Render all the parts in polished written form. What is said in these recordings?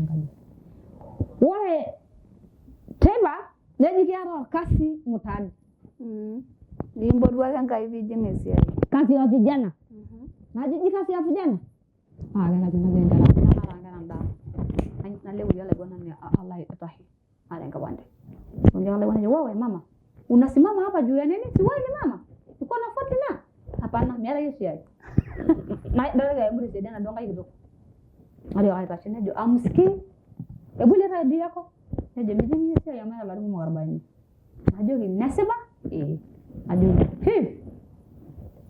enkaji. Ore teipa neji kiata orkasi mtaani. Nikimpotua ake Enkai piijing esiai. Kazi ya vijana. Najo ji kazi ya vijana? Ah, kekaji najo inkera, naata inkera endaa. Naleku olaiguanani alo aitashe aata enkipande. Nelotu olaiguanani nejo wewe mama, unasimama hapa juu ya nini? Si wewe ni mama? Uko na 40 na? Hapana, miata iyie esiai. Naitoki aibung tesiadi enaduo nkae kitok. Naitoki aitashe nejo amsikii, hebu leta ID yako. Nejo mijing iyie esiai amu iyata ilarin kumok arobaini. Najoki nesipa? Ee. Najoki hii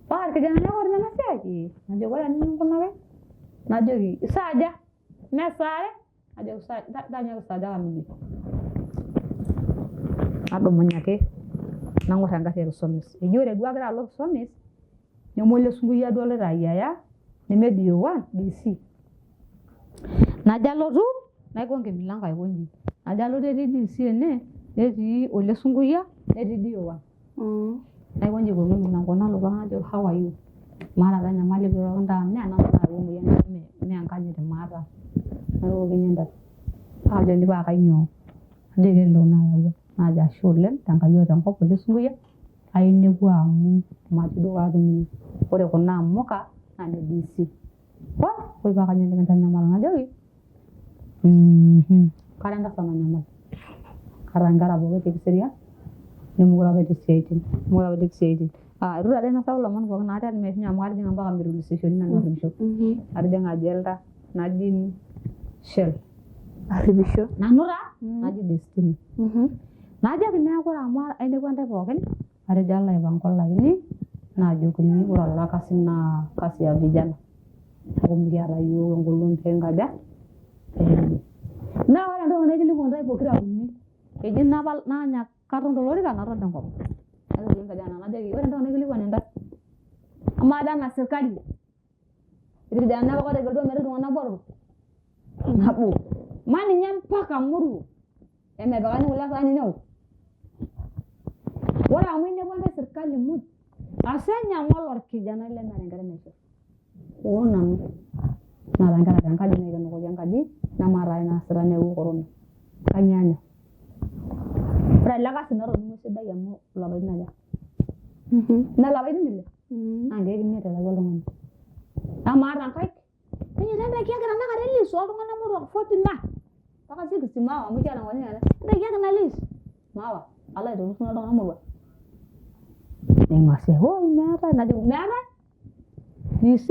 paa irkijanani ake otii ena siai? Ee. Najoki ore eninkunaki? Najoki saa aja? Mee saa are? Najoki ntaanyuaki saa aja kamili. Nadumunye ake nang'or engarri e Kipsomis. Eji ore duo agira alo Kipsomis neme ole Sunkuyia duo aloito ayiaya neme DO1 DC. Najo alotu naigonga emilango aiko inji. Najo alotu etii DC ene netii ole Sunkuyia netii DO1. Naiko inji aigonga emilango nalotu ake najoki how are you? Maata taa enyamali pee intae amu mee nanu naayawua emoyian mee enkanyit maata. Najoki intae paajoki paa kainyoo? Najoki keeta entoki nayawua naajo ashe oleng tenkai o tenkop ole Sunkuyia ainepua amu majo duo paatum ore kuna amuka naa ine DC. Ore paa kainyoo nikintanyamala najoki kara entasat nanyamal kaata inkera pooki etii kiserian nemekure apa etii isiaitin nemekure apa etii isiaitin. Ah eitu taata ainosaki ilomon pookin naata meishunye amu atijing'a mpaka mirulisishoni nanu arripisho. Atijing'a Jelta najing Shell. Arripisho. Nanu taa naji Destiny. Najoki neeku ore amu ainepua intae pookin atejo alo aipanga olaini naajokini ore olola kasi naa kasi ya vijana. Neeku mikiata iyiook engolon pee kinkaja pee. Naa ore entoki naikilikuan intae pokira uni eji napal naanya katon tolorika naton tenkop. Najoki enkaji najoki ore entoki naikilikuan intae amaa doi ena sirkali irkijanani apa otegelutua metii iltung'anak botorok nabo maninye mpaka moruo emepikani kule saani neok. Ore amu inepua intae sirkali muj asa enyamal orkijanai lemeeta enkerai naishir oo nanu naata inkera tenkaji naikenokoki enkaji nemaata ai naasita neewuo corona kanyoo anya. Ore ele kasi natoning'o esidai amu ilapaitin aja? Mee ilapaitin ile? Naa nkeek imiet elaki oltung'ani. Amaa tenkaik? Nejo ntaikiaki tenakata e list ooltung'anak moruak 40 na mpaka 60 maawa amu kiata nkonyek are. Ntaikiaki ina list maawa alo aituru sinanu iltung'anak moruak. Neing'asia woi meetae najoki meetae DC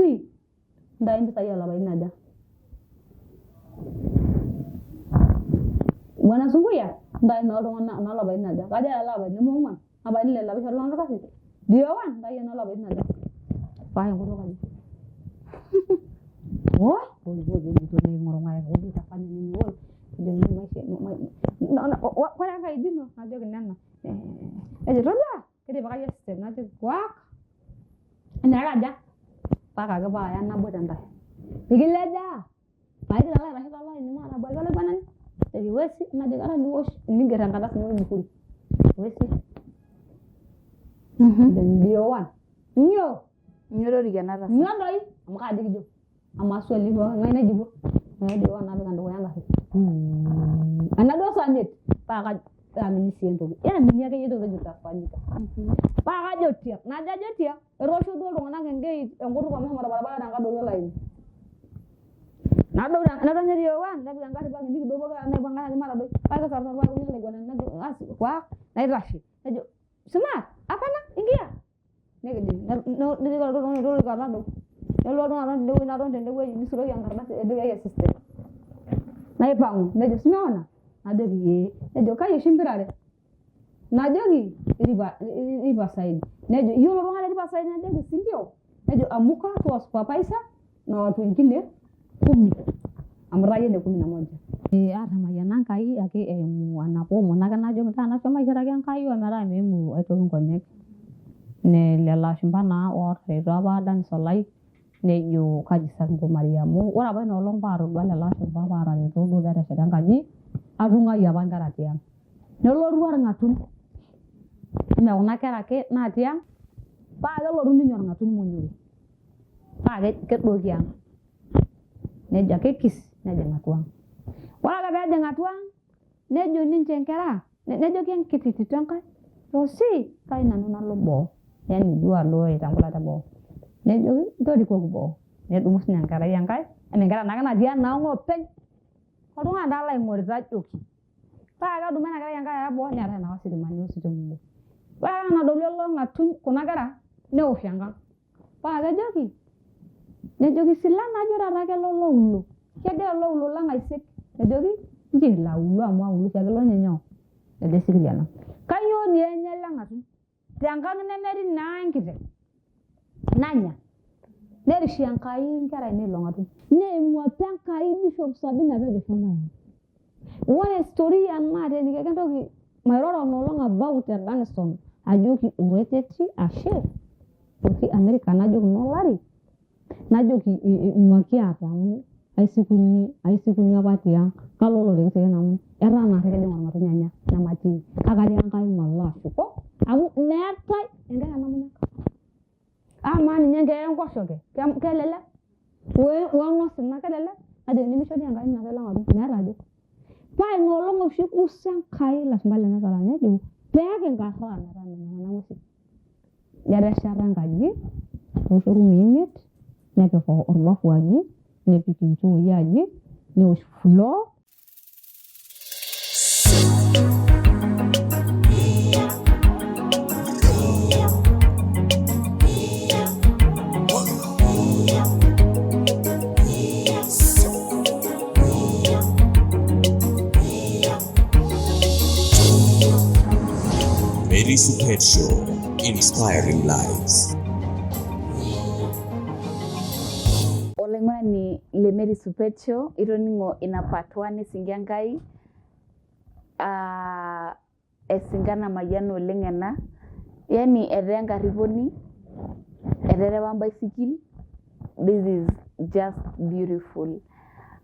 ntayu impisai oolapaitin aja. Bwana Sunkuya ntayu inooltung'anak inoolapaitin aja. Kaja lelo apaitin neme ong'uan apaitin ile apa ishori iltung'anak orkasi. Dio one ntayu enoolapaitin aja. Paa enkutuk ajo. Woi woi woi neking'orung'ayaki woi utafanya nini woi. Ore enkae dino najoki nena nejo todua kitipika iyie system najoki kwak enyaaka aja mpaka ake paaya nabo tendae ikilejaa paigil alo aitashe tolaini maatabuaki olaiguanani nejo wesi najoki ata niwosh ningerr enkardasi niwosh muhuri wesi ndio one nyoo Nyoo toriko ena tasat? Nyoo doi amu kaaji kijo amaa swali pookin ng'ae naijibuo najo napik endukuya engarri enaduo saa miet paa kajo amini sii entoki amini akeyie entoki najo itafanyika paa kajo tiak najo ajo tiak etoosho duo iltung'anak engeit enkutuk omeshomo orbaribara tenkadori olaini nadou netoni etii ewang nepik engarri paa tenikidou pokira naipang'a najo matadoi paa kisarusar paa kepuo olaiguanani najo asi kwak naitashe nejo smart hapana ingia nikijing netii oladuo tung'ani otii olorika nadou nelotu oltung'ani aton tenewueji naton tenewueji nisuroki enkardasi epikaki e system naipang'u nejo simeona najoki ee nejo kai oshi impirare najoki Riverside nejo iyiolo oltung'ani le Riverside najoki sindio nejo amuka tuwa supervisor na watu wengine kumi amu taa iyie ene kumi na moja. Atamayiana Enkai ake eimu enapa omon ake najo taa nashomo aishiraki Enkai ometaa meimu aitoki nkonyek. Lelo ashumpa naa ootareto apa Danis olai nejo kaji sa kinko Maria amu ore apa ina olong paatodua lelo ashumpa paatareto duo peetesheta enkaji atung'uayie apa nkera tiang'. Nelotu orng'atuny eme kuna kera ake natii ang' paa kelotu ninye orng'atuny monyori. Paa kedoki ang'. Nejo ake kis nejing atua ang'. peejing atua ang nejo ninche inkera nejoki enkiti tito Enkai Rosi kai nanu nalo boo yani duo alo aitambula teboo nejoki ntorikoki boo nedumu sinye enkerai Enkai amu enkerai naake natii enaang openy oltung'ani taa laing'orita ajoki paa kedumu ena kerai Enkai aya boo neetae naapa sitimani ositima obo ore ake enadolu ele ng'atuny kuna kera neosh enkang paa kejoki nejoki silan ajo taata kelo loulo kegira ele ulo lang aisik nejoki nchoo elo aulo amu aulo oshiake elo ninye nyoo ele sikiria lang kanyoo dii enya ele ng'atuny tenkang nemetii naa enkiteng nanya nerishie Enkai inkera ainei ilo ng'atuny neimu apa Enkai Bishop Sabina pejo shomo yau ore historia naateenikaki entoki mairoro inoolong about e Danson ajoki oreteti ashe otii America najoki nolari najoki makiata amu aisikunye apa tiang kalo oloteketeke amu etaa naarri kejing orng'atuny anya nematii kake atii Enkai malo ashuko amu meetae enkerai namunyak amaa ninye enkeeya enkoshoke kelelek weng'osina kelelek najo nimisho dii Enkai minasa ele ng'atuny meeta ajo paa ina olong oshi igusa Enkai ilashumba le Nasara nejo pee kinkarraa metaa menya nena ng'uesi netesheta enkaji neosho irumii imiet nepik orbafu aji nepik inchooi aji neosh floor. Mary Supet Show, inspiring lives. Olaing'urani le Mary Supet Show, itoning'o ina part 1 esinka Enkai. Esinka namayiana oleng ena. Yani etaa enkarriponi, eterewa embaisikil, this is just beautiful.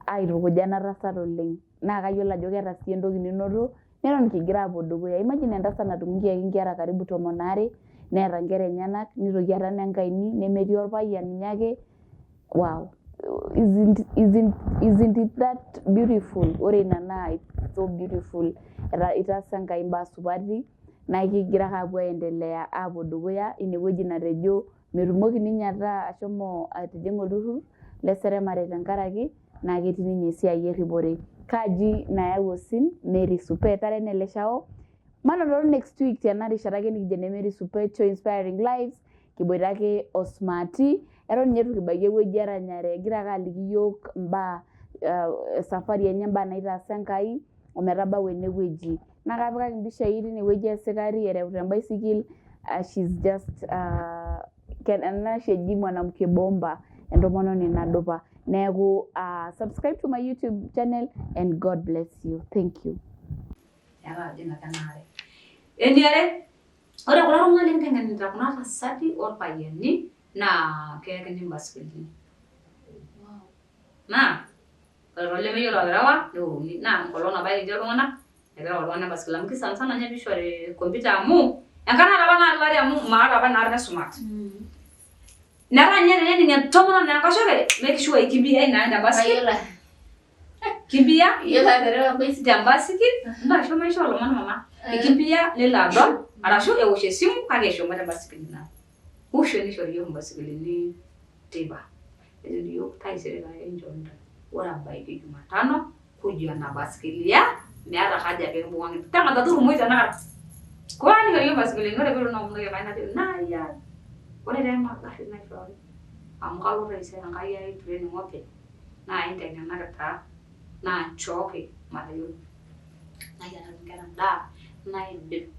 Aitukuja ena tasat oleng. Naa kayiolo ajo keeta sii entoki ninoto neton kigira aapuo dukuya. Imagine entasat natung'uikiaki inkera karibu tomon aare, neeta inkera enyenak, nitoki aata nenkaini, nemetii orpayian ninye ake. Wow. Isn't it that beautiful? Ore ina naa it's so beautiful. Itaasa Enkai imbaa supati naa kigira ake aapuo aendelea aapuo dukuya inewueji natejo metumoki ninye ataa ashomo atijing'a olturrur le seremare tenkaraki naa ketii ninye esiai erripore. Kaaji nayau osin Mary Supet ara ene Leshao. Manototo next week tena rishata ake nikijo ene Mary Supet Show Inspiring Lives kiboita ake o Smarty. Eton ninye eitu kibaiki ewueji eranyare, egira ake aliki iyiook imbaa esafari enye imbaa naitaasa Enkai ometabau enewueji. Naa kapikaki impishai tinewueji esikari ereuta embaisikil, she's just ena oshi eji mwanamke bomba, entomononi nadupa. Neeku subscribe to my YouTube channel and God bless you. Thank you. Neeku ajing ake ena are. Eniare, ore kulo tung'anak likinteng'enita kuna tasati orpayiani naa keyakini imbasikilini. Naa ore toolemeyiolo aterewa neoruni naa enkolong nabo ake kincho iltung'anak meterewa oltung'ani embasikil amu kisanisana ninye piishori computer amu enkata apa naata ilo ari amu maata apa ina arina esumat. Metaa ninye tenening entomononi enkoshoke make sure ikimbiai naa tembasikil. Kimbia Iyiolo aterewa embasikil. tembasikil ntasho maishoo ilomon mama. Ikimbia nelo adol arashu ewosh esimu kake eshomo tembasikil ina. Musho nishori iyiok imbasikilini teipa. Nejo iyiok taisere taa enchoo intae. Ore abaiki Jumatano kuja na basikeli ya meeta haja pee kimbung'aki. Tang'asa turrumoi tenakata. Kwani nishori iyiok imbasikilini ore peelotu ina omonoki Enkai najoki nai ore taa ena garri naishooki amu kalo taisere Enkai ai training openy naa inteng'enaki taa naa nchooki matayiolo. Nayiaraki inkera endaa naidip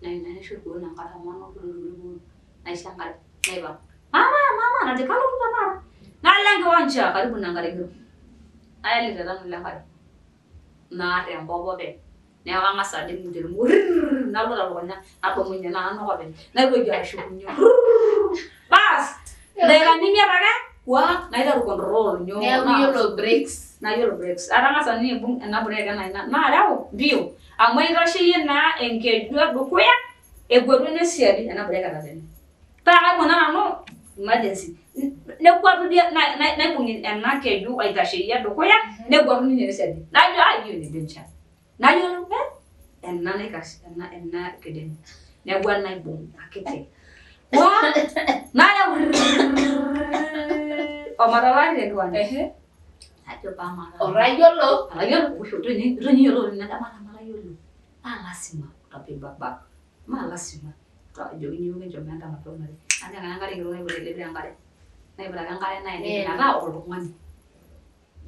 naisho irkuon enkare amu anoto irkuon naisho enkare naipang. Mama mama najo kalotu tenakata. Nalo enkiwanja karibu na enkare ng'iro. Naya lita tano le nkare naar enkop openy. Neeku kang'as ajing nteremo rrrr nalo telukunya nadumunye nanuk openy naitoki ashukunye rrrr baas ildaikani imiet ake kuak naiteru control nyoo Neeku iyiolo brakes. Nayiolo brakes. Atang'asa ninye aibung ena brake ena aina naareu mbio amu aitasheyie naa enkeju edukuya ekuatu ene siadi ena brake etatene. Paa kaibung naa nanu emergency. Nekwatu dia naibung ena keju aitasheyie dukuya nekwatu ninye tesiadi. Najo ayieu nejo nayiolou ena naikash ena kedeni. Neeku naibung akiti. Wa naya omatalari tenkiwanja. Najo pamara. Orayiolo. Arayiolo usho tonyiolo nada marayiolo. Ma lazima utabeba bag. Ma lazima. Ajoki nyiok enchom entama tomare. Atiaka enkare kitok naiput ele pira enkare. Naiputaki enkare naeniki metaa oltung'ani.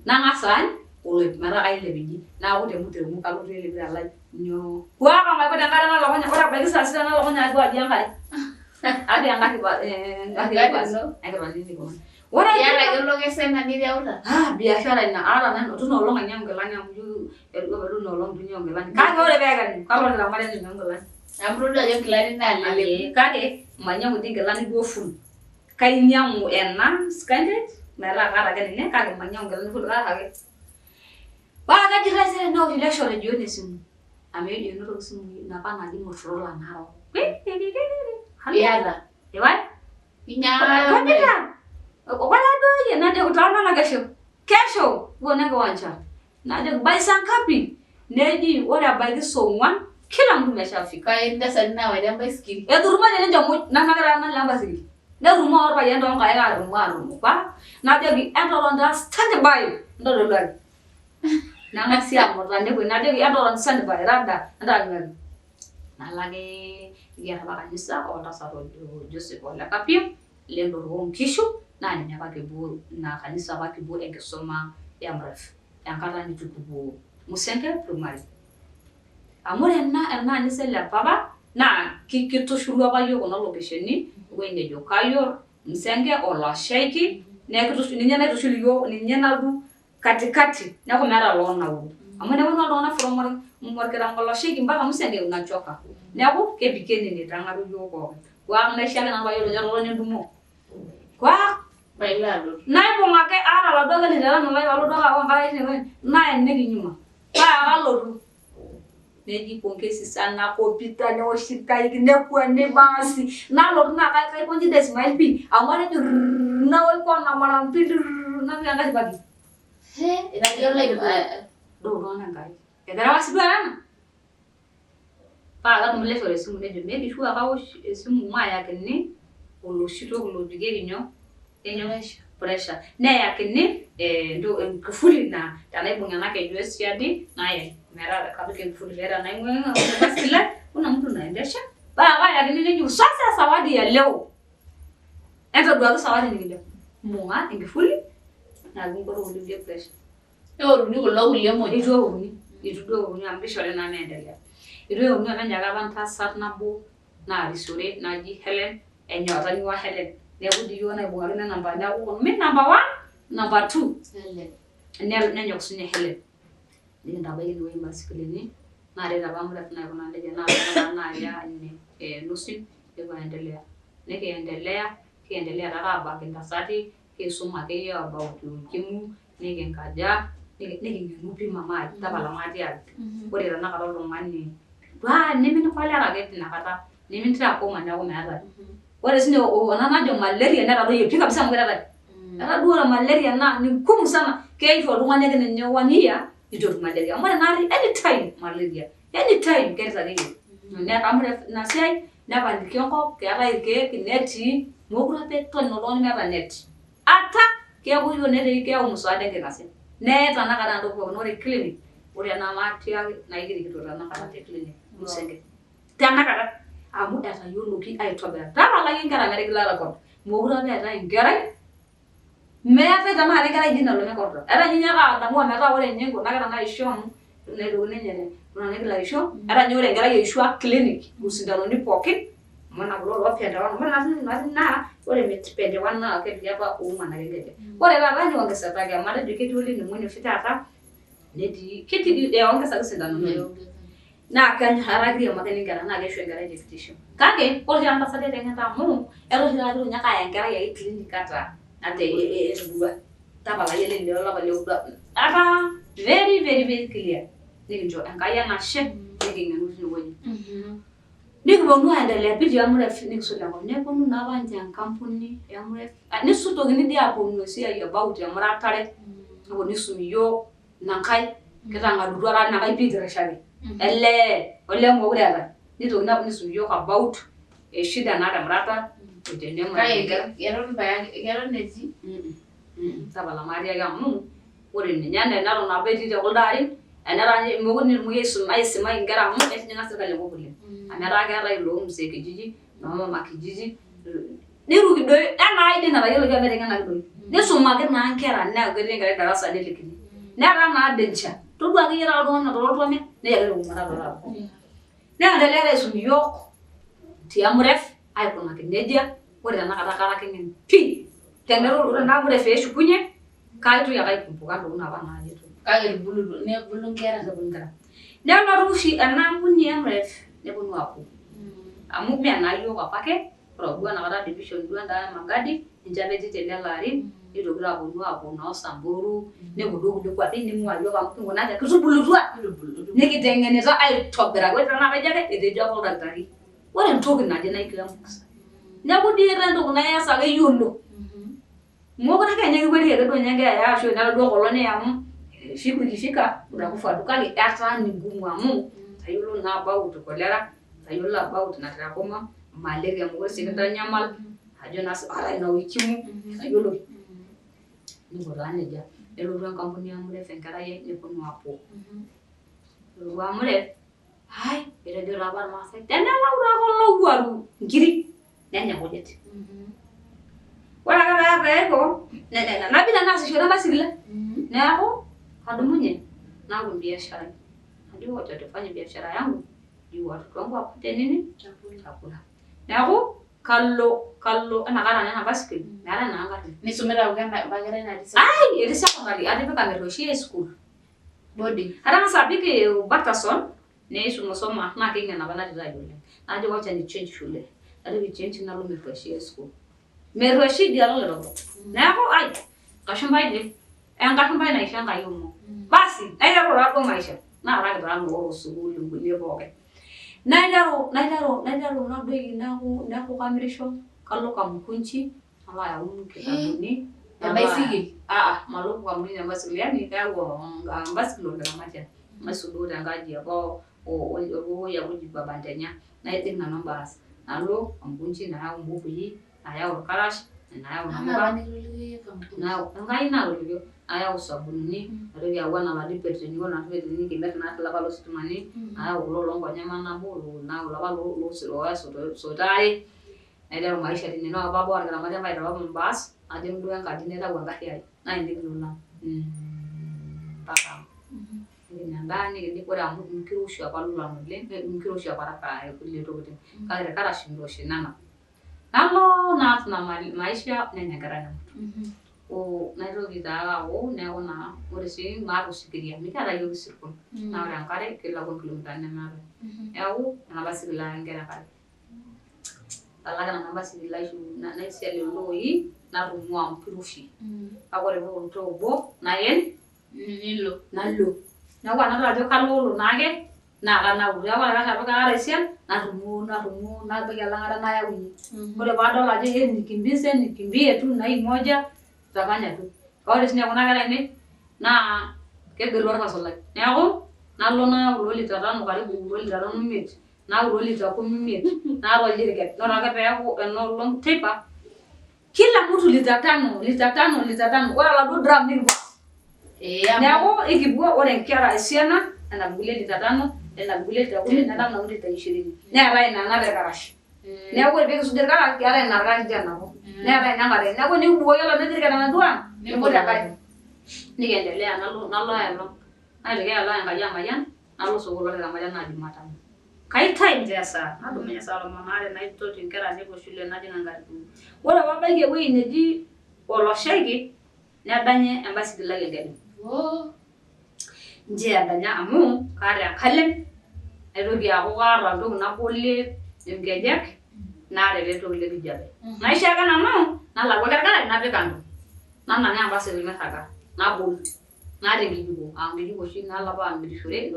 Nang'as aany oloip metaa kailep inji. Neeku temuteremu kalotu ele pira lai nyoo. Kuaka maiput enkare nalokunya ore ebaiki saa sita nalokunya atua aji enkare. Ati engarri engarri basi. Nekitoni niking'or. Ore Iata ake olokesena nireuta. Biashara ina aata nanu tuna olong ainyang'u nkilani amu ijo tuna olong itu inyang'u nkilani. Kake ore peekenyu kalonita mareni ainyang'u nkilani. Amu itodua ajo nkilani naaleleku. Kake mainyang'u dii nkilani duo full. Kainyang'u ena skanted metaa kaata ake ninye kake mainyang'u nkilani full kaata ake. Paa keji taisere neosh leshore jioni esimu. Amu ejo enotoki isimui inapa naaji Motorola narok. Iata. Iwai? Inyiang'aka. Kojita. Ore duo iyie najo utaonana kesho. Kesho huo kiwanja. Najo by saa ngapi? Neji ore ebaiki saa ong'uan kila mtu meshafika. Kake ntasati naawaita embaisikili. Eturumoitie ninche muj nanapita nanu embaisikili. Nerumoo orpayian toonkaik arumoo arumoo. Pa najoki entoton taa stand by ntodoluaki. Nang'asi amuta nepuoi najoki entoton stand by rada entaanyuaki. Nalo ake kiata apa kanisa oltasat ojo Joseph Ole Kapio lentoro oonkishu naa ninye apa kipuo ina kanisa apa kipuo enkisuma e Amref enkata nitu kipuo Musenge primary. Amu ore ena anisa ele papa naa kitushulu apa yiok kuna lokesheni ewueji nejo Kayior, Musenge, Olashaiki neeku ninye naitushul yiok ninye nalotu katikati neeku meeta loonauru. Amu teneponu iltung'anak from Orkirango Olashaiki mpaka Musenge unachoka. Neeku kepiki ene netang'aru yiok pookin. Kuak naisho ake nanu payiolo ajo etotona entumo. Kuak Pailo alotu. naibung ake aata oladuo ake literano lai alotu ake aok enkare tine naeniki nyuma. Paa kalotu. Neji pongezi sana kopita neoshi nkaik nekuani baasi nalotu naa kaikonji dee smile pii amu atejo naoi kona mara mbili napik engarri parking. Itayiolo Doo iltung'anak Enkai. Eterewa sii duo ena. Paa kadumu leshore esimu nejo make sure kawosh esimu maayakini oloshi toki lopikieki nyoo enyo pressure neyakini enkifuli naa tenaibung ena keju esiadi naen metaa kapik enkifuli pee tenaing'ua baisikeli ai kuna mtu naendesha paa kaayakini nejo sasa zawadi ya leo entoduaki zawadi nikincho mbung'a enkifuli naa kingoru kulie pressure. Neoruni kulo kulie muj. Itu eoruni, itu duo eoruni amu kishori naa meendelea. Itu eoruni omenyaka apa ntasat nabo naarisiore naji Helen enyotanyua Helen. Neeku dii yiok naibung'akino namba neeku mi number 1 number 2. Helen. Nenyok sinye Helen. Nikintabaiki inewueji imbaisikilini naaret apa mrefu naikuna nejia naa naaya ine nusu nikiendelea. Nikiendelea, kiendelea taata aabak intasati kiisum akeyie about ukimwi nikinkaja niking'enu pii mama tapala maatiaki. Ore tenakata oltung'ani nimin cholera ake tinakata nimintaa koma neeku meetae. Ore sinye ena najo malaria netadoyie pii kabisa amu keetae. Etadua ore malaria naa ni ngumu sana keishu oltung'ani ake ninye 1 year itu etum malaria. Amu ore naari anytime malaria anytime keeta akeyie. Neeku amu ina siai nepaliki enkop keetae irkeek netii mookure apa eton oltung'ani meeta net. Ata keeku iyiok netii keyau msaada enking'asia. Nee tenakata entoki pookin ore clinic ore ena maatiaki naa ikirikito tenakata te clinic Musenge. Tenakata amu etayioloki aitobira. Tapalaki inkera metigila record. Mookure apa eetae enkerai meetae tenakata enkerai jina lemekordo. Etaa ninye ake adamu ometaa ore ninye kuna kera naisho amu naitokini ninye kuna nigil aisho etaa ninye ore enkerai eishua clinic isindanoni pookin amu ena kulo loo penda one ore natii naa ore penda one naa kepiki apa ong'uan ake nkejek. Ore taata niongesekaki amu atejo ketii olning'oni oshi taata netii ketii eongesaki isindanoni. Naa kenyorraki kiriamakini inkera naa keisho enkerai te kitisho. Kake ore oshi taata ntasati eteng'enta amu etaa oshi taata kitoki ake aaya enkerai ake clinic ata etubulua. Tapala iyie ele olapa lioudo. Etaa very very very clear. Nikincho Enkai enashe niking'enu tinewueji. Nikiponu aendelea pii te Amref nikisul enkop. Neponu naa apa ninche enkampuni e Amref, nitokini dii aponu esiai about emuratare, neponu aisum iyiook ina nkae, kitang'adutua taa ina nkae pii itirishaki. Elee olee mokure eetae. Nitokini aponu aisum iyiook about eshida naata emurata Kake keton pae keton etii. Tapala maatiaki amu ore ninye enaa eneton apa etii te kuldo arin enetaa ninye mekure ninye etumoki aisimai inkera amu etijing'a sirkali enkop oleng. Amu etaa keetae loo mzee kijiji noo mama kijiji niruki doi enaa ai dii natayioloki amu eteng'enaki doi. Nisumaki naa inkera neeku ketii enkerai darasa nelikini. Netaa naa danger. Todua akeyie taata oltung'ani otora oltome nejia ake etiu imurat o taata. Neendelea taa aisum iyiook te Amref aikunaki nejia ore tenakata kara keng'en pii. Tenelo ore ena Amref peeshukunye kaitoki ake aikumbuka ntokitin apa naajito. Kake etubulutua nebulu inkera. Nebulu inkera. Nelotu oshi ena ampuni e Amref neponu aapuo amu mee naa iyiook apake ore duo enakata division duo enda e Magadi ninche apa etii telelo arin nitoki taa aponu aapuo noo Samburu nepuo duo kulie kuapi ning'ua iyiook amu kinkunate kitubulutua nikiteng'enita aitobiraki ore tenakata ijo ake etejo apa oldakitari ore entoki naje naa ikiambukiza neeku dii etaa entoki naa iyas ake iyiolo mokure ake ninye kikwetiki ake duo ninye enkeeya ashu enelo duo enkolong niye amu siku ikifika utakufa tu kake etaa ni ngumu amu tayiolo naa about cholera tayiolo about ina trachoma malaria mokure sii kintanyamal ajo naa ata ina ukimwi tayioloki niko taa nejia nelotu enkampuni e Amref enkerai ai neponu aapuo nelotu Amref hai etejo taa apa irmaasai tenelau taake olowuaru inkiri nenya nkujit. Ore ake peeku nabik nanu aasishore embasikil ai neeku kadumunye naaku embiasharai najo wacha tufanye biashara yangu juu watoto wangu wapate nini chakula. Neeku kalo kalo enaa kaata naa ena basikil meetae naa ngarrin. Nisumita apa ena kerai natii Ai etii secondary atipika Meroshi high school. Boarding. Atang'asa apik Bartason neisumisuma naa keing'en apa ina tito ai oleng. Najo wacha ni change shule. Naitoki ai change nalo Meruashi high school. Meruashi idialo Loitokitok. Neeku ai kashumbai dii. Enkashumbai naisho Enkai omon. Basi naiteru taa duo maisha. Naaraki taa noo sukuul nkulie pookin. Naiteru naiteru naiteru nadoiki neeku neeku kamirisho kalo Kamukunchi nalo ayau nkitabuni. Embasikil? Aa malo Kamukunchi embasikil yani kayau embasikil olkiramatian. Naisudoo tenkaji apa orkokoyia apa oji baba Ntenya naiding nanu embarasa nalo Kamukunchi nayau imbukui nayau irkarash nayau inamuka nayau Enkai naatolikio nayau isabunini naitoki ayau ena naji petrini ore enoshi petrini kimir naa ilapa loositimani nayau kulo loonkonyek manabo nayau ilapa looya isoito aare naiteru maisha tine ore paabau orkiramatian paiteru embaas najing duo enkaji naitau engarri ai naeniki ilolan mpaka nikinya endaa nikidip ore amu kiroshi apa ilolan oleng kiroshi apa kulie tokitin kake irkarash miroshi nanap nalo naas ina maisha nenya enkerai emuto naitoki taa aaku neeku naa ore sii maata osikiria mikiata iyiook isirkon naa ore enkare kelakua inkilomitani nemeetae neeku ena basikil ayaki inkera enkare Alak nanu embasikil naisial iltooi narrumoo amu kiroshi. Kake ore pee oltoo obo naen Nilo. nalo. Neeku enadol ajo kaloolo naake naa kanauru. Neeku ore ake pee aisial narrumoo narrumoo nabaiki elang'ata nayaunye. Ore paadol ajo heri nikimbize nikimbie tu na hii moja nitafanya tu. Ore siinye kuna kera ainei naa kegeru orkasulai. Neeku nalo nayau loo lita tano karibu loo lita tomon oimiet nayau loo lita kumi oimiet naata oljiriket. Ore ake peeku enoolong teipa kila mtu lita tano lita tano lita tano ore oladuo drum nikipuo. Neeku ekipuo ore inkera esiana nenap inkulie lita tano nenap inkulie lita kumi nenap nanu litai ishirini. Neetae inaanap irkarash. Neeku ore pee kisuj irkarash keetae inaa irkarash lijo enapu neetae inenkare. Neeku tenikibukoki oladuo jiriket enaduo ang nimput enkare. Nikiendelea nalo nalo aelong naitoki aelong Enkai amayian nalo sokoni lorkiramatian naa Jumatano. Kai time taa esaa nadumunye saa tomon aare naitoti inkera nepuo shule najing engarri. Ore pabaiki ewueji neji Oloshaiki nedanye embasikil ai enkeju. Nchoo edanya amu kaata enkalem naitoki aaku kaata entoki nabolie inkejek naata ele toki le kijape. Naisho ake nanu nalau ake orkarash napik kando nanang'aa embasikil mirraga nabol naata enkijiko aa enkijiko oshi nalo apa amirishore.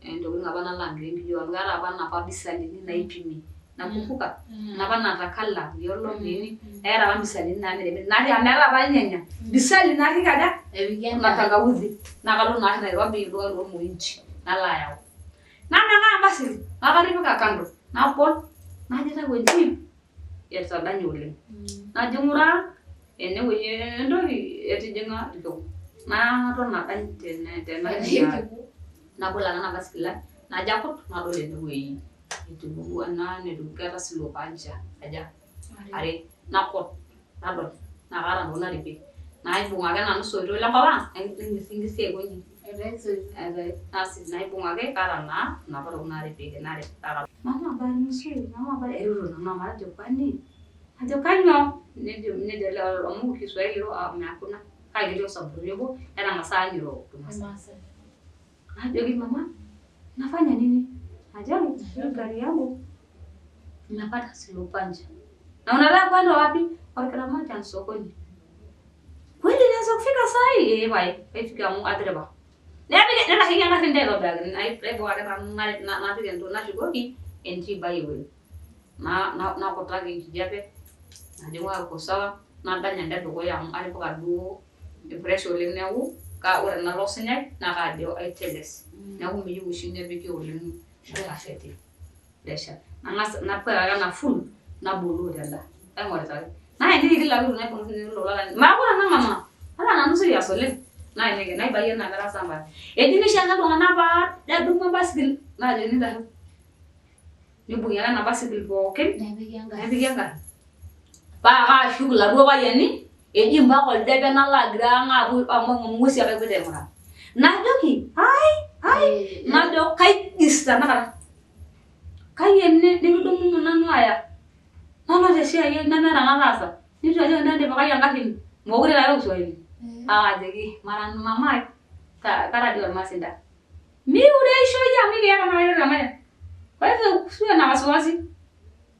Entokitin apa nalo amirie enkijipa amu keetae apa inapa bisalini naipimi nakumbuka inapa naata colour yellow nini eeta apa mbisalini naamirimiri natii amu meetae apa irnyanya bisali natii kaja Epiki kuna endaa. tangawuzi naa kalo naa oshi Nairobi ildukai lormointi nalo ayau nanang'aa embasikil naa katipika kando nabol najo aitayu entip etadanye oleng najo ing'uraa enewueji entoki etijing'a irkiku naton adany tene tena nabol ake ena basikil ai najo akut nadol enewueji etupukuo ena netu keeta slow puncture aja are nakut nadol naa kaata ntokitin naripie naibung ake nanu isoitok lenkop ang ning'ising'isie aikonji asi naibung ake kaata naa inapa tokitin naripieki narip mama habari mzuri mama habari airoro nanu amu atejo kwani ajo kanyoo nejo nejo ele amu kiswahili iro hakuna kake ketii osabuni obo netang'asa aanyu iro kimasai najoki mama nafanya nini ajabu hii gari yangu nimepata slow puncture na unataka kwenda wapi Olkiramatian sokoni kweli naweza kufika saa hii eh pae kaifika amu atereba nepik nitasheki engarri ntae aitobiraki naibung ake nanu napik entoki nashukoki entip ai ewueji nakutaki enkijape najo iko sawa nadany enda edukuya amu atipika duo pressure oleng neeku ore enalo osinyai naa kajo aiteles neeku meyieu oshi nepiki oleng orkasheti pressure nang'as napik ake ena full naboloo tenda kaing'orita ake naeniki kila kitu naibung sinye ilo ola lai makura nanu mama ata nanu serious oleng naeniki naibayie naa ketaasa mbaya eji nishangaa iltung'anak paat nedumu embasikil naajokini ntasho nibung'i ake ena basikil pookin Nepiki engarri. nepiki engarri paa kaashuk iladuo payiani eji mpaka oldepe nalo agira ang apuo amu ng'uesi ake epoito aing'uraa najoki ai ai najo kaigis tenakata kai ene nikidumumu nanu aya nalo tesiai ai nemeeta enataasa nitu ajoki ntae entipikaki engarri ino mokure taa airo kiswahili aajoki mara mama ai kara dii ormasinda miureisho iyie amu ekiya tenakata Lemayian kwa hivyo usiwe na wasiwasi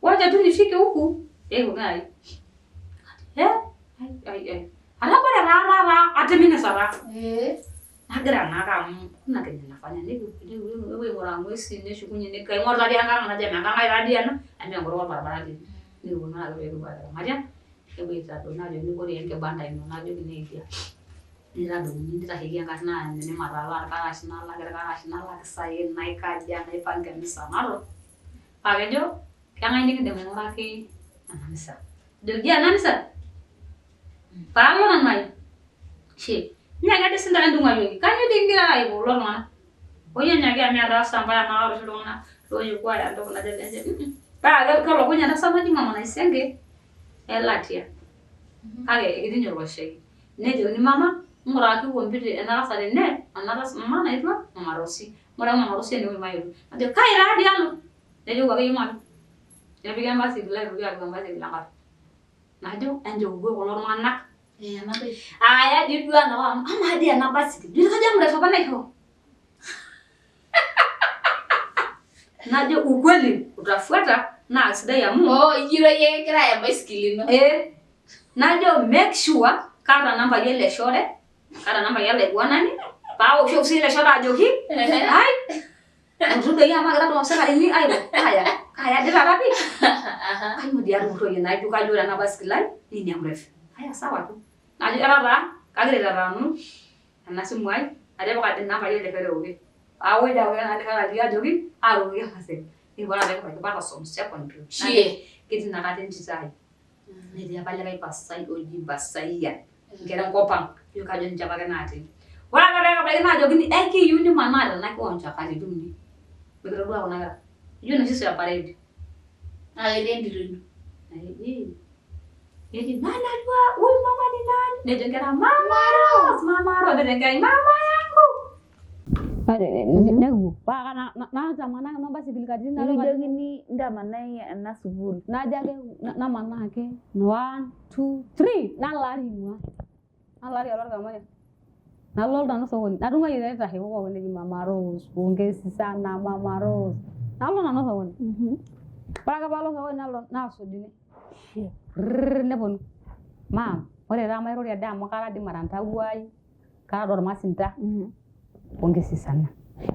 wacha tu nifike huku eh ai ai ai atagore taa taata atimina taa nagira naake amu kuna kenye nafanya nepuo aing'uraa ng'uesin neshukunye kaing'or taadii enkang najo eme enkang ai taadii ena amu enkutuk orbaribara atii nikiponu ake pee kipuo Olkiramatian nepuo aitadou naajokini koree enkibanda ino najoki nejia nitadouni nitasheki engarri naanyuni matalaa irkarash nalak irkarash nalak isaen naikaja naipanga emisa naton paa kejo keng'ae nikindim aing'uraki ena misa ajoki ena misa paalo nanu ai shi nyaaki ade sintake entung'uayioki kanyoo dii kingirara aiko kulo tung'anak oyie nyaaki amu etaasa mbaya naa ore oshi iltung'anak looyewuo aaya entoki najo enche paa kelokunye entasat naji mama Naisenge elatia kake eketii ninye orkoshiake nejokini mama ng'urakaki kompita ena tasat ene ena tasat mama naitwa mama Rosi ng'uraki mama Rosi enewueji mayetu najo kai taa dii alo nejoki akeyie maape nepiki embasikil aitoki apik embasikil engarri najo enchoopuo kulo tung'anak aaya dii duo enapa amu amaa dii ena basikil ijo kajo emurefu apa naishoo najo ukweli utafuata naa sidai amu Oh, ijito iyie kegira aya baisikil ino. eh najo make sure kaata nambai ele shore kaata nambai ele aiguanani paawoshoki sii ele shore ajoki ai eitu doi amu agira duo sikarini aiko kaya kaya dii taata pii kanyoo dii atupurroyie najo kajo ore ena basikil ai naa ene mrefu haya sawa tu najo era taa kagira aitataanu ena simu ai atipika dii nambai ele shore oke awojo ake ena shore aliki ajoki aatupuroki embasikil nikipuo taata kipata some secondary Shie. ketii inakata entito ai netii apa likae pasai oji Basaia nkera enkop ang ijo kajo ninche apake natii ore ake pekibaiki naajokini ekiyieu nimanaa tena kiwanja katitin uni mikitodua kuna kera ijo enoshi saa e parade Naa ketii entito ino. eji eji nani najua huyu mama ni nani nejo nkera mama Rose mama Rose nejo enkerai mama yangu nekipuo paa natamanaa ena basikil katitin are Nikijokini ntamanai ena sukuul. najo ake namanaa ake one two three nalo ari aing'ua nalo ari alo Olkiramatian nalo nanu sokoni natung'uayie taa aitasheki pookin neji mama Rose pongezi sana mama Rose nalo nanu sokoni ore ake paalo sokoni nalo naasujuni rrrr neponu maam ore taa mairorie dii amu kara dii mara ntawuo ai kara dii ormasinta pongezi sana.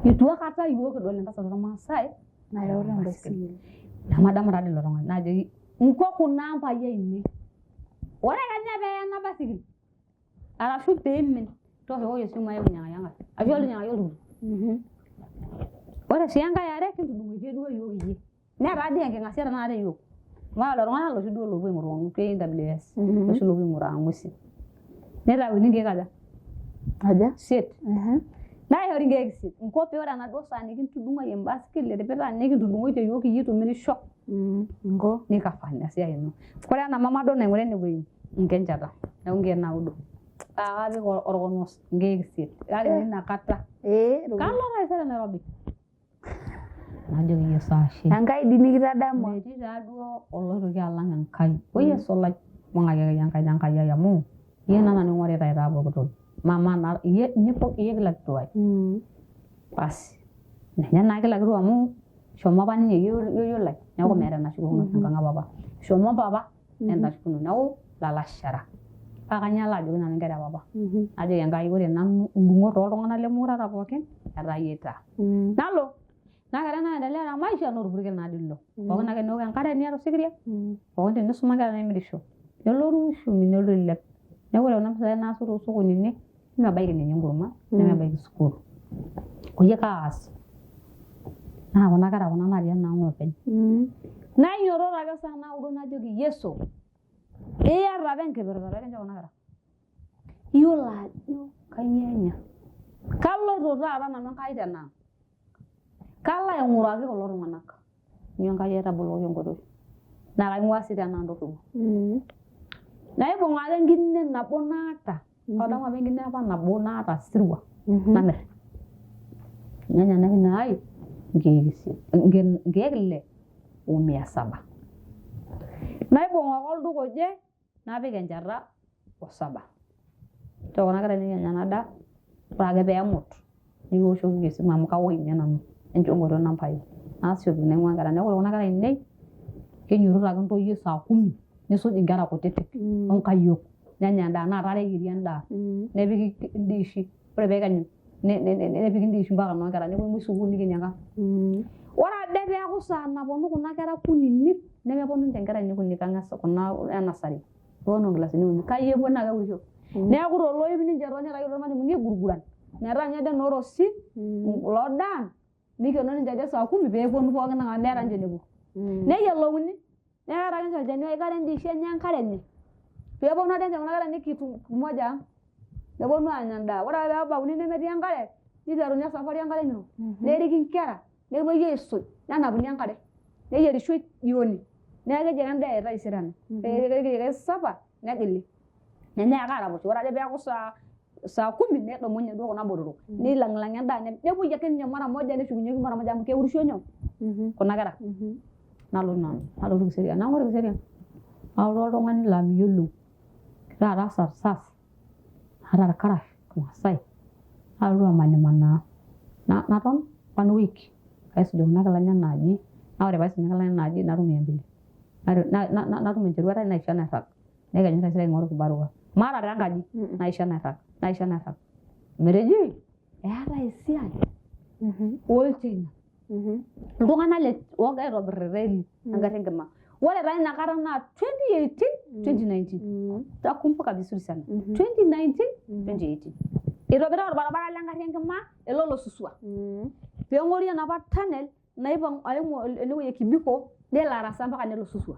Itu aikata iyiook kidol entasat ormaasai Nareuta embaisikil. Nemadamu taadoi ilo tung'ani najoki nko kuna ampai ainei. Ore kenya peeye ena basikil arashu peimin tooshokoki esimu ai kinyiang'aki enkae ashu alotu ainyiang'aki oltukutuk. Ore sii enkae are kintudung'oitie duo iyiook iyie. Netaa dii enking'asia tenakata iyiook. Amu ore lelo tung'anak iloshi duo loopuo aing'oru KWS loshi loopuo aing'uraa ng'uesin. Nitauni nkeek aja? Aja? Isiet. Naishori nkeek isiet. Nko pee ore enaduo saa nikintudung'oyie embasikil iripita nikintudung'oitie iyiook iyie itu imirisho. Nko. Nikafa ina siai ino. Ore ena mama duo naing'ura enewueji nkenchata. Neeku nkeek naudo. Paa kapik orkonos nkeek isiet. Kake tina kata. Kalo taisere Nairobi. Najoki Yesu ashe. Enkai dii nikitadamua. Metii taa duo oloitoki alang Enkai. O Yesu lai, ibung'aki akeyie enkaina Enkai ai amu iyie naa nanu aing'orita aitaa pooki toki. Mama naa iyie iyie iyie kila kitu ai. Basi ninye naa kila kitu amu eshomo apa ninye yieyio lai neeku meeta enashukokino tenkang e papa. Eshomo papa neeta enashukokino neeku lalashera. Paa kanyoo alo ajoki nanu inkera e papa. Najoki Enkai ore nanu indung'ot oltung'anak lemekure aata pookin etaa iyie aitaa. Nalo nagira naendelea te maisha naa orpurkel naadii ilo. Pookin ake teniok enkare niata osikiria, pookin tenisuma nkera nemirisho. Nelotu uchumi nelotu ailep. Neeku ore kuna pisai naasu toosokonini nemebaiki ninye enkurma, nemebaiki sukuul. Oyie kaas? Naa kuna kera kuna natii enaang oopeny. Nainyototo ake saa naudo najoki Yesu, iyata apa enkipirta pee kincho kuna kera. Iyiolo ajo kainyoo enya. Kaloito taata nanu Enkai tenaang. Kalo aing'uraki kulo tung'anak. Nyoo Enkai aitaboloki enkoitoi. Naa kaing'ua sii tenaang torrono. Naibung ake enkine nabo naata. Kadamu apa enkine apa nabo naata sirua namir. Nenya ena kine ai nkeek isiet, nkeek ile o mia saba. Naibung ake olduka oje napik enchata o saba. Ore kuna kera ainei enya ena daa, ore ake peemut nikiwoshoki esimu amu kaok ninye nanu enchoo ngoto nambai nasioki naing'ua nkera. Neeku ore kuna kera ainei kenyototo ake ntoyie saa kumi nisuj inkera kutitik onkayiok nenya endaa naa tara eyieri endaa nepiki indiishi ore peekenyu nepiki indiishi mpaka noonkera neponu sukuul nikeni enkang. Ore ade peeku saa naponu kuna kera kunyinyik nemeponu ninche nkera ainei kunyinyik ang kuna e nursery eponu nkilasini uni kai epuo naa keurisho. Neeku toloip ninche etoni etayiolo irmalimuni aiguruguran metaa ninye ade noorosi loo daan mikeno ninche ade saa kumi peeponu pookin amu meeta ninche enepuo. Neyiolouni neeku keeta ake ninche olchani oikare indiishi enye enkare enye peeponu ade ninche kuna kera ainei kitu kimoja ang neponu aanya endaa. Ore ake peebauni nemetii enkare niteruni esafari enkare ng'iro neriki inkera nepuoi aisuj nenapuni enkare neyierishoi jioni neeku keji ake endaa e taisere ena. Keji ake supper negili nenyae ake araposho. Ore ade peeku saa kumi nedumunye duo kuna botorok neilang'ilang'a endaa nepuoi ake ninye mara moja neshukunyeki mara moja amu keurisho nyoo kuna kera. Nalotu nanu nalotu Kiserian. Naa ore Kiserian nalotu oltung'ani laa miyiolou taata asasas naata irkarash irmaasai nalotu amanimanaa naton one week paisuj kuna kilani ena aji naa ore paisuj kuna kilani ena aji natum mia mbili natum enchoruet ai naisho enairrag nekenyu taisere aing'oru kibarua maata taa enkaji naisho enairrag naisho enairrag ometejoi eetae esiai olchina iltung'anak le oogira aitobirr ereli engarri enkima. Ore taa ina kata naa 2018 2019 takumbuka vizuri sana 2019 2018 itobira orbaribara lengarri enkima ele olosusua peeng'ori enapa tunnel naipang aimu enewueji e Kibiko nelo arasaa mpaka nelo Suswa.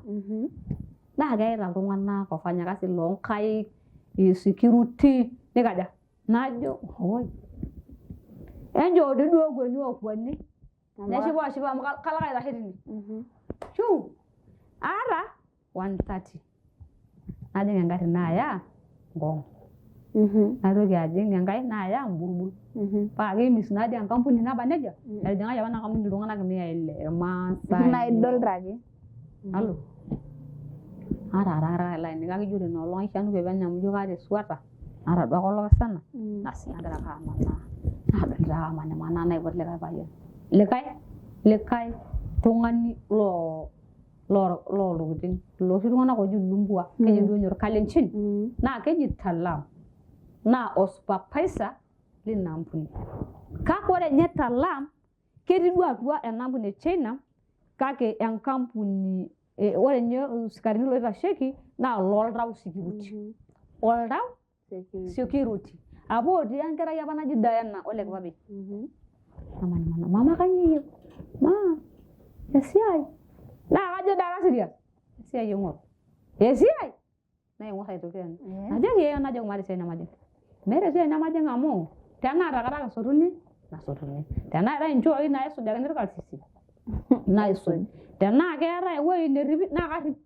Naa keita iltung'anak wafanyakazi loonkaik security nikaja najo hoi enchoo dii duo okueni okuani neshipa oshipa amu kalo ake aitashe tine shuu aata 1:30 najing engarri naaya Ngong naitoki ajing enkae naaya Mburbur paa keimis naadii enkampuni naba nejia etijing'ayie apa ina kampuni iltung'anak miyai ile irmaasai Naa idolta ake. Nalo naata taa irkarash lainei kake ijo ore ina olong aishanuke penyo amu ijo kaata esuata naata duo ake olokesana asi nagira ake amanaa nadolita ake amanimanaa naipot likae payian likae tung'ani loo loltokitin iloshi tung'anak ooji ilumbua keji duo ninye orkalenjin naa keji Talam naa osupervisor. Lina ampuni. Kake ore ninye Talam ketii duo atua ena ampuni e China kake enkampuni ore ninye isikarini loitasheki naa loltau security. Oltau security. Apa otii enkerai apa naji Diana ole Kipapi. Namanimana, mama kanyoo iyieu? Ma, esiai. Naa kajo dii ara serious. Esiai aing'oru. Esiai? Naing'or aitoki ena. Najoki ee najoki maata esiai nemajing. Meeta esiai nemajing amu tenaa takataka esotuni, nasotuni. Tenaa eetae inchooi naisujakini irkarsisi, naisuj. Tenaa keetae ewueji nerripi naa karrip.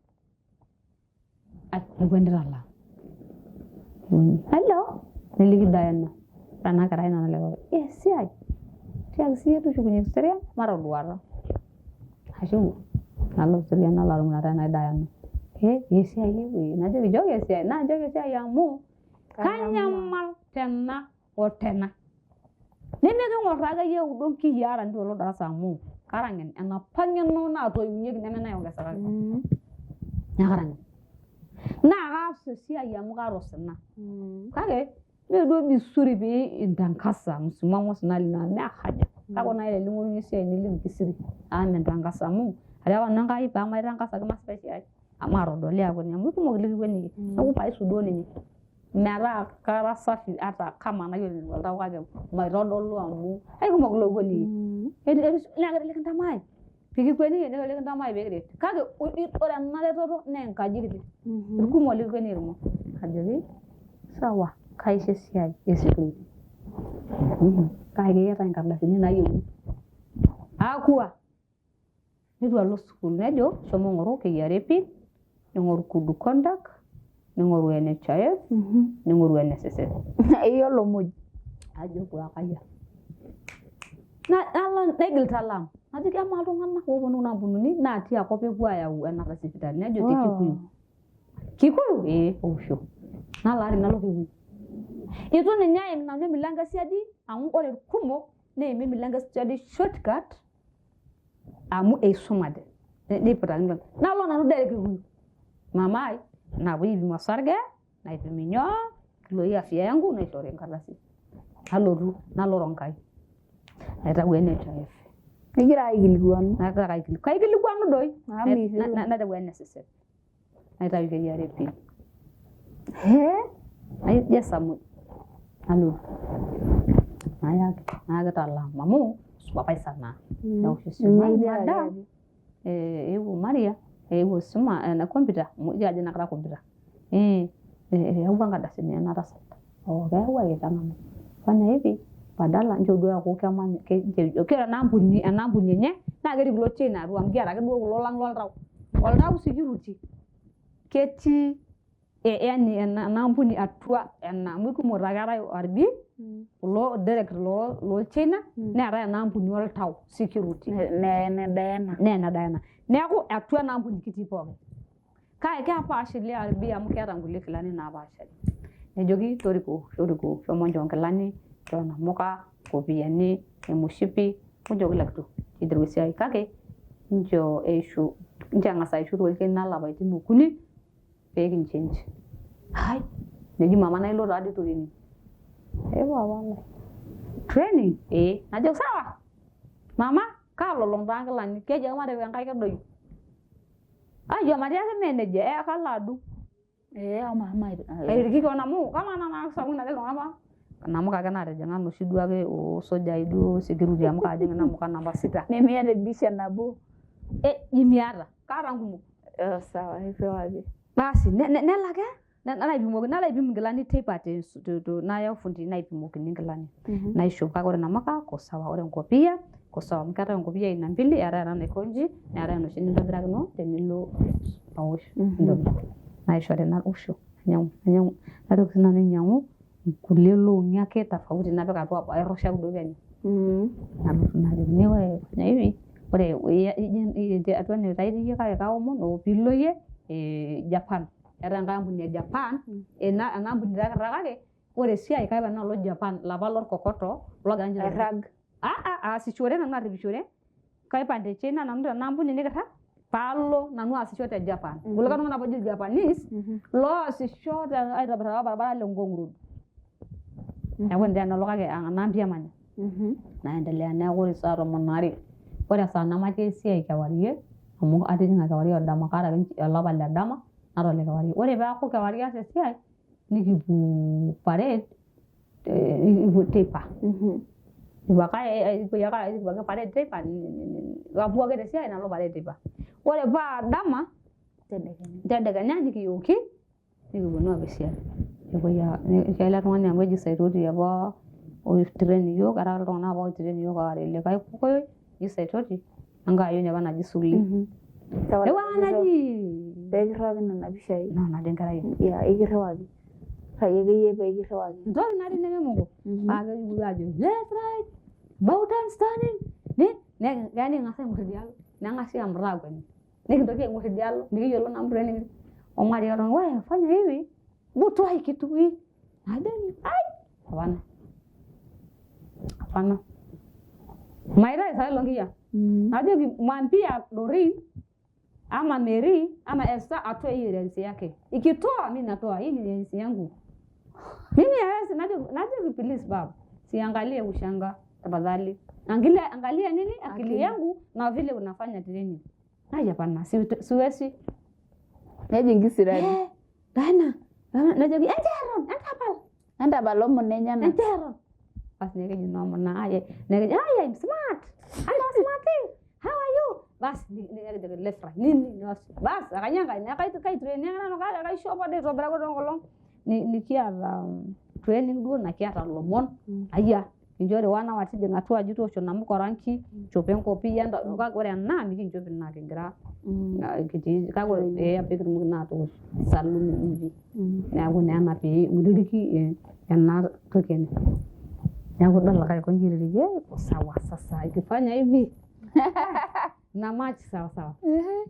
Ai, nakwet nitalaa. Hello, neliki Diana. Ore ena kerai naa nalep esiai. Tiaki siiyie tushukunye Kiserian matoduata. Ashuko nalo Kiserian nalo atum ina naji Diana. Eh, esiai iyieu? Najoki nchooki esiai naa nchooki esiai amu kanyamal tena o tena. Nemeking'or taa akeyie udo nkiyiaa ata nitu elo darasa amu kara ng'en enapa ng'eno naatoiunyieki neme naiongesakaki. Neeku kara ng'en. Naa kaas esiai amu kaata osina. Kake mee duo vizuri pee intangasa msimamo osina lino amu mee haja. Kake ore naaji tening'orunye esiai niliki kisiri amu mintangasa amu atiaka nanu Enkai pee maitangasaki masipa esiai amu maatodoli akweni amu ikumok ilikikweniki. Neeku paisudoo ninye metaa kara safi ata kama nayiolo enetiu oltau kake maitodolu amu aikumok iloikweniki. Naa ketii likintamai pikikweniki netii likintamai pee kiret kake ore ena retoto naa enkaji kiti. Irkumok likikweniki irkumok. Ajoki sawa kaisho esiai e security. Kake keetae inkardasini naayieuni. Akua neitu alo sukuul nejo shomo ing'oru KRA pin ning'oru good conduct ning'oru NHIF ning'oru NSSF. Iyiolo muj. Ajo kuakayia. Nalo naigil talam najoki amaa iltung'anak ooponu kuna ampunini naa tia kop epuo ayau ena ardasi esipitali nejo te Kikuyu. Kikuyu? Ee Ousho. Nalo ari nalo Kikuyu. Itu ninye aim nanu emilango esiadi amu ore irkumok neima emilango esiadi shortcut amu eisumate neiputakini iltung'anak. Nalo nanu direct Kikuyu. Mama ai napuoi aipim osarge naipimi nyoo kiloi afya yangu naishori enkardasi. Nalotu nalo Ronkai naitau NHIF. Nigira aikilikuanu. Nagira aikilikuanu. Kaikilikuanu doi. Amu mifiru. Naitau NSSF. Naitau KRA pin. Hee? Naija muj. Nalotu. Nayaki nayaki talam amu supervisor naa. Naosh esimu. Madam, eewuo Maria, eewuo sima ena computer amu ijo ajo inakata computer. Eyawua nkardasini ena tasat. Oh, keyawua ee tang'amu. Fanya hivi badala nchoo duo eeku kemanya ore ena ampuni ena ampuni enye naa ketii kulo China atua amu kiata ake duo kulo lang loltau. Oltau security ketii yani ena ampuni atua ena amu ikumok taa keetae RB kulo direct loo China neetae ena ampuni oltau security. Ne ene Diana. Nee ene Diana. Neeku atua ena ampuni kitii pookin. Kake kepaasha ile RB amu keeta nkulie kilani napaashari. Nejoki toriko toriko shomo nchoo nkilani, nchoo namuka, nkopiyiani, emoshipi, nchoo kila kitu niteru esiai kake nchoo eishu nchoo eng'as aishu torkeek lapaitin okuni pee kinchange. Hai neji mama naa ilo taadii training. Ee papa lai. Training? Ee. Najoki sawa. Mama kaalolong taa nkilani keji ake matipik Enkai kedoyio. Ai matiaki mee nejia ee kalo adung. Ee ama ama. Airiki kewon amu kamaa naa sapukin ake iltung'anak namuka ake naatijing'a noshi duo ake oosojai duo security amu kaajing inamuka namba sita. Nemiata empisha nabo. Eh miata kaata nkumok. Oh, sawa irriwaki. Basi nelo ake naipimoki nalo aipim inkilani teipa naya ofundi naipimokini inkilani. Naishop kake ore namuka ko sawa ore enkopia ko sawa amu keetae enkopia aina mbili eetae ena naiko inji neetae enoshi nintobirakino tenilo aosh intobir. Naishori naosho nainyiang'u naitoki sinanu ainyiang'u nkulie long'i ake tofauti napik atua pairrushaki duo penyo. Nalotu najokini ore fanya hivi ore atua ene taa itii iyie kake kaomon piilo iyie Japan. Eetae enkae ampuni e Japan ena ampuni taa kirrag kake ore esiai kaiba nalo Japan lapa lorkokoto logira ninche Airrag. Aasishore nanu arripishore kaipang te China nanu tena ampuni nikirrag paalo nanu aasisho te Japan. Kulikae tung'anak apa oji Japanese loosisho aitobir apa orbaribara le Ngong Road. Neeku ninche nalo kake ena amanya. Naendelea neeku ore saa 12, ore esaa namatii esiai kewarie, amu atijing'a kewarie odama, kaata ake olapa le dama naata ole kewarie. Ore peeku kewarie aas esiai, nikipuo parade nikipuo teipa. Kipuo ake parade teipa, apuku ake tesiai nalo parade teipa. Ore paa dama tedekenya nikiyooki nikiponu aapuo esiai. Ketii ele tung'ani amu eji Saitoti apa oitrain iyiok, era iltung'anak apa oitrain iyiok aare likae kokoyoi oji Saitoti wenkae ayioni apa naji Sule. Neeku naji Pee kirriwaki nena pishai. Nona dii enkerai. Ya ekirriwaki. Rayie akeyie pee kirriwaki. Entoki natii nememuko. Paa kepuo aajo left right about and standing. Keya niking'as aing'or idialo, neng'asi amutaa aakwani. Nikintoki aing'or idialo, mikiyiolo naa murua enikitii. Omari oltung'ani, we fanya hivi, hebu toa hii kitu hii. Najoki, ai, hapana. Hapana. Mahitaji sahi lonkiyiaa. Najoki mwambia Doreen ama Mary ama Esther atoe hii lensi yake. Ikitoa mimi natoa, hii ni lensi yangu. Mimi hawezi najoki please baba, siangalie ushanga tafadhali. Angalia angalia nini akili yangu na vile unafanya training. Ai hapana, siwezi. Nejing kisirani. Eh, Dana, najoki enteron, entapal. Entapal omon enyenak. Enteron. Basi nekeji naa omon ai nekeji ai I'm smart. I'm smart. How are you? Basi nekeji left right. Nini bas akanyanga na kai training nanu kaishopo dei aitobiraki toonkolong nikiata training duo nakiata ilomon. Ayia kinchori wana watijing'a atua aji toosho namuka oranki, nchopo enkopiyia kake ore ena mikinchop ina kigira kitii kake pee kitumoki naa atoosh saluni hivi. Neeku naa ena pee miririki ena toki enye. Neeku idol ake aikonji aiririki iko sawa sasa ikifanya hivi na match sawa sawa.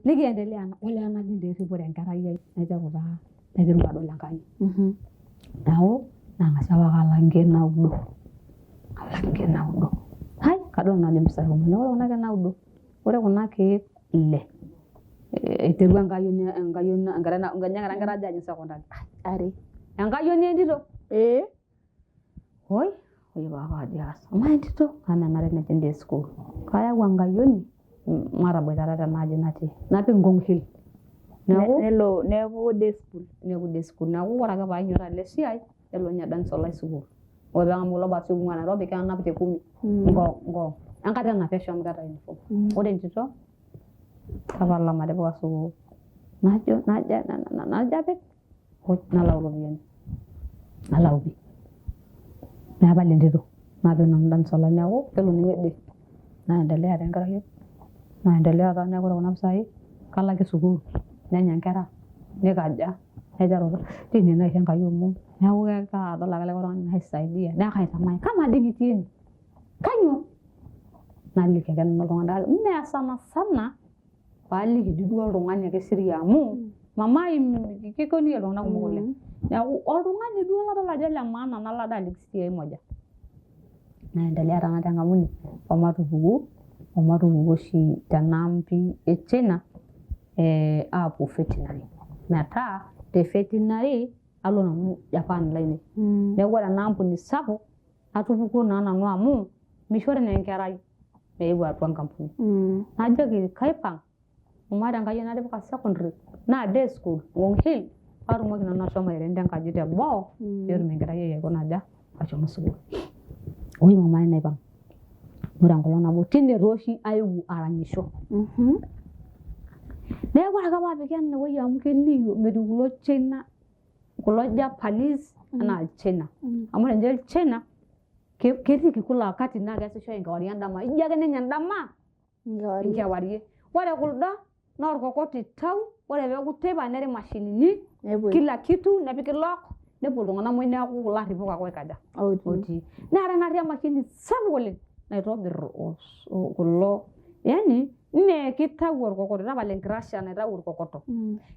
Nikiendelea na ole najing taa erripore enkerai ai naiteru taa naiteru adol Enkai. Neeku nang'asi apake alak inkeek naudo. Alak inkeek naudo. Hai kadol naa ajo impisai kumok. Neeku ore kuna keek naudo, ore kuna keek ile eiterua enkayioni enkayioni enkerai nkera aja ajing sekondari. Are. Enkayioni entito. Ee. Oi, oi papa ajo aas. Amaa entito kamenare nejing day school. Kayau enkayioni mataboitare tenaaji natii. Napik Ngong Hill. Neeku Nelo neeku day school. Neeku day school. Neeku ore ake paainyiototo alo esiai nelo ninye Dansola sukuul. Ore peeng'amu kulo basi oing'ua Nairobi kenap te kumi Ngong Ngong. Enkata ena pesho amu keeta uniform. Ore entito tapala matipika sukuul. Najo najo apik nalau iropiyiani. Nalau pii. Napal entito napik nanu Dansola neeku kelo ninye day. Naendelea taa enkerai ai. Naendelea taa neeku ore kuna pisai kalaki sukuul nenya nkera nikaja naiteru tine naisho Enkai omon. Neeku kaadol ake likae tung'ani naisaidia neeku kaitamaai kamaa dii kitii ene kainyoo? Naliki ake nanu oltung'ani kake mee sana sana paaliki dii duo oltung'ani ake siri amu mama kikoniyie iltung'anak kumok oleng. Neeku oltung'ani duo ladol ajo ole maana nalo ade aliki siri moja. Naendelea taa natii enkampuni omatupuku oshi tena ampi e China aapuo veterinary. Metaa te veterinary alo nanu Japan lainei. Neeku ore ena ampuni sapuk atupukuo naa nanu amu mishori naa enkerai meeu atua enkampuni. Najoki kaipang amu aata enkayioni natipika secondary naa day school Ngong Hill paatumoki nanu ashomo airenta enkaji teboo peetum enkerai ai aikuna aja ashomo sukuul. Oi mama ai naipang. Ore enkolong nabo tine taa oshi aewuo aranyisho. Neeku ore ake paapiki enewueji amu kelio metiu kulo China kulo Japanese anaa China. Amu ore ninche China ketii kula wakati naa keesisho enkewarie endama. Ijo ake nenya endama enkewarie. Ore kuldo naa orkokoti itau, ore peeku teipa neri mashinini, kila kitu nepiki lock, nepuo iltung'anak muj neeku kulo arripok ake oikaja otii. Neetae naarri emashini sapuk oleng naitobir kulo yani mme kitau orkokoto tapala enkrasha naitau orkokoto.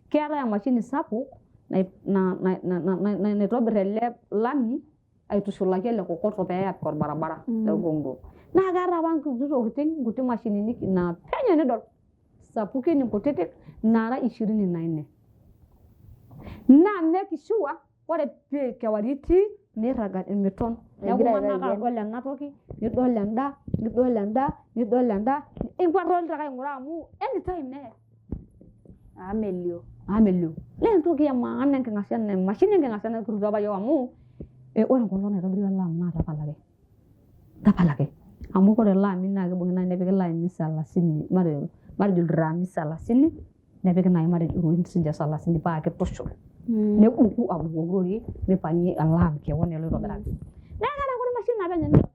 Keetae emashini sapuk naitobir ele lami aitushulaki ele kokoto pee epik orbaribara le Ngong Road. Naa keeta apa nkuti tokitin nkuti mashinini naa penyo nidol sapukin nkutitik nara 24. Naa make sure ore pee kewarie itii nirraga miton. Neeku Egira imanaa ake aitayu. adol ena toki, nidol enda, nidol enda, nidol enda, inkwatolita ake aing'uraa amu anytime neye. Amu melio. Amu melio. Naa entoki e maana enking'asia, emashini enking'asia naiturutua apa iyiook amu ore enkolong naitobiri olaam naa tapala ake. Tapala ake. Amu ore ilaami naa kibung'i naaji nepiki ilaami salasini matejo ildraami salasini nepiki naaji matejo iroin sininche salasini paa kitushul. Nebuku abukoki rorie mipang'ie olaam kewon elo aitobiraki. Naa keeta kuna mashini naa penyo nidol.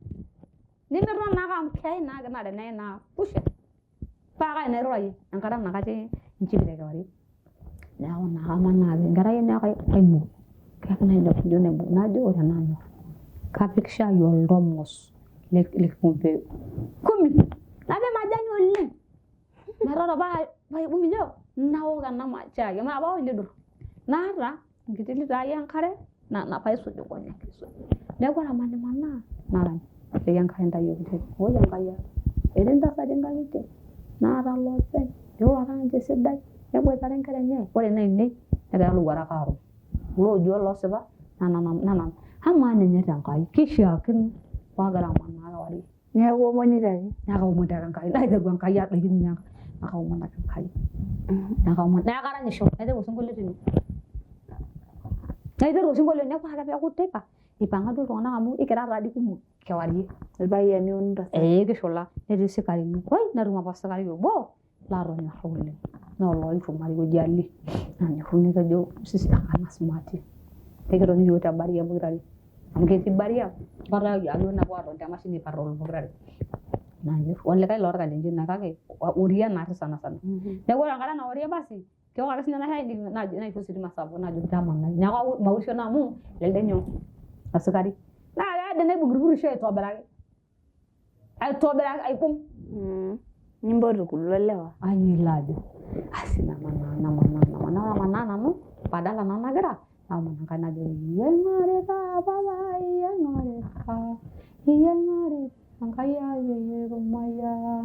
Nemeton naake amu keyai naake naa teneyai naa pusha. Paa kai naa irurayie enkata naa katii inchipita kewarie. Neeku naa kamanaa ake enkerai neeku kaibung. Keeku nainyok ijo naibung najo ore enaanyor kapik shai oltomos le kikombe kumi napik majani oleng metaa ore paibung ijo naok ena shai amaa paok nidur naata enkiti lita ai enkare paisuj inkonyek. Neeku ore amanimanaa narany ajoki Enkai ntayiolo oi Enkai ai etii ntasati nkang'itie naata loopeny nirurara ninche esidai neboitare nkera enye ore inainei negira ilowuarak aarum looji oloosipa nana amaa ninye tenkai kishiakino paagira amanaa kewarie. Neeku iomonito ake. Neeku kaomonito ake Enkai naiteru Enkai adoiki ninye naa kaomon ake Enkai. Naa kaomon naa karanyisho naiteru osinkolio tine. Naiteru osinkolio neeku ore ake peeku teipa ipang'a duo iltung'anak amu ekira taadi kumok kewarie. Irpayiani ontasati. Ee kishula netii isikarini. Woi natum apa osikari obo latonyorra oleng naa ololchumari oji Ali nanyorru netejo sisi akana smati nikitoni iyiook te baria pokirare amu ketii baria mpaka ajo napuo atoni te mashini aiparol pokirare nanyorr olikae lorkalenjin naa kake oria naarri sana sana neeku ore enkata naorie basi keok ake sinye ena shai naisho ositima sapuk najoki tamanai neeku maurisho naa amu lelde nyoo osikari naa keidim naibung irpurisho aitobiraki aitobiraki aibung. Nimpotu kulo lewa. Anyilo ajo asi namanaa namanaa namanaa ore amanaa nanu badala nanu nagira naomon Enkai najoki iyie aing'orita papa iyie aing'orita iyie aing'orita Enkai ai peyie kimayian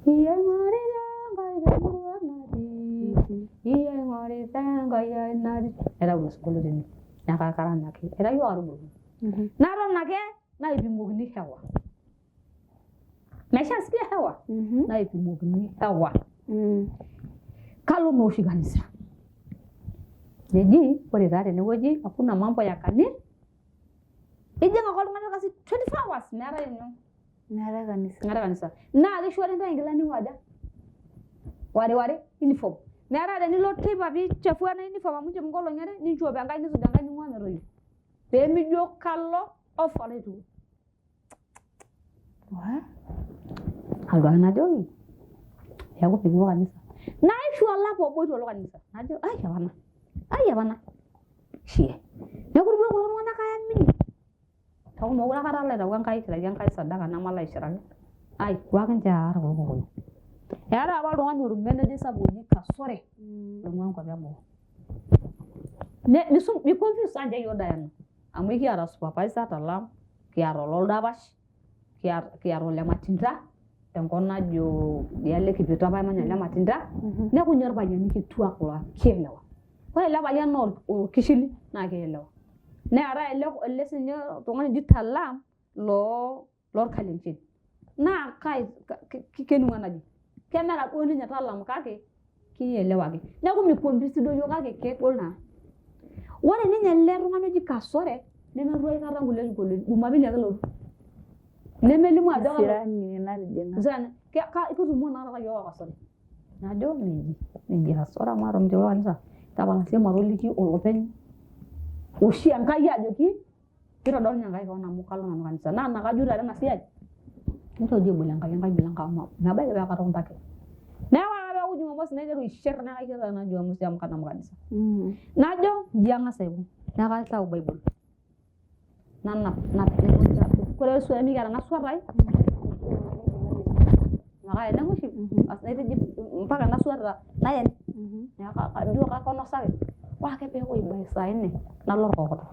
iyie aing'orita Enkai temurua natii iyie aing'orita Enkai ai natii naitau ilo sinkolio tine neeku karany ake aitayu karibu naton ake naipimokini hewa Meshasikia hewa naipimokini hewa kalo naa oshi kanisa neji ore taa tenewueji hakuna mambo ya kanisa ijing ake oltung'ani orkasi 24 hours meetae nyoo Meetae kanisa. meetae kanisa naa kishori intae inkilani waja ware ware uniform metaa tenilo teipa piichafua ena uniform amu inchop inkolong'i are ninchop enkae nisuj enkae ning'ua metoyio pee mijo kalo off aloituku. Alotu ake najoki eeku mikipuo kanisa. Naishu olapa obo eitu alo kanisa. Najo ai epana, ai epana. Shie. Neeku itodua kulo tung'anak kayamini. Neeku mekure aikata alo aitau Enkai aishiraki Enkai sadaka nemalo aishiraki. Ai kuak ninche aar kulo kokoyo. Eetae apa oltung'ani ormenejai sapuk oji Kasore loing'ua nkuapi eboo. Mi confuse ninche iyiook Diana amu ekiata supervisor Talam, kiata ololdapash, kiata ole Matinda tenkop najo idialo e Kipito apa emanya ole Matinda, neeku ninye irpayiani kituak laa kielewa. Ore ele payian naa orkishili naa kielewa. Neetae ele sininye tung'ani oji Talam loo lorkalenjin naa kening'u enaji. Kemera duo ninye Talam kake kielewa ake. Neeku mi confuse duo iyiook kake kegol naa. Ore ninye ele tung'ani oji Kasore nemelotu aikata nkulie sinkolioitin, Jumapili ake elotu. Nemelimu ajo kalo. Kisirani natijing'a. Kitumo naa taata iyiook o Kasore. Najo meji, meji Kasore amu aton kanisa. Tapala siyie matoliki olopeny oshi Enkai ajoki pitodol ninye Enkai kewon amu kalo nanu kanisa. Naa ina kajut ake ena siai. Nitoki ebol Enkai Enkai milango amu mebaiki pee aikata ntake. Neeku ore ake peeku Jumamosi naiteru aishir naa kaishir ena Jumamosi amu kadamu kanisa. Najo inji ang'as aiko. Neeku kaitau Bible. Nanap ore esuai mikiata ena suata ai. Nakaen oshi naitijip mpaka ena suata naen. Neeku kajo kakonosaki. Ore ake peeku aiba saa nne nalo orkokoto.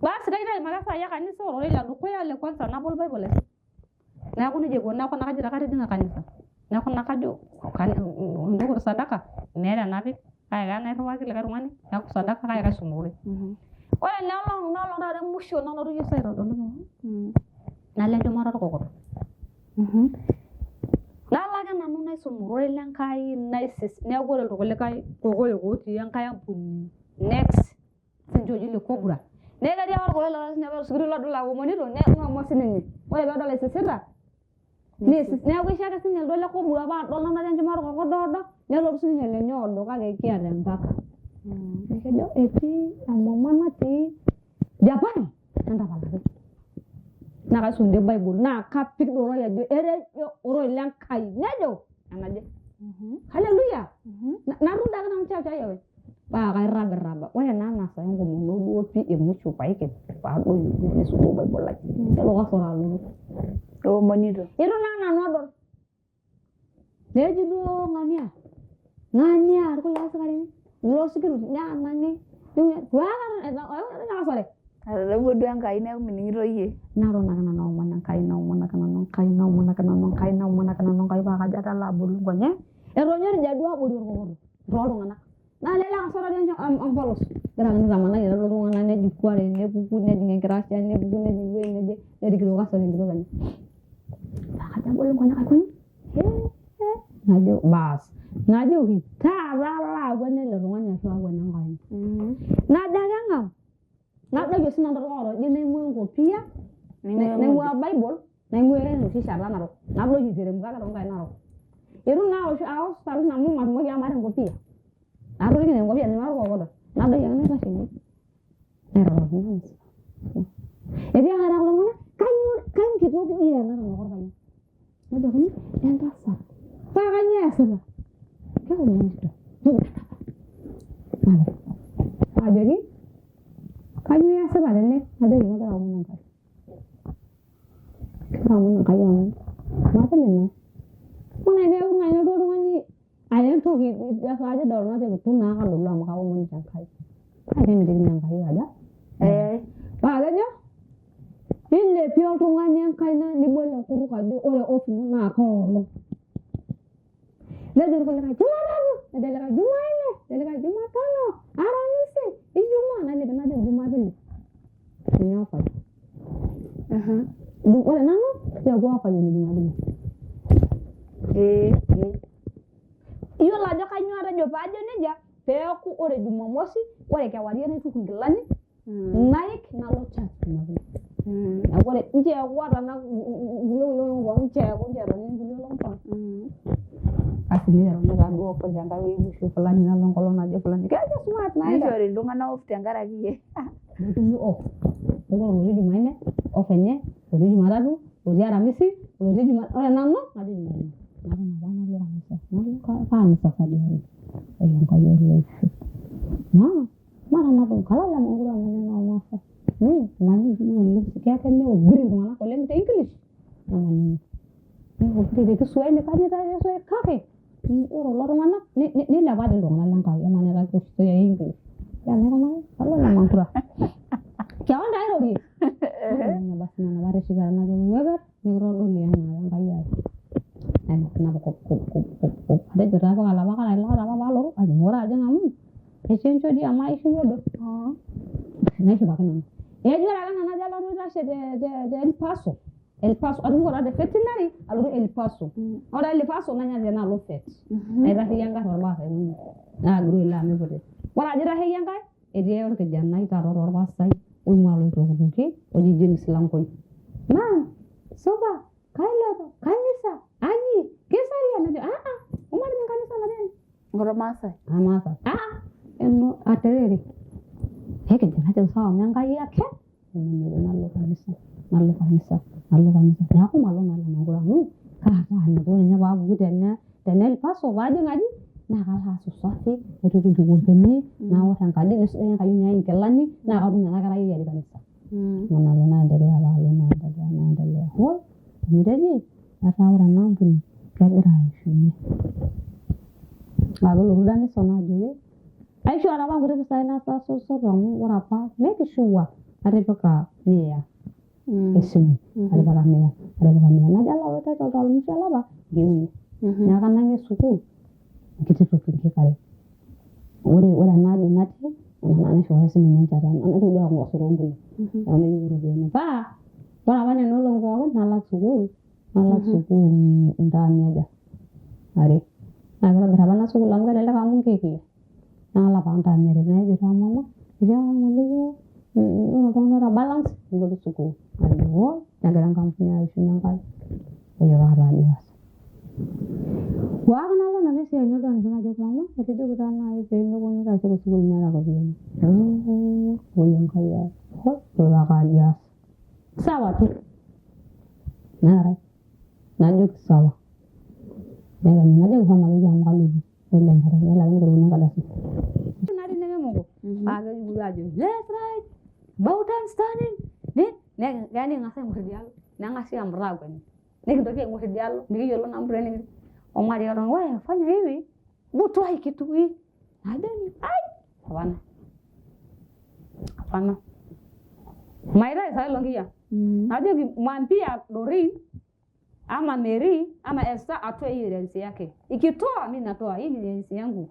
Basi kaitayu ake saai e kanisa ororei le dukuya le kwanza nabol Bible aisum. Neeku nejia aiko neeku ina kajo katijing'a kanisa. Neeku ina kajo entoki sadaka meeta enapik Kake keya nairriwaki likae tung'ani neeku sadaka kake kaisumorore. Ore ina olong ina olong taata emusho nalotu Yesu aitodolu kewon nalo enchumata orkokoto. Nalo ake nanu naisum ororei le Nkai naisis neeku ore irkulikae kokoyo otii enkae ampuni next sinche oji le Cobra. Neeku ketii ake orkokoyoi loota sinye osikiri lodol aomonito neng'amu sininye. Ore peedol aisisita neisis neeku isho ake sinye lido le Cobra paadol nanu atii enchumata orkokodo oodo nelotu sininye olenye oodo kake kiata empaka. Ekejo etii emama natii Japan entapalaki. Naa kaisum dii Bible naa kapik duo ororei ajo etejo ororei le Nkai nejo enaje. Haleluya. Natum dii ake nanu church ai openy. Paa kairrabirraba. Ore naa ena saa enkomono duo pii e musho paiken paadoyio duo naisudoo Bible ai. Nelo kasoro alotu. Iomonito. Itu naa nanu adol. Neji duo ng'ania, ng'ania irkulikae sikarini loo security naanang'i kasore. Atadamua duo Enkai neeku mining'ito iyie. Naton ake nanu aomon Enkai naomon ake nanu Enkai naomon ake nanu Enkai naomon ake nanu Enkai paa kajo ake alo abolu nkonyek etonyorija duo abori orkokoto tooltung'anak. Naa lele kasoro otii empolos. Egira ake nitamanayie lelo tung'anak nejukware nepuku nejing enkirasha nepuku nejing ewueji neje nerikito kasore enkitok enye. Paa kajo abol nkonyek aikonji hee najo baas najoki taata alo aaku enele tung'ani ashu aaku enenkai. Najo ake eng'am nadoyio sinanu torkokoto ijo naing'ua enkopia naing'ua Bible naing'ua enoshi shata narok nadoyio aiteremka ake toonkaik narok. Itu naa aosh aosh saluti amu matumoki amu maata enkopia. Atorikine enkopia nena orkokoto nadoyio ake naitashe nairoroki kanisa. Etii akata kulo tung'anak kanyoo kankitok dii ena tanaka orpayian. Nejokini entasat paa kanyoo easita? Keomonito. Ajoki kanyoo iasita tene? Najoki kagira aomon Enkai. Kagira aomon Enkai amu mapene naa. Ore teneeku naaji nelotu oltung'ani aya entoki ajo dol najoki itu naa ake adolu amu kaomonito Enkai. Kake kemitiki naa Enkai aja paa kejo ilepie oltung'ani enkaina nibol enkutuk ajo ore off ino naa kaa olong. Nejo irkulikae Jumatatu, nejo likae Jumanne, nejo likae Jumatano, Aramisi, Ijumaa, nailepie najo Jumapili. Ninye off ai. Ore nanu neeku off ai ene Jumapili. Iyiolo ajo kainyoo atejo paajo nejia peeku ore Jumamosi ore kewarie naituku inkilani naik nalo church Jumapili. Neeku ore nchoo eeku ata nkulie olong'i pookin nchoo eeku nchoo etoni nkulie olong'i pookin. Asi niteruni taa duo off tenkae wiki fulani nalo enkolong naje fulani. Kejo smart naida. Nishori iltung'anak off tenkaraki iyie. Netumi off. Neeku ore olotii Jumanne off enye, olotii Jumatatu, olotii Aramisi, olotii Juma ore nanu najo Jumapili. Naton apa nalo kanisa. Nalo kanisa sa dii ake. Ore Enkai oloishu. Naa mara nabo kala le Mungu amu nena ormaasai. Manyi oleng keeta neobir iltung'anak oleng te English. Namanini. Neobir te Kiswahili kajo taa Kiswahili kake ore kulo tung'anak nilepa dii iltung'anak le Nkai amaa naa Kiswahili English. Ya naikunaki kalo le Mankura. Keon taa airorie. Nadumunye basi nanu atishipa najoki wewe mikitodoli enaa Enkai ai. Nainap kop kop kop kop kop. Atejo taa mpaka olapa karae laata apa paalotu kake mekure ajing amu aichenjo dii amu aishiwuo doi. Naishop ake nanu. Ejo ore ake nanu ajo alotu aitashe te te te El Paso, El Paso atupukuo taa te veterinary alotu El Paso. Ore El Paso nanya tenaalo vet. Naitasheyie engarri orbaas aikunye. Naagiroo ilo amu eiputi. Ore ajo aitasheyie enkae etii orkijanai taata otaa orpastai oing'ua Oloitokitok oji James Lankoi. Mam, supa, kailoto, kanisa, aji, kiserian? Najo aa, omatijing kanisa natii ene. Ormaasai. Ormaasai. Aa, eno aterere. Ekijo najo sawa amu Enkai ake nalo kanisa, nalo kanisa, nalo kanisa. Neeku malo naa Lemankura amu kaataaniki ore ninye paapuku tene tene El Paso paajing aji naa kalo aas usafi, naituku nkikompeni, naor enkaji, naisujaki enkayioni ai nkilani naa katum nena kerai ai atii kanisa. Nalo naendelea paalo naendelea naendelea hoo ometeji etaa ore ena ampuni kegira aishunye. Naa kelotu Danison ajoki aishoo apa nkuti pisai nasotu amu ore apa make sure atipika mia esimu, atipika mia, atipika mia. Najo alo title tolmusho olapa nkeek uni. Neeku kanang'ie sukuul enkiti toki nkeek are. Ore ena aji natii ena naishooyo sininye enchata naitoki duo aaku toonkulie amu meyieu iropiyiani. Paa ore apa nena olong'i pookin nalak sukuul, nalak sukuul intaami aja are. Naa kitobir apa ina sukuul amu kelelek amu inkeek ile. Nalak apa intaami are. Nejo taa mama etiaka ng'ole yiok ore oltung'ani oota balance nelotu sukuul. Najo hoo negira enkampuni aishunye Enkai ore paata ajo aas. Waake nalo nanu esiai nelotu aliki najoki mama etejoki taa naaji pee meponu taisere sukuul miata iropiyiani. Oi Enkai ai hoi ore paake ajo aas. Sawa tu. Narai najoki sawa. Nekenyu najoki shomo akeyie amu kalotu. Nelo enkerai nelo ake nitorikino enkardasi. Natii nememuku. Paa kepuku ajo left right about time standing. Yani niking'as aing'or idialo neng'asi amutaa akweni. Nikintoki aing'or idialo mikiyiolo naa amu training kitii. Omari we fanya hivi hebu toa hii kitu hii. Najoki ai hapana. Hapana. Mahitaji sahi lonkiyiaa. Najoki mwambia Doreen ama Mary ama Esther atoe hii lensi yake. Ikitoa mimi natoa, hii ni lensi yangu.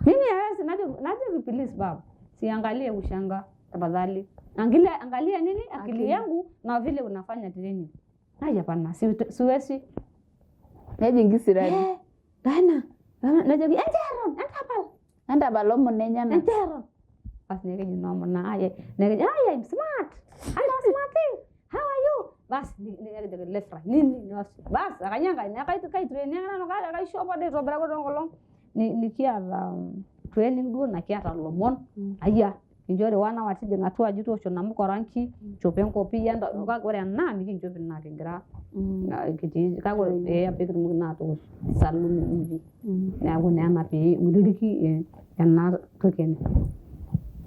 Mimi hawezi najoki please baba, siangalie ushanga tafadhali. Angalia angalia nini akili yangu na vile unafanya training. Ai hapana, siwezi. Nejing kisirani. Eh, Dana, Dana najoki enteron, entapal. Entapal omon enyenak. Enteron. Bas nekeji nomon aye, nekeji ay I'm smart. I'm smart. How are you? Bas nekeji left right. Nini bas akanya ngai na kai kai training nanu kaishopo dei aitobiraki toonkolong nikiata training duo nakiata ilomon. Ayia kinchori one hour tijing'a atua aji toosho namuka oranki, nchopo enkopiyia kake ore ena mikinchop ina kigira kitii kake pee kitumoki naa atoosh saluni hivi. Neeku naa ena pee miririki ena toki enye.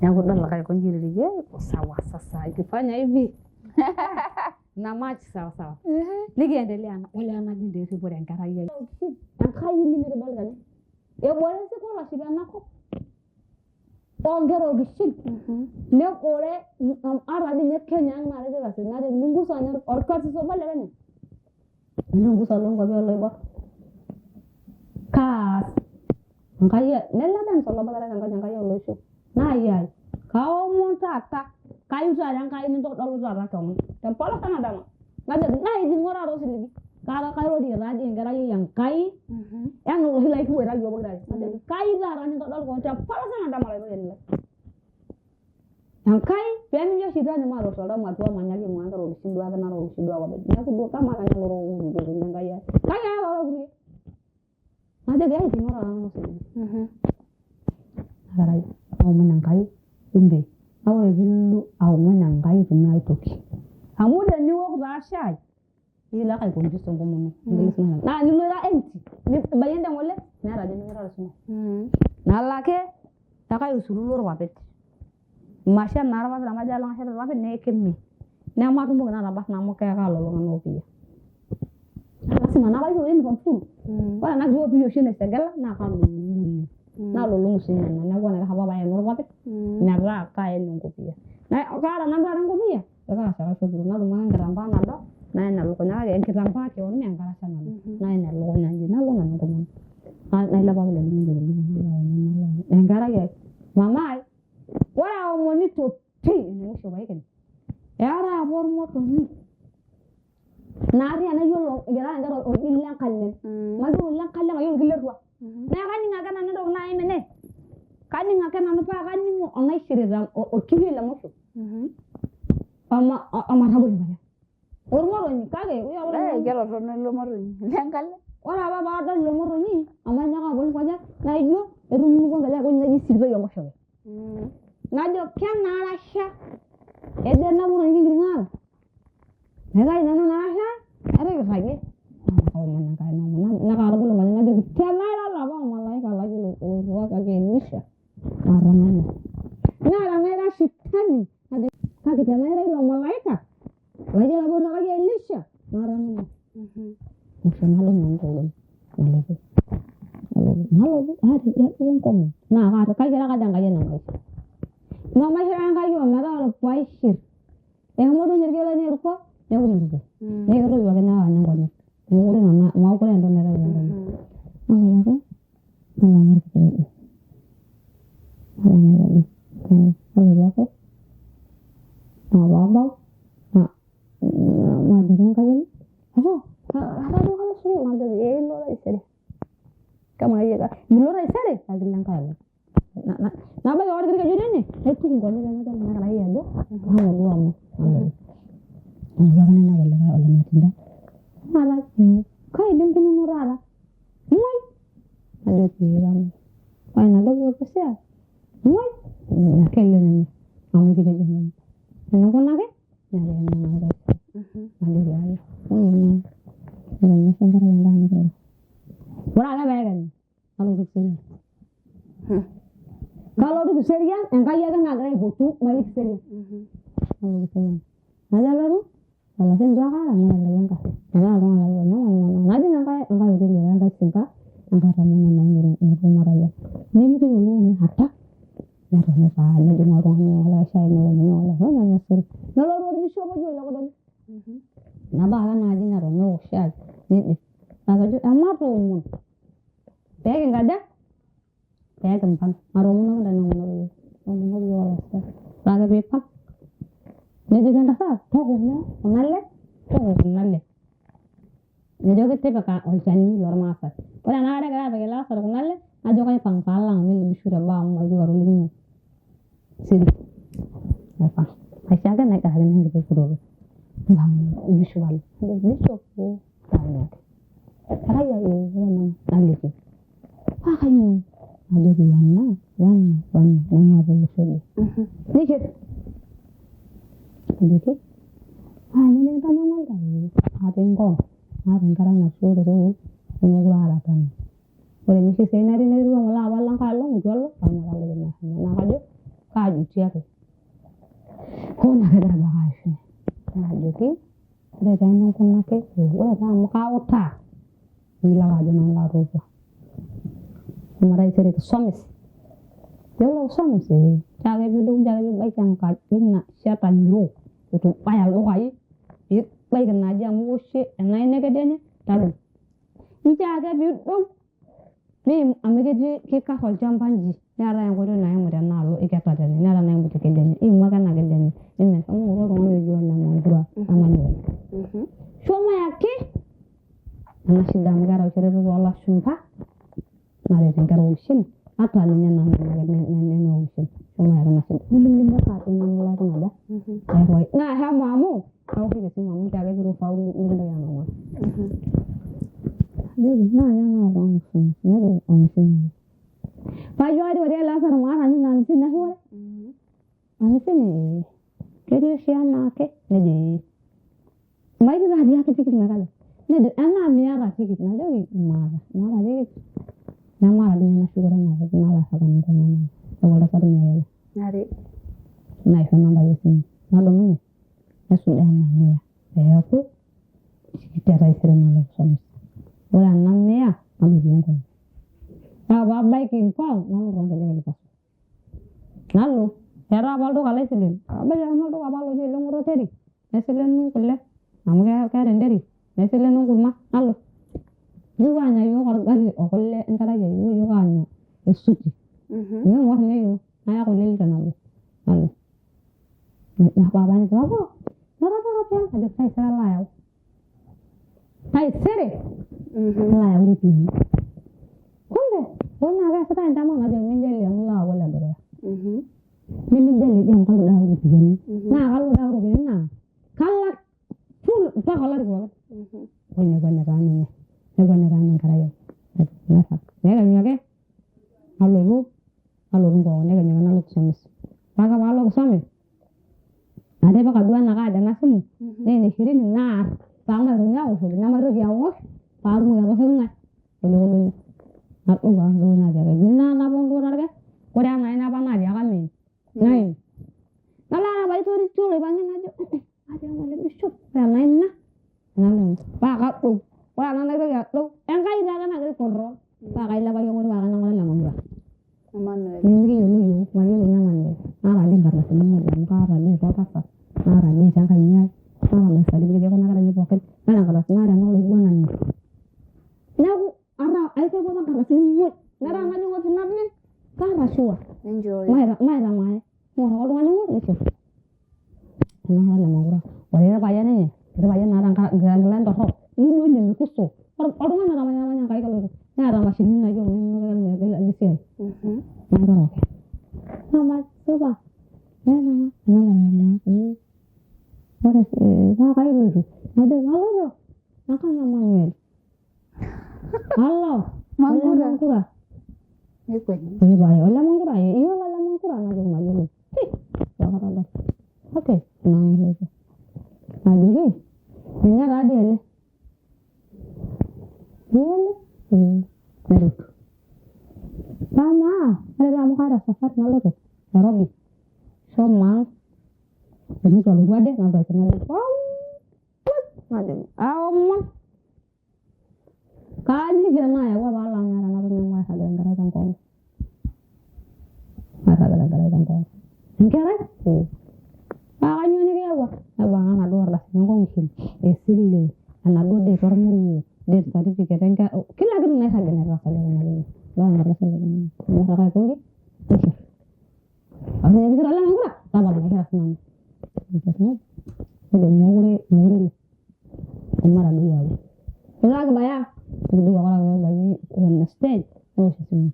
Neeku idol ake aikonji aiririki iko sawa sasa ikifanya hivi na match sawa sawa. Nikiendelea na ole najing taa erripore enkerai ai. Enkai nimikidolita ninye. Ebore scholarship enakop oonkera okishin nebore ata dii ninye Kenya ang' naa kejo najoki mingusa ninye orkarsis obo le Kenya. Mingusa loonkuapi oloibor. Kaas Enkai nelo Dennis oloboitare tenkaji Enkai oloisho. Naai ai kaomon taata kayieu taata Enkai nintodolu taata kewon tempolos ena dama. Najoki nai ing'ua taata osiligi. Kairorie taadii enkerai ai Enkai enaa oloshi laa ekiboita iyiook pokirare. Najoki kayieu taata nintodolu kewon tempolos ena dama olaitoriani lai. Enkai peemincho shetani maatoosh oltau matua manyaaki aing'uaa nkera okishin duake nara okishin duake openy. Neeku duo kamaa tenaa olorere kururie Enkai ai. Kai ake lolo kururie. Najoki ai king'ura nanu osiligi. Nakerai aomon Enkai kumbe ore piilo aomon Enkai tumia aitoki. Amu teniwok taa shai ilo ake aiconfuse enkomono. Naa nilo ira empty ibayie ende ng'ole meeta ajo mikintaru esumash. Nalo ake ekaisululu orpapit. Mashet naa irpapit amu ajo alo ashet irpapit neikimi. Nematumoki naa atabarna amu kaalolong'a ena opiyia. Naa lasima naa paishop uniform full. Ore ena kiti opiyia oshi naisegela naa kalolong'u oleng. Nalolong'u sii ninye ena neeku enaikash apa paena orpapit metaa kaen enkopiyia. Kaata nanu taata enkopiyia ekaas ake aishopito nadumu ake enkitambaa nado naen elukunya kake enkitambaa kewon mee enkarasha nado naen elukunya inji nalo nanu enkomono. Nailepaki lelo nalo aomon enkerai ai mama ai ore aomonito pii enemusho paiken eetae apa ormotonyi natii enayiolo egira nkera orgil lenkalem mayiolo lenkalem mayiolo kiletua naa kaning ake nanu entoki naim ene kaning ake nanu paa kaning onaishirita orkiyioi le musho omatagoro pae ormotonyi kake Ketorrono ilo motonyi lenkalem. Ore apa paadol ilo motonyi amu anyaaka apon nkonyek naijo etumunuko nkejek aiko najo isikitoi enkoshoke. Najo kenarasha ejo ena motonyi kinkiring'o naitayu nanu enarasha natikirragie naomon Enkai naomon nakaatagolo nkonyek najoki tenaira olapa malaika layiolo oiriwakaki Elisha maatang'amu naa tenaira shetani najoki kake tenaira ilo malaika layiolo apa oiriwakaki Elisha maatang'amu. Musho nalo nanu toldoinyo nalotu nalotu aata idia enkomom naa kaata kake kajo Enkai ena maisha. Nemaishira Enkai ometaa ore paishir emotonyi orkiyo lai neruko neeku meruko. Nekitoiu ake neeku nkonyek. Mekure nanu mekure entoki naitayu nkonyek. Nalotu ake nalo aing'or orkiti. Ninchooyo. Maitamaae. Ng'or ake oltung'ani ng'or nishir. Ena ole Mankura. Ore ele payian ninye, ele payian naata nkilani torrok, ijo duo ninye mikuso. Oltung'ani otamanya Enkai keloito. Neeta imashinini naijo kuna ele siai. Nairoroki. Mama supa. Ore naa kai iloito? Najo kaloito enkang e Manuel. Alo. Mankura. Ole Mankura. Nekweny. Ee pae, ole Mankura iyiolo ole Mankura? Najo mayiolo. Hi, itu aikata adol. Okay, naalotu. Najoki, ninye taadii ele. Ninye ele? Ee. Nairotu. Amaa, ore paa amu kaata esafari naloito Nairobi, shomo ang' tenitu alotu ade nalotu aiken najoki aomon kaaliki tenaa ayawua paalo ang' meeta enatoki mairragita enkerai tenkong'u. Mairragita enkerai tenkong'u. Enkerai? Ee. Paa kanyoo nikiyawua? Naibung'a enaduo ardasini enkong'u esile, enaduo date ormoruo, death certificate enkerai, kila kitu nairragie naitasalie kuna tokitin. Mpaka enkardasi Enyor ake aikonji nishir. Ore pee ole Mankura tapala maishira sinanu. Nejo meekure meekure elo omatadoi atua. Ore ake kibaya nikiduku ake ore ake pekibaiki ina stage newosh esimu.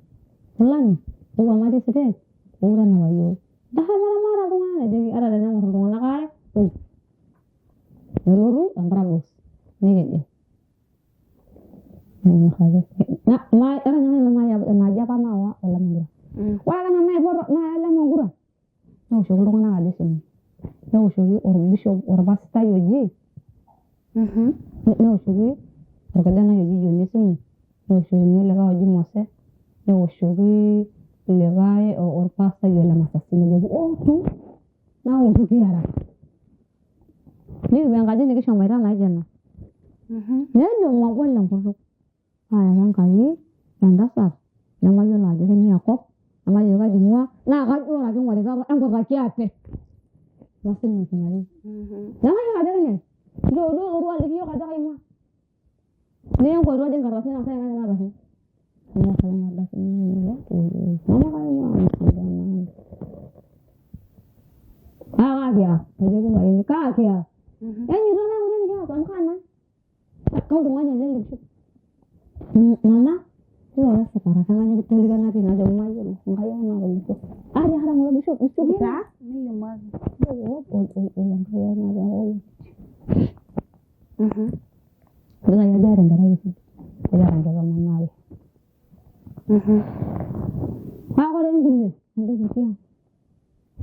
Fulani eewuo amu atii stage ou tanapa iyiok. Ntasho maata iltung'anak ajoki ata teneng'or iltung'anak aare oi. Nelotu emprabus nikijing. Ore ninye inaaji apa naawa ole Mankura. Ore ake ena naipot naaya ole Mankura newoshoki iltung'anak ajo esimu. Newoshoki orbishop orpastai oji newoshoki orkijanai oji John esimu, newoshoki likae oji Mose, newoshoki likae orpastai ole Masasi nejoki ootu naotu kiara. Nikipuo enkaji nikishomoita naijo ena. Nejo magol enkutuk. Ayaka Enkai entasat nemayiolo ajo kenia kop, nemayiolo kaji ing'ua naa kajo ore ake ing'orita enkutaki ate. Masin aikunari. Nemayiolo ajo keng'ae. Ntoo duo olotu aliki iyiok ajo kaing'ua. Niya enkoitoi ajo inkardasini nena kuna ardasini. Ning'or ake nena ardasini mama kaing'ua. Kaa kias? Ajoki pae kaa kias? Yaani itu apa nikias amu kaa naa? Oltung'ani ele likishuku. Mama, iroro esipata keng'ae nikitolikio ena tito najoki mayiolo Enkai ake naatolikio. Atiaka ng'ole bishop bishop taa. Nilimu ake. Enkai ake naatiaka. Mpisai aja eeta enkerai oshi? Keeta nkeek tomon aare. Kake ore nkulie, entoki tiang'.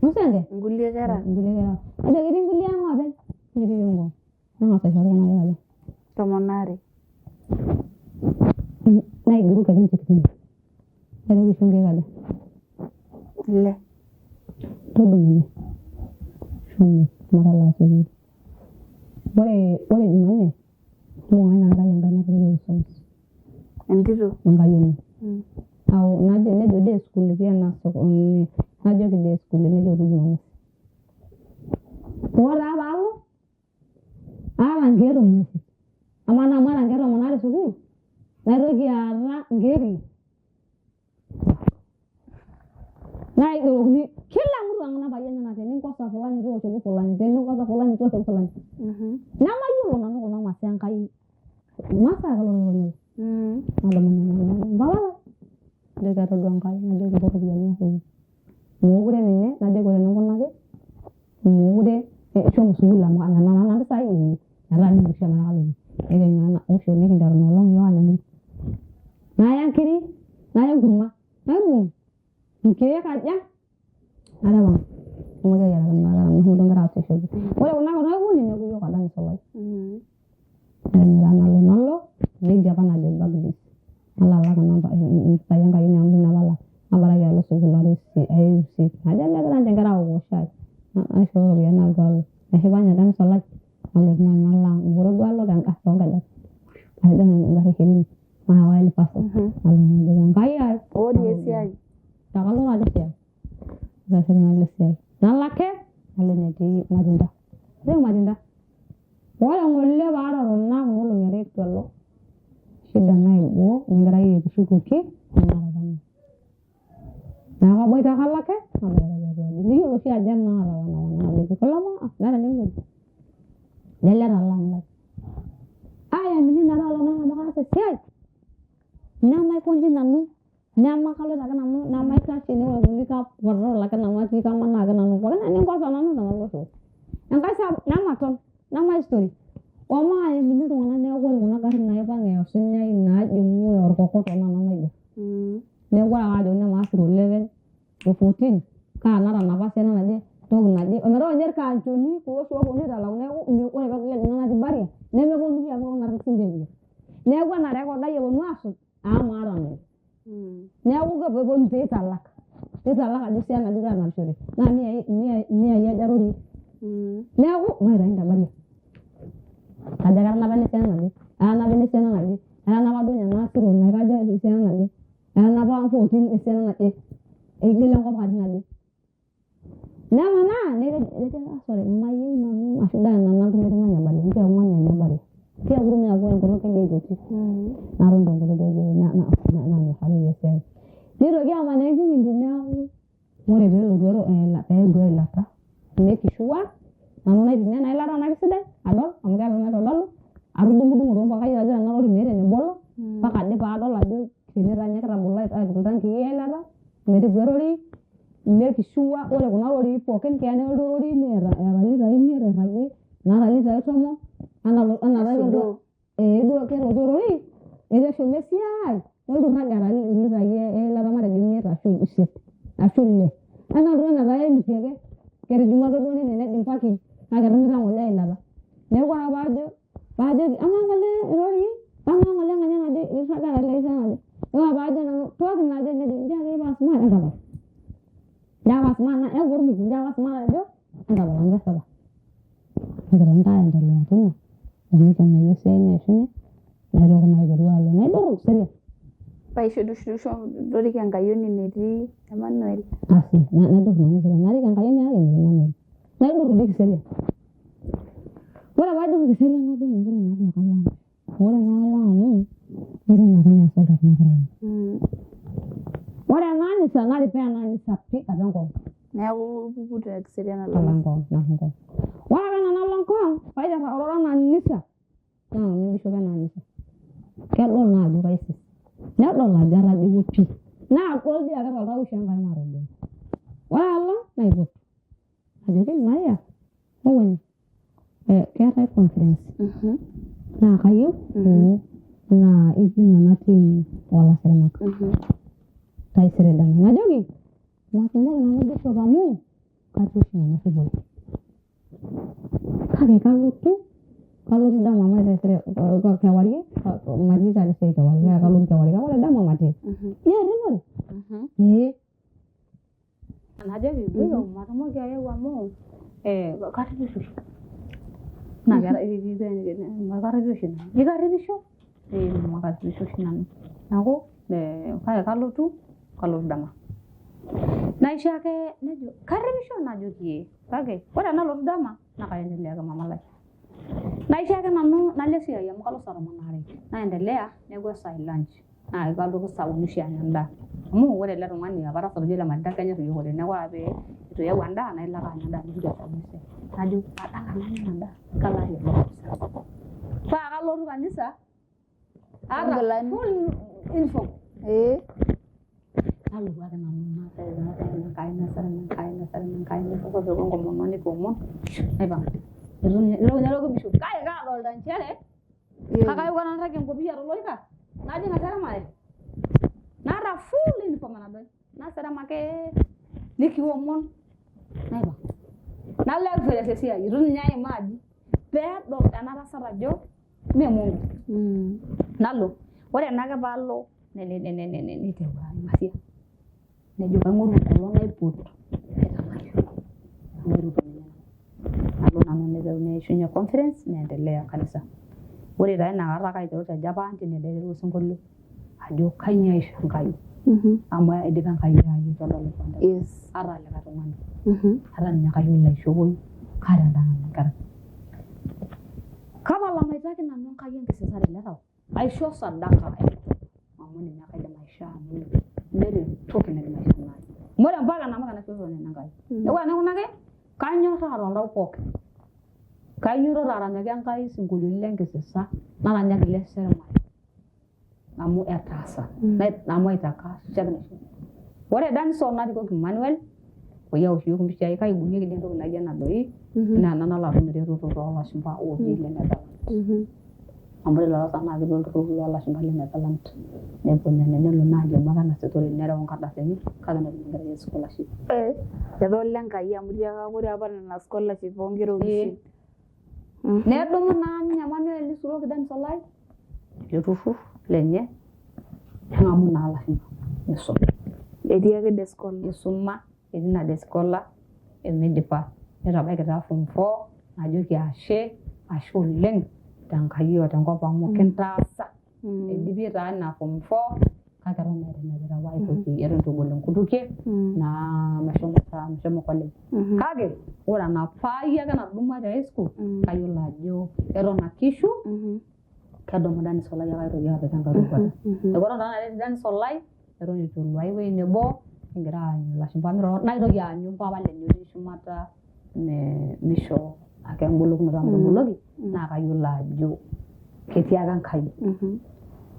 Musenge? Nkulie kera. Nkulie kera. Ajo ketii nkulie ang' oopeny. Netii iyiok nkong. Nang'as aishori kuna kera aja? Tomon aare. Naigeroki ake nchekitini. Naitoki aisho nkeek aja? Ile. Todung'o shomo matalaa sukuul. Ore Jumanne, mbung'a ina kerai enkaina pee kipuo Entito. Enkayioni. Au najo nejo day school etii ena najoki day school nejo Jumamosi. Ore taa paalo, aata nkeek tomon oisiet. Amaa naa amu aata nkeek tomon aare sukuul, naitoki aata nkeek ile. Naigerokini kila mtu ang' nambai enyenak teninkosa fulani tooshoki fulani, teninkosa fulani tooshoki fulani. Nemayiolo nanu kuna masaa Enkai. Masaa ake lolo nadumunye mpalala. Najoki atodua Enkai najoki mpotu iropiyiani asukuul. Meekure ninye najoki ore eninkunaki meekure shomo sukuul amu nena nena mpisai ee metaa mintoki oshi kalotu. Nikinya osho nikinteru ina olong iyiok aanya nkiri. Naya nkiri, naya enkurma, naibung nkeek aja nareu ang'. Nemoki ayiaraki nena kera meshomoito nkera aasisho. Ore kuna kuti uni neeku iyiok ade nisulari. Nalo nalo neji apa najo Bagdis. Nalo alak inamba mpisai enkayioni amu tine apa alak. Nabaraki alo sukuul aai receipt. Najo elee kegira ninche nkera aokoo shai. Naishooyo iropiyiani nalotu alo. Neshipa ninye danisolai. Nalotu nanu nalo ang'. Mekure duo alo toonkejek. Atijing'a engarri ishirini maawa Elpaso. Nalo najoki Enkai ai. Ore esiai. Takalo alo esiai. Naitoki nalo esiai. Nalo ake nalo enetii Matinda. Ore Matinda. Ore ng'ole paatotona kuna olong'i are eitu alo. Shida naiboo enkerai etushukoki nematopona. Neeku kaboita kalo ake nabaiki atua aji. Niyiolo oshi ajo enaata ajoki kulo maa meeta eninko. Lele talang lai. Ayamini naa taata amu kaas esiai nemaikonji nanu nemakaloito ake nanu nemaitashe neotoni kaporor ake nanu atii kamanaa ake nanu pookin eninkosa nanu tenalo shoo. Enkai saa nematon nemaistory omaayamini iltung'anak neeku ore kuna garrin naipang eya osunyai naajing'u eya orkokoto naa nanu naigerr. Neeku ore ake aajokini amaa zero 11 o 14 kaa natanapa esiana naje toki naje ometaba ninye irkanchoni kulo oshi ooponu aitalaku neeku ore peedoli ajo nanu natii barrier nemeponu pii amu keeku inakata sinche aigerr. Neeku ena record ai eponu aasuj amu maata nanu. Neeku keponu pee italak. Nitalak ajo esiana naje itanapishore naa miai aja rorie. Neeku maitaini te barrier. Kajo ake atanapa ena siana naje, atanapa ena siana naje, atanapa duo ninye ena zero naikaja esiana naje, atanapa 14 esiana naje, eigila enkop katitin aje. Nemanaa netejo sorry mayieu nanu ashu daa nanu nalotu metii ng'ania barrier, nchoo ng'ania ene barrier. Tiaku ninye aaku enkutuk egate etii. Naton tenkutuk egate nanyorrari esiai. Nitoki amanaa enkipindi neeku ore peelotu peelotu eilata make sure nanu naipima ena ilata tenaa kisidai adol amu keeta enaitodolu atudung'udung'o toompaka kayiolo ajo tenalori meeta enebolo mpaka ade paadol ajo tene taa ninye kitabolo apik iltankii eilata metipu erori make sure ore kuna rorii pookin keya nelotu erori neeta eeta ilitai imiet airragie naata ilitai tomon ena ee duo kelotu erori ekeshomo esiai nelotu airrag eeta ilitai eilata matejo imiet ashu isiet ashu ile enelotu enetaa empty ake ketijing'ua ake duo ninye nejing parking kake etimita ng'ole eilata neeku ore ake paajo paajoki amaa ng'ole irorii amaa ng'ole ng'ania naje irraga eeta ilitai esiana naje ore paajo nanu toki naje nejo inji ake paa smart entapal njo ake paa smart eeku ormuku njo ake paa smart ajo entapal amu kesipa nikitoni taa aendelea tine omeikunari esiai neishunye naitoki naa aiteru alo naidurru kiserian. Paa ishudushudo toriko enkayioni netii Emmanuel. Asi naidurr nanu kiserian narik enkayioni ai enetii Emmanuel naidurr dii kiserian. Ore paidurr kiserian najo mekure naa dii kalo ang, ore naa alo amu ketii naa ninye asol kuna kera ainei. Ore ena anisa naripaa ena anisa pii apa enkong. Neeku ipuku te kiserian alo Alo Ngong, nalo Ngong. Ore apa ena nalo Ngong, paiter airoro ena anisa, naa nanu enkishopo ena anisa. Kedol naa ajo kaisis. Nedol ajo atajeuo pii. Naagol dii ake toltau oshi Enkai matodol. Ore alo, naipot. Ajoki Maria, owueni. Keetae conference. Naa kayieu naa ijing ena team oolasirak. Taisere dama. Najoki, matumoki nanu bishop amu katii oshi nanu sukuul. Kake kalotu, kalotu dama amu ore taisere kewarie, matii taata esiai kewarie kake kalotu kewarie kake ore dama matii. Naa erripore? Ee. Najoki bishop matumoki ayeu amu karripisho oshi. Naa karripisho oshi nanu. Ikarripisho? Ee karripisho oshi nanu. Neeku kake kalotu, kalotu dama. Naisho ake nejo karripisho najoki ee kake ore enalotu dama naa kaendelea ake mama lai. Naisho ake nanu nalo esiai amu kalo saa tomon aare naendelea neeku esaa e lunch naa kalotu saa uni oshi anya endaa amu ore ele tung'ani apa tasat oji ole Madida kenyorr iyiok oleng neeku ore ake pee eitu iyau endaa naa ilo ake anya endaa nishuko saa uni esiai. Najo badala nanya ena daa kalo alo kanisa. Paa kalotu kanisa aata Onkilani. full uniform. Ee. Nalotu ake nanu naserem Enkai naserem Enkai naserem Enkai ore peeku enkomono nikiomon naipang. Itu ninye elotu bishop kake kaadolta nchere kake kayieu nairragie enkopiyia tolorika najing aseremare naata full uniform enadoi naserem ake nikiomon naipang. Nalo express esiai itu ninye aim aji peedol ena tasat ajo mee Mungu. Nalo ore enake paalo niteru aing'asia nejo kaing'oru enkolong naipot aitang'arisho nairuto ninye nalo nanu niteru neishunye conference neendelea kanisa. Ore taa inakata kaiteru te Japan tine dee aiteru osinkolio ajo kainyoo aisho Enkai amu eidipa Enkai aitodolu Yes. ata likae tung'ani ata ninye kayiolo aishopoyu kaata endaa nanya enkerai. Kapala maitaki nanu Enkai enkisisa tele tau aisho sadaka enkitok amu ninye ake aidim aishoo amu meeta entoki naidim aishoo Enkai. Ore mpaka namuka nashoto nena Enkai. Neeku ore enaikunaki kanyorraa toltau pookin. Kainyototo aranyaki Enkai isinkolioitin lenkisisa naranyaki ile seremare amu etaasa amu aitakashaki. Ore Danson narikoki Emmanuel oyau oshi iyiook impishai kake ibung'ieki dii entoki naijo ena doi naa ena nalo atum eretoto toolashumba ooji ile Netherlands. Amu ore lelo naa ketii olturrur loolashumba le Netherlands nepuo nene nelo naa alimu ake ena story nereu inkardasini kake netum enkerai scholarship. Etaa ole Nkai amu etiaka ore apa nena scholarship oonkera okishin. Nedumu naa ninye Emmanuel nisuroki Danson lai ele turrur lenye neng'amu naa ilashumba nisum. Etii ake day scholar. Isuma etii ina day scholar emidipa nitabaiki taa form four najoki ashe ashe oleng tenkai o tenkop amu kintaasa. Eidipie taa ina form four kake eton eeta enejito apa aitoki eton eitu ebol enkutukie naa meshomo taa meshomo college. Kake ore enapa ai ake natudumua te high school kayiolo ajo eton ake ishu kedumu Danson lai ake aitoki apik enkae roruata. Neeku eton taa nanu etii Danson lai eton eitu elo ai wueji nebo kigira aanyu ilashumba miroro naitoki aanyu mpapa lenye otii shumata misho ake embolokinoto amu keboloki naa kayiolo ajo ketii ake Enkai.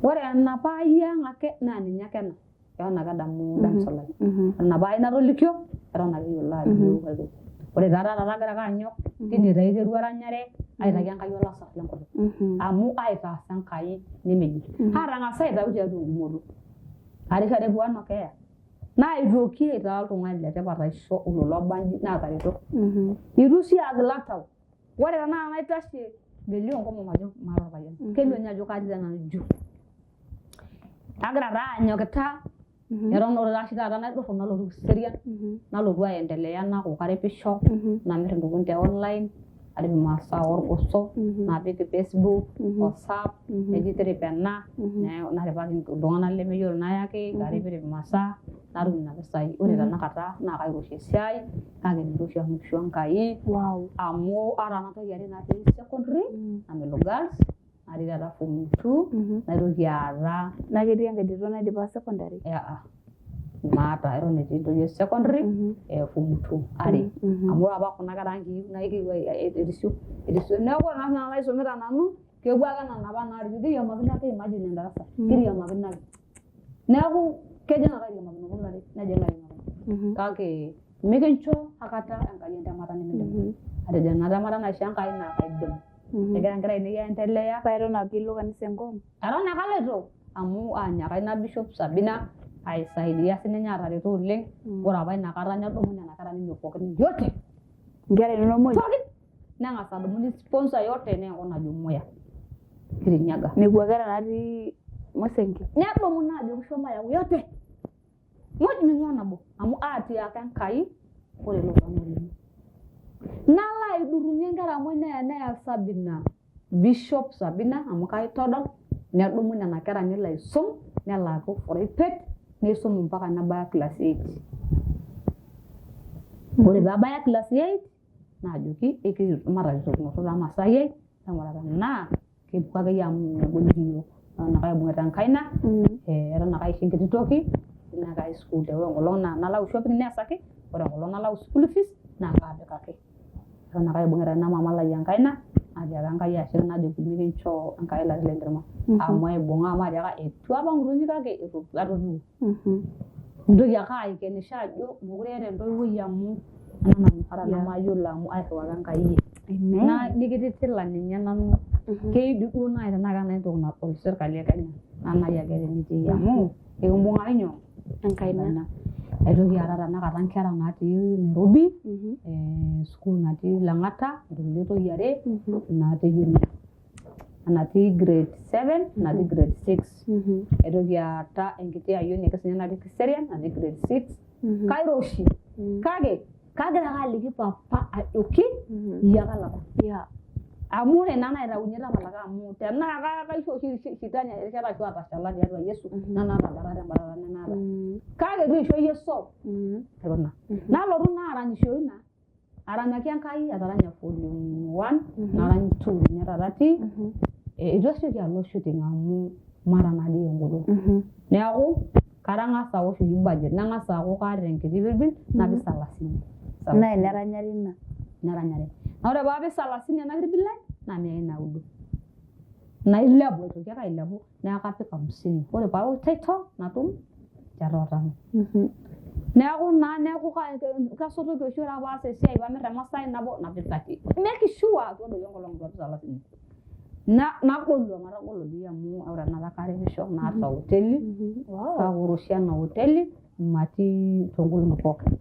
Ore enapa ai ang ake naa ninye ake ena eton ake adamu Danson lai. Ore enapa ai natolikio eton ake eyiolo ajo kaiko. Ore taa taata agira ake anyok tine taa aiterua eranyare aitaki Enkai olasarr lenkutuk amu aitaasa Enkai nemeji. Atang'asa aitau tiatua engumoto arishata epuano keeya naitoki aitaa oltung'ani letipat aisho olola obanji naatareto. Itu sii agila tau. Ore tenakata naitashe melio enkomom ajo maata orpayian. Kelio ninye ajo katii tenanu juu. Agira taa anyokita eton ore taa oshi taata naidurru nalotu Kiserian nalotu aendelea naaku karipisho namir intokitin te online arip imasaa orgoso napik Facebook, WhatsApp neji tiripa ena naripaki iltung'anak lemeyiolo nayaki karipirip imasaa natum nena pisai. Ore tenakata naa kairoshi esiai kake miroshi amu kishu Enkai amu ata natoki are natii secondary Namelo Girls natii taata form two naitoki aata. Naa ketii enkae tito naidipa secondary? Maata, eton etii ntoyie secondary form two are amu ore apa kuna kera ang kiyieu naa ekiyieu erisio erisio neeku ore naa sinanu naisumita nanu kepuo ake nena apa narisio kiriamakino ake imagine endarasa kiriamakino ake neeku kejo nanu airiamakino pokira are nejo ilo airiamakino kake mikincho akata Enkai entemata nimidim atejo ena temata naishoo Enkai naa kaidim. Egira nkera ainei aendelea. Paa eton ake ilo kanisa Engong? Eton ake aloito amu aanyaka ina Bishop Sabina aisaidia sininye atareto oleng. Ore apa inakata nedumu nena kera ninye pookin yote. Nkera inonok muj? Pookin. Neng'as adumu ni sponsor yote neeku najo Muya Kirinyaga. Nekua kera natii Mosenke? Nedumu naa ajoki shomo ayau yote. Muj ming'ua nabo amu aatiaka Enkai ore ilo ola naa olino. Nalo aidurrunye nkera muj neya neya Sabina Bishop Sabina amu kaitodol nedumu nena kera nelo aisum nelaaki private neisum mpaka nebaya class eight. Ore peebaya class eight naajoki mataretokinoto taa Masai ai taing'ura tenaa kepuku akeyie amu megoliki iyiook eton ake aibung'ita enkaina eton ake aisho enkiti toki tina ake high school ore enkolong nalau shopping neesaki ore enkolong nalau school fees naa kaapikaki eton ake aibung'ita ina mama lai enkaina natiaka Enkai ashe najoki mikinchoo Enkai ilarin lentirma amu aibung'a amu atiaka etua apa ng'utunyi kake atopiro mintoki ake aikenisho ajo mekure eeta entoiwuoi amu ena nanu ata nemayiolo amu airriwaka Enkai iyie. Naa nikititila ninye nanu keyieu duo naaji tenaa keeta entoki nagol sirkali e Kenya naa nai ake tenitii amu ekimbung'aki nyoo Enkaina. Aitoki aata tenakata nkera natii Nairobi sukuul natii Lang'ata nkulie toyie are natii junior enatii grade 7 enatii grade 6. Aitoki aata enkiti ayioni ake sininye natii Kiserian natii grade 6. Kairoshi kake kagira ake aliki papa ajoki iyie ake olapa. Amu ore naa naitaunye tapalaki amu tenaa kaisho oshi shetani erishata ashu atashala tiatua Yesu naa natabata tembatata nemeeta. Kake eitu aisho Yesu aikuna. Nalotu naa aranyishoyu naa aranyaki Enkai ataranya volume 1 narany 2 ninye taata atii. Eitu asioki alo shooting amu maata naadii engolon. Neeku Katang'asa aosh oshi budget nang'asa aaku kaata enkiti pirbil napik salasini. Naa eneranyare ina. Neranyare. Naa ore paapik salasini ena pirbil ai naa miai naudo. Nailepu aitoki ake ailepu neeku kapik hamsini. Ore paaosh title natum enchata otano. Neeku naa neeku kasotoki oshi ore ake paas esiai pamir emasai nabo napik 30. Make sure ajo edoyio enkolong itu apik salasini. Nagolu amatagolo dii amu ore tenakata karipisho naata hoteli kake ore oshi ena hoteli matii toonkolong'i pookin.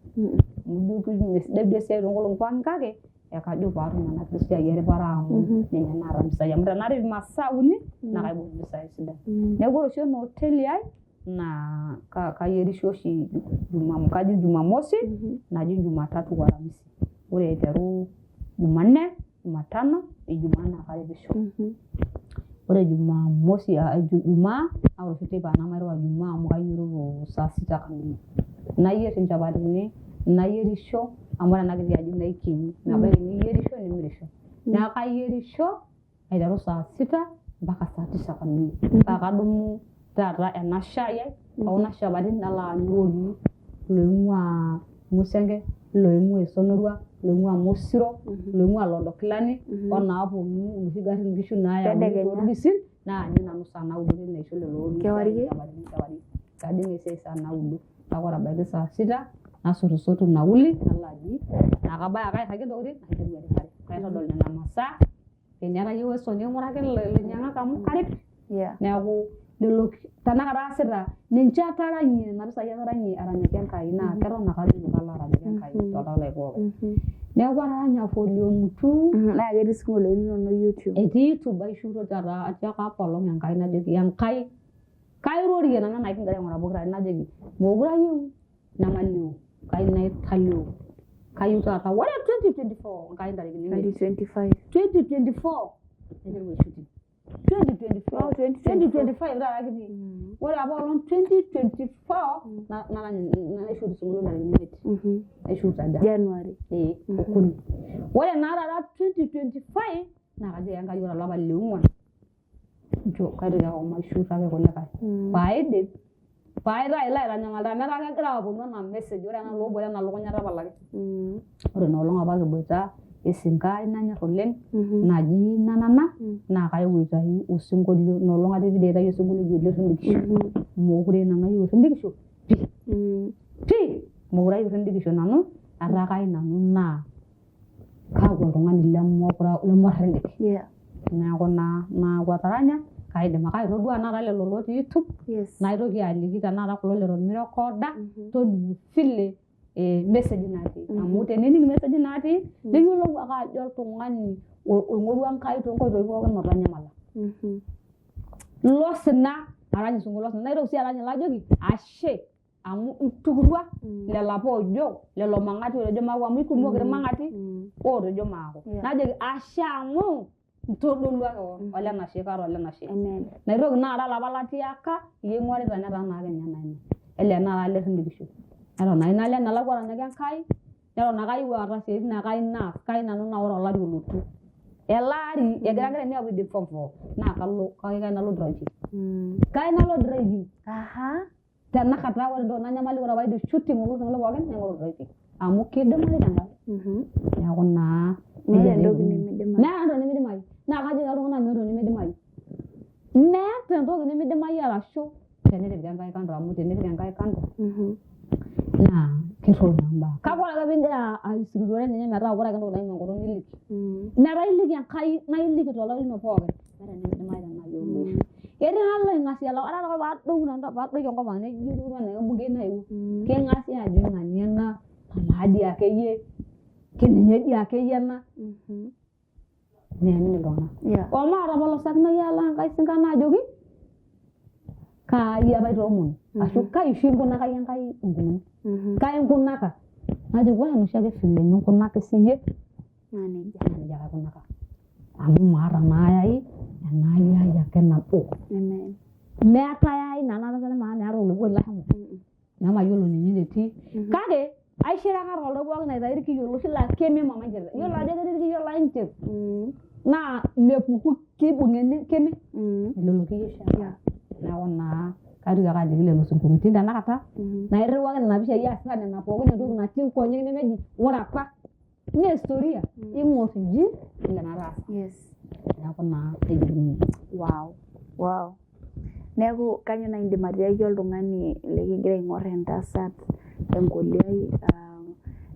Amu ijo mesidai duo esiai toonkolong'i pookin kake ekajo paatum ena kiti siai eripare amu ninye naata mpisai amu tenarip imasaa uni naa kaibung impisai sidan. Neeku ore oshi ena hoteli ai naa kayierisho oshi kajo Jumamosi najo Jumatatu o Aramisi. Ore aiteru Jumanne, Jumatano, Ijumaa naa karipisho. Ore Jumamosi Ijumaa naa ore oshi teipa nemairura Jumaa amu kainyototo saa sita kamili. Nayier inchapatini, nayierisho amu ore ena kiti aji naa aikinyi mebaiki niyierisho nimirisho. Neeku kayierisho aiteru saa sita mpaka saa tisa kamili. Paa kadumu taata ena shai ai okuna shapatini nalo aanyu irorii loing'uaa Musenke, loing'uaa Isonorua, loing'uaa Mosiro, loing'uaa Lodokilani onaaponu inoshi garrin inkishu naayauni Tedekenya. torgisil naanyu nanu saa naudo teine aisho lelo orii Kewarie? inchapatini kewarie. Kajing esiai saa naudo kake ore abaiki saa sita nasotusotu nauli nalo aji naa kabaya ake airragie intokitin naiteru aripare kaitodol nena masaa teniata iyie uwezo ning'uraki ilainyang'ak amu karip neeku lelo tenakata aasita ninche ataranyie nena pisai ataranyie aranyaki Enkai naa keton ake ajoito kalo aranyaki Enkai toltau lai pookin neeku ataranya volume 2. Naa ketii sinkolioitin linonok YouTube. Etii YouTube aishuto taata atiaka apa olong Enkai najoki Enkai kairorie nanu enaa kigira aing'ura pokirare najoki mokure ayieu nemalio kayieu naitalio kayieu taata ore 2024 Enkai ntarikini imiet 2025. 2024 naiteru aishutie 2024 Oh, 2024. 2025 taata kitii ore apa olong 2024 narany naishoot isinkolio ntarikini imiet naishoot aja January. ee okuni ore naa taata 2025 naa kajoki Enkai ore olapa liong'uan ncho kaitoki ake maishuut ake kulikae paaidip paaitai ilaitanyamalita metaa kegira aaponu anaa message ore ena loobore ena lukunya tapalaki. Ore ina olong apa kiboita esinkai nanyorr oleng naji nanana naa kayewuo aitayu osinkolio ina olong atii video aitayu osinkolio oji olerrindikisho mookure nanu ayieu errindikisho pii pii mookure ayieu errindikisho nanu etaa kayieu nanu naa kaaku oltung'ani lemorrindik. Neeku naa naaku ataranya kaidim ake aitodua tenakata lelo lotii YouTube naitoki aliki tenakata kulo leton mirekoda toning'o vile message natii amu tenining message natii niyiolou ake ajo oltung'ani oing'orua Enkai toonkoitoi pookin otanyamala. Losina arany isinkolio losina naitoki sii arany lajoki ashe amu intukutua lelo apa oojo lelo mang'ati ootejo maaku amu ikumok irmang'ati ootejo maaku. Najoki ashe amu intodolua kewon olenashe kara olenashe. Amen. Naitoki naa ara olapa latiaka iyie aing'orita netaa naa kenya naa ina. Ele naa lerrindikisho. Neton ake ina ale enelakua aranyaki Enkai neton ake ayieu aata isiaitin naa kayieu naas kayieu nanu naa ore olari olotu ele ari egira nkera ainei aapuo aidip form four naa kalo kake kayieu nalo driving. Kayieu nalo driving. Tenakata ore entoki nanyamaliki ore paidip shooting okulo sinkolio pookin naing'oru driving amu kidimayu tenkai. Neeku naa Meeta nejia naa entoki ikununo. nemidimayu. Meeta entoki nemidimayu. Naa kajoki iltung'anak meeta entoki nemidimayu. Meeta entoki nemidimayu arashu tenitipika Enkai kando amu tenipik Enkai kando naa kirroyo naa imbaa. Kake ore ake piigira aisirirore ninye metaa ore ake entoki naimu enkutuk niliki. Metaa iliki Enkai naa iliki toltau lino pookin. Meeta enemidimayu tenaa iyie oloishu. Ketii naa loing'asia laa ore ake paadou nanu paadoiki enkop ang nejo duo enaa embungei naewuo. King'asia ajo ing'ania ena, amaa dii akeyie, keninye dii akeyie ena. Meamini iltung'anak. Omaatapolosakinoi alo Enkai sinka naajoki kaai apa itoomono ashu kai oshi inkunaka iyie Enkai inkununo. Kai inkunaka. Najoki ore enoshi ake vile ninkunaki siyie Naa nejia. naa nejia ake aikunaka. Amu maata naa ai enaai ai ake nabo. Amen. Meetae ai naa natasaka maana meeta oloibori lashomo. Nemayiolo ninye enetii. Kake aishiraka toltau pookin aitayu irkiyo loshi laa keme mama inchirita. Yiolo ajo ketii irkiyo laa inchir naa mepuku keibung ene keme. Lelo kiyo oshi ake. Neeku naa Kaitoki ake aliki lelo sinkolioitin tenakata nairriwaki nena pishai asita nena pookin entoki natii nkonyek nemeji ore apa mee historia ing'or inji vile nataasa. Neeku naa nejia ikununo. Wow. Wow. Neeku kanyoo naaji indim atiaki oltung'ani likigira aing'or entasat enkoliai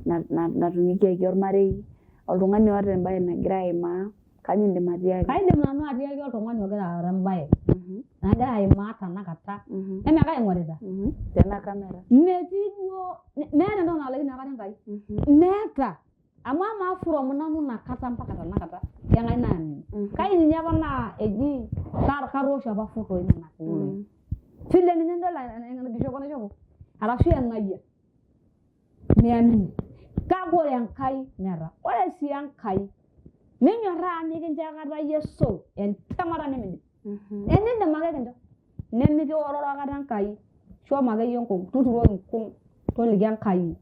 natung'uikiaki ormarei, oltung'ani oota embaye nagira aimaa, kanyoo indim atiaki? Kaidim nanu atiaki oltung'ani ogira aata embaye nagira aimaa tenakata eme kaing'orita Tena kamera. Metii duo meeta entoki nalaikino aikata Enkai. Meeta. Amu amaa from nanu inakata mpaka tenakata keng'ae naamini? Kai ninye apa naa eji katoosho apa fotoi nena olong'i. Vile ninye nidol enkishopo naishopo arashu enayia miamini. Kake ore Enkai meeta. Ore sii Enkai minyorraa mikincho aikata Yesu entemata nemindip. Enindim ake kincho. Nemikiororo aikata Enkai. Shomo akeyie nkung, tuturo nkung toliki Enkai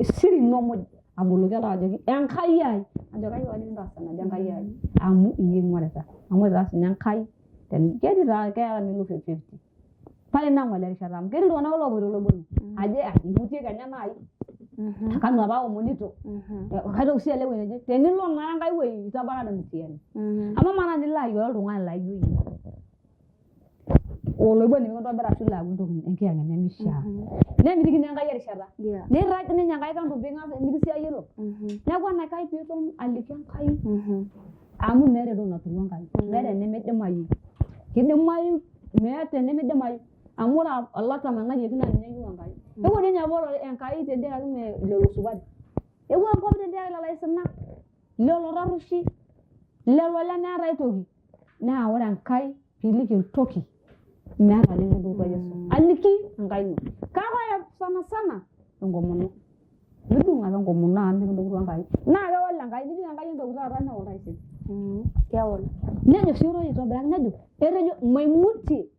siri ino muj aboloki oltau ajoki Enkai ai ajo kai apa nikintaasa ena ajo Enkai ai amu iyie aing'orita amu ore taa sinye Enkai ketii taa keeta nilo 50-50 paa ina ng'ole erishata amu ketii iltung'anak loopoito oloiboni ajo eimutie kenya naai kanu apa aomonito kaitoki sii alo ewueji neje tenilo naa enkae wueji itabarare mtihani amu amaa naa tenilo ayiaya oltung'ani laijo iyie oloiboni mikintobira ashu ilo aaku entoki enkiyang'et nemishaa nemitiki naa Enkai erishata nirrag ninye Enkai kando ping'as mikisiai elo neeku enaikash piiton aliki Enkai amu meeta entoki naturua Enkai meeta enimidimayu kidimayu meeta enimidimayu amu ore olatamanayioki naa ninye eyieu Enkai eewuo ninye apa Enkai tentiaraki lelo supati eewuo enkop tentiaraki lelo aisinak lelo tarrueshi lelo lemeeta aitoki Naa ore Enkai piiliki entoki meeta nimidupaa Yesu. Aliki Enkai ino. Kake ore sana sana enkomono. Midung ake enkomono amu mikidukutu Enkai. Naa kewol Enkai, nijoki Enkai entoki taata newol taisere. Kewol. Nejo sii ororei aitobiraki nejo etejo maimutie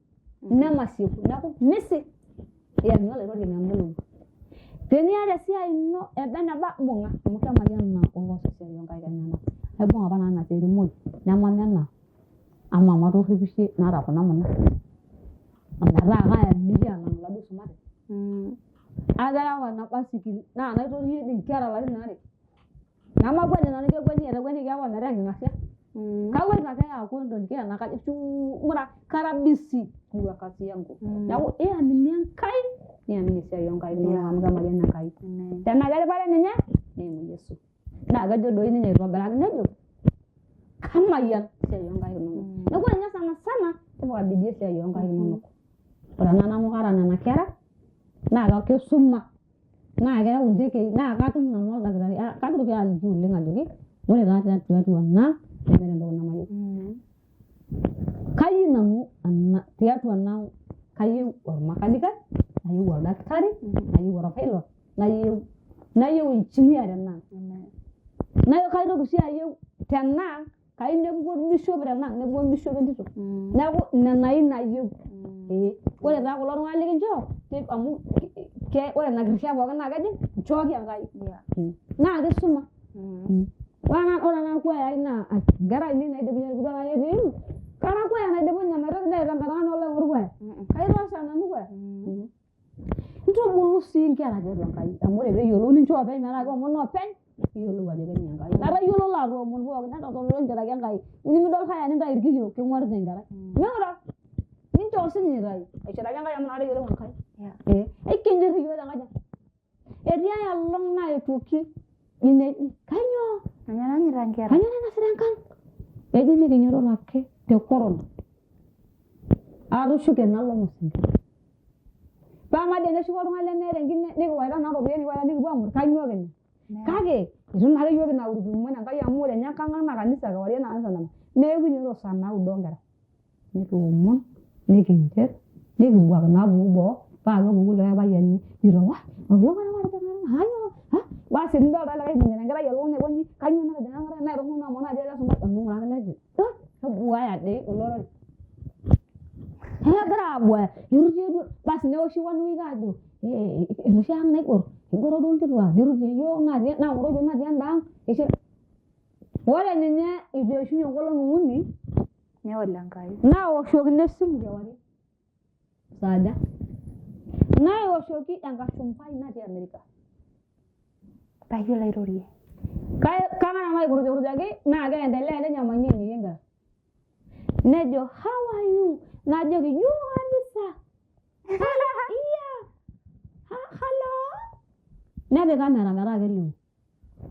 nemasieku neeku misi iyamini olaitoriani amu kelotu. Teniata esiai ino eba eneba mbung'a amu kemayiana oloos esiai oonkaik enyenak. Aibung'a apa nanu ina terimoi nemamena amu matorripishe naata kuna muna ometaa kaamini alang iladuo oisumate. Aterewa ena basikil naa naitotiyie dii inkera ilarin aare. Nemakwenia nanu kekweni etekweniki apa ometaa enking'asia. Kaloito ake aaku entoki naa kajo shuu mura kara busy juu ya kazi yangu. Neeku iamini Enkai niamini esiai oonkaik inonok amu kemayian Enkai. Tenaa keripare ninye neimu Yesu. Naa kejo doi ninye aitobiraki nejo kamayian esiai oonkaik inonok. Neeku ore ninye sana sana tipika bidii esiai oonkaik inonok. Ore ena nanu kaata nena kera naa kisuma naa kereu intekei naa katum nanu oldakitari kagira oshi aliki oleng ajoki ore taa tiatua ena nemeeta entoki nemayieu. Kayieu nanu ena tiatua ena kayieu ormakanikai, nayieu oldakitari, nayieu orpilot, nayieu engineer tenang. Naa kaitoki sii ayieu tenang kayieu nepuku orbishop tenang nepuku orbishop entito. Neeku nena ayieu nayieu. Ee ore taa kulo tung'anak likinchoo amu ore ina kirishat pookin naa kejing nchooki Enkai. Naa kisuma. Ore ena kwaya ai naa inkera ainei naidipunye etii kara kwaya naidipunye maitoki dii aitangatanga naa oloing'or kwaya. Kaitosha nanu kwaya. Ntubulu sii inkera tiatua Enkai amu ore peeyiolou ninche oopeny metaa keomon oopeny niyiolou ajo kening Enkai. Natayiolo latoomon pookin netotona tenkaraki Enkai. Nimidol haya nintayu irkiyo king'orita enkerai. Miure ninchoo sinye itayu aishiraki Enkai amu inakata eyiolou Enkai. Ee ekinyor iyiook tenkaji ang. Etii ai olong naetuoki ine kainyoo? Kainyoo nanyita inkera? Kainyoo nainosita enkang? Ejo nikinyototo ake te corona. Atushuke nalo osinkirr. Paa majo teneshuko oltung'ani lemeeta enkine nikiwaita naa iropiyiani nikiwaita nikipuo aang'or kainyoo kinya? Kake eitu naake iyiook kinauru kiomon Enkai amu ore ninye enkang ang naa kanisa kewarie naa kanisa endama. Neeku kinyototo saa naudo oonkera nikiomon nikincher nikibuak naa apuku boo paa kepuku likae payian ejito wah basi nidol taa likae ibung'ita enkerai elukunya aikonji kainyoo natijing'a ena kerai naitorrono amu natii ele sunyai amu nejo kebuaya dii olorere. Kegira abuaya irutie duo basi neoshi one week aajo enoshi ang naigor igoro duo nkituak nirutie iyiook natii naing'oro iyiook natii enda ang. Ore ninye eitu eishunye nkolong'i uni Newol Enkai. naoshokini esimu kewarie. Saa aja? Naewoshoki enkashumpai natii Amerika. Payiolo airorie. Kang'ae maikurujkurujaki naa keendelea nejo amanyie inkera. Nejo how are you? Najoki you kabisa. Iya. Hello. Nepik kamera metaa kelio.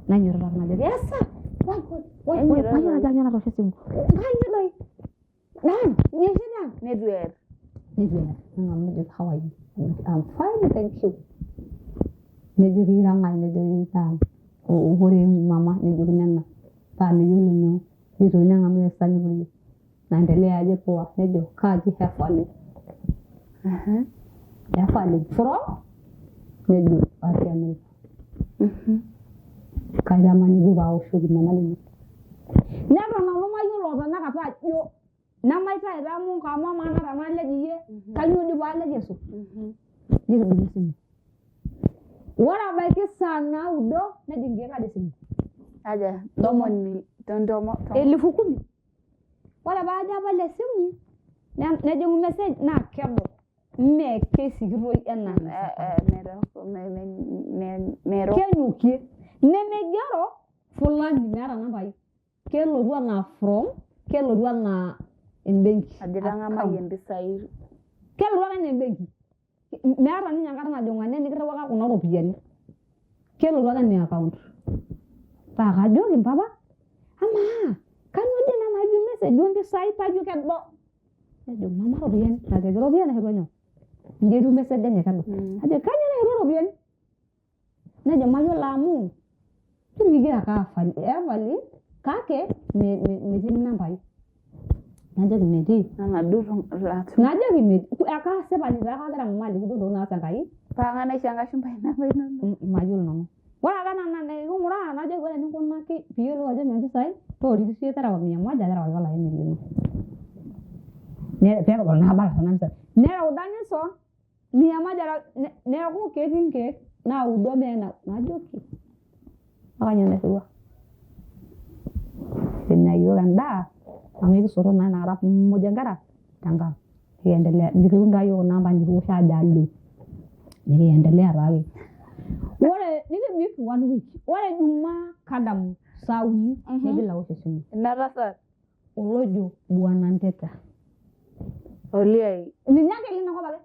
Nainyototo najoki esa. Woi woi woi mayiolo ajo kanyoo natoosho esimu. Kanyoo doi? Dan, nyeshe dan. Neitu eer. Nejo eer. Neng'amu nejoki how are you? Najoki I'm fine thank you. Nejoki ira ng'ae? Nejoki taa ore mama nejoki nena paa meyiolo nyoo. Neitoki neng'amu esa nirorie. Naendelea aje poa. Nejo kaaji Evelyn. Evelyn from? Nejo atii Amerika. Kaitamani duo paawoshoki mama lino. Neton nanu mayiolo tenakata ajo nemaitai taa amu amu amaa naa tenalej iyie kanyoo dii paalej Yesu. Nikidung'u esimu. Ore abaiki saa naudo nejing inkeek aja esimu? Aja? Ntomoni tomo. 10,000. Ore paajo apal esimu nejing'u message naa kedo. Mee kesikitoi enaa Mero. Kenyokie. Nemeigero fulani meeta nambai. Kelotu anaa from, kelotu anaa embenki. Ajo itang'amayie impisai. Kelotu ake anaa embenki. Meeta ninye enkarna najo ng'ania nikirriwaka kuna ropiyiani. Kelotu ake anaa account. Paa kajoki mpapa, amaa kanyoo dii ena najo message ompisai pajo kedo. Nejo mama ropiyiani. Najoki ropiyiani nairriwua nyoo? Injo etiu message enye kedo. Najoki kanyoo nairriwua ropiyiani? Nejo mayiolo amu mikigira ake aafali Evelyn kake metii inambai. Najoki metii. Enaduo Najoki metii. Akaasipani taa kagira mama aliki duo ntokitin naasa Enkai. Paa ng'ae naishoo enkashumbai inamba inonok? Mayiolo nanu. Ore apa ena niking'uraa najoki ore eninkunaki piiyiolou ajo mee mpisai tooriki siiyie terewa mia moja terewaki olaini lino. Peekidol naa balance nena pisai. Nereu Danison mia moja neeku ketii nkeek naudo meena najoki kanyoo nairriwua. Enya yiok endaa amu ekisoto naa inakata mmoja nkera tenkang. Nikiendelea mikitum taa yiok kuna amba nikiwosh ajo alo. Nikiendelea taake. Ore nikibik one week. Ore Jumaa kadamu saa uni nigil awosh esimu. Ina tasat. Olojo Bwana Nteta. Oliai. Ninye ake lina kop ake.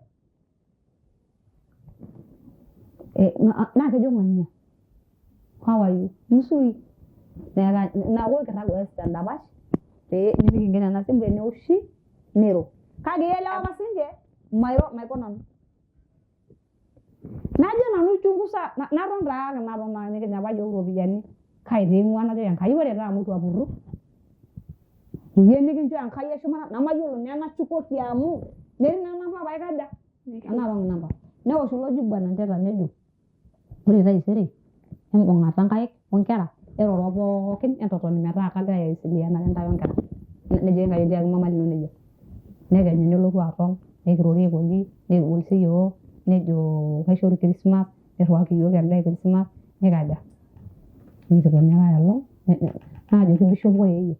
Naa kejo ng'ania. How are you? Msuri. Neeku kirrag oes tendapash pee nimikinken ena simu teneoshi niro. Kake ielewa apa sinche mairo maiko nanu. Najo nanu chungusa naton taa ake naton ake nikinya apa yiok iropiyiani. Kai taa aing'ua najoki Enkai ore taa amu eitu apurru. Iyie nikincho Enkai eshumata namayiolo naa enashukoki amu metii naa namba paikaja. Enarok namba. Neosh ilo Bwana Nteta nejo ore taisere embung'ata nkaik onkera eroro pookin entotoni metaa kagira aiwasilianare ntae onkera. Nejoki Enkai tiaki mama lino nejia. Nekenyu nelotu aton nikirorie aikoji nikibol siyiok nejo kaishoru Christmas nirriwaki iyiok endaa e Christmas nikaja. Nikitoni ake aelong naajoki bishop ore yeyie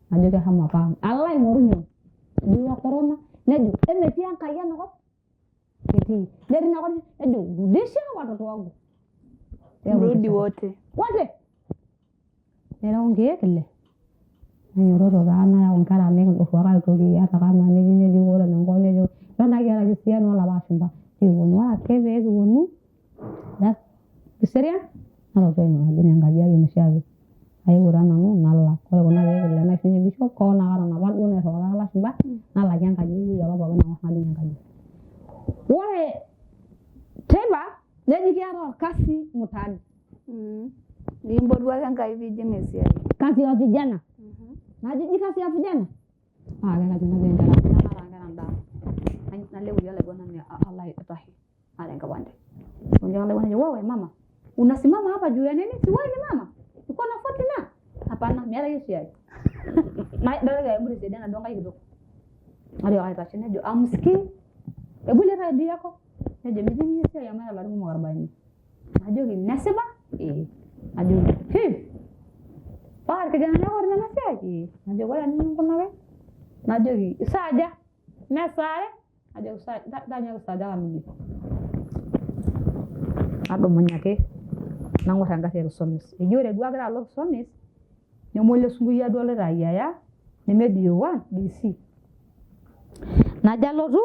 najoki ashomo apa ang alo aing'oru nyoo duo corona nejo emetii Enkai enakop etii netii inakop nejo rudisha watoto wangu. Mrudi wote. Wote. Nereu nkeek ile. Nainyototo taa nayau nkera nikindurru ake aitoki ata kama neji neji ore enenkop nejo eton taa kiata kisian olapa ashumpa nikiponu ore ake pee kiponu kiserian nalotu ajing enkaji ai enoshiake aewuo taa nanu nalak ore kuna keek ile naishunye bishop hoo naa katanapa duo nairriwakaka ilashumpa nalakie enkaji ewueji apa pookin nang'or najing enkaji. Ore teipa neji kiata orkasi mtaani. Nikimpotua ake Enkai piijing esiai. Kazi ya vijana. Najo ji kazi ya vijana. Ah, kekaji najo nkera naata nkera endaa. Naleku olaiguanani alo aitashe aata enkipande. Onjo olaiguanani wewe mama unasimama hapa juu ya nini? Si wewe ni mama? Uko na 40 na? Hapana, miata hiyo siai. Dalika hebu nisaidia na donga kidogo. Ndio aitashe nejo amsikii. Hebu leta ID yako. Nejo mijing hiyo siai amu eeta ilarin kumok 40. Najoki nesipa? Ee. Najoki chief. Paa irkijanani ake otii ena siai? Ee. Najoki ore eninkunaki? Najoki saa aja? Mee saa are? Najoki taanyuaki saa aja kamili. Nadumunye ake nang'or engarri e Kisomis. Eji ore duo agira alo Kisomis neme ole Sunkuyia duo aloito ayiaya neme DO1 DC. Najo alotu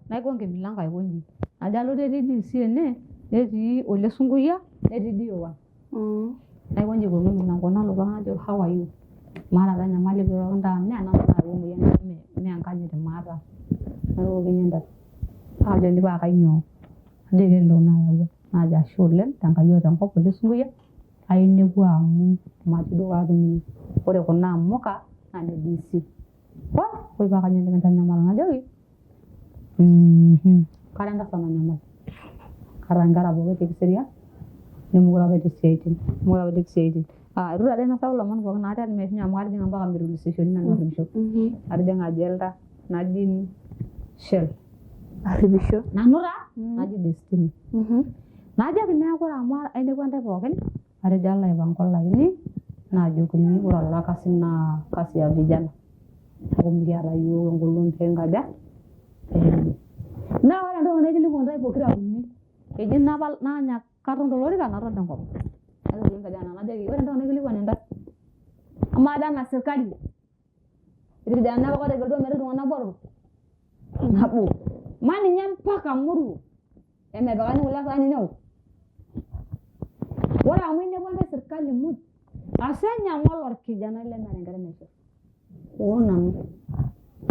naigonga emilango aiko inji. Najo alotu etii DC ene netii ole Sunkuyia netii DO1. Naiko inji aigonga emilango nalotu ake najoki how are you? Maata taa enyamali pee intae amu mee nanu naayawua emoyian neeku mee enkanyit maata. Najoki intae. Naajokini paa kainyoo? Najoki keeta entoki nayawua. Najo ashe oleng tenkai o tenkop ole Sunkuyia ainepua amu majo duo paatum ore kuna amuka naa ine DC. Woi paa kainyoo nikintanyamala? Najoki kara entasat nanyamal. Kaata inkera pooki etii Kiserian nemekure apa etii isiaitin, nemekure apa etii isiaitin. Ah eitu taadoi ainosaki ilomon pookin naata meishunye amu atijing'a mpaka Meru station nanu arripisho. Atijing'a Jelta najing Shell. Arripisho. Nanu taa naji Destiny. Najoki neeku ore amu ainepua intae pookin atejo alo aipanga olaini naajokini ore olola kasi naa kasi ya vijana. Neeku mikiata iyiook engolon pee kinkaja pee Naa ore entoki naikilikuan intae pokira uni eji napal naanya katon tolorika naton tenkop. Najoki enkaji najoki ore entoki naikilikuan intae amaa doi ena sirkali irkijanani apa otegelutua metii iltung'anak botorok nabo maninye mpaka moruo emepikani kule saanini neok. Ore amu inepua intae sirkali muj asa enyamal orkijanai lemeeta enkerai naisho oo nanu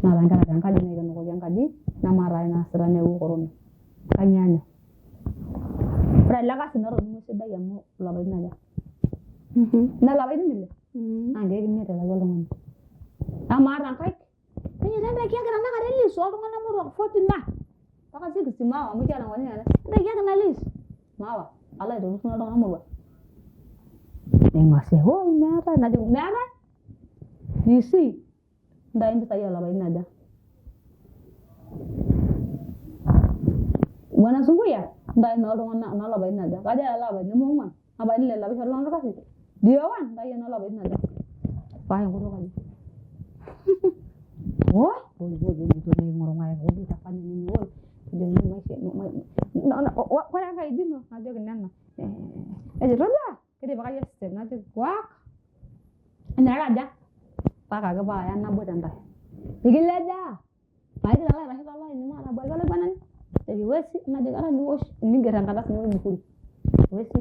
naata inkera tenkaji naikenokoki enkaji nemaata ai naasita neewuo corona kanyoo anya. Ore ele kasi natoning'o esidai amu ilapaitin aja? Naa ilapaitin ile naa nkeek imiet elaki oltung'ani. Amaa tenkaik entakiaki tenakata elist oltung'anak moruak 40 na mpaka 60 maawa amu kiata nkoitoi nara entakiaki ina list maawa alo aiteru sii iltung'anak moruak. Ning'asia woi meetae najoki meetae DC ntayu impisai oolapaitin aja? Bwana Sunkuya ntayu inooltung'anak inoolapaitin aja? Kaja lelo apaitin neme ong'uan? Apaitin ile apa ishori iltung'anak orkasi? DO1 ntayu enoolapaitin aja? Paaya enkutuk ajo. Woi woi woi neking'orung'ayaki woi utafanya nini woi nejokini maisha ore enkae ino najoki nena nejo todua kitipika iyie system najoki kwak emirare aja mpaka ake paaya nabo tenkae ikilejaa paigil alo aitashe tolaini maatabuaki olaiguanani nejo wesi najoki ata niwosh ningerr enkardasi niwosh muhuri wesi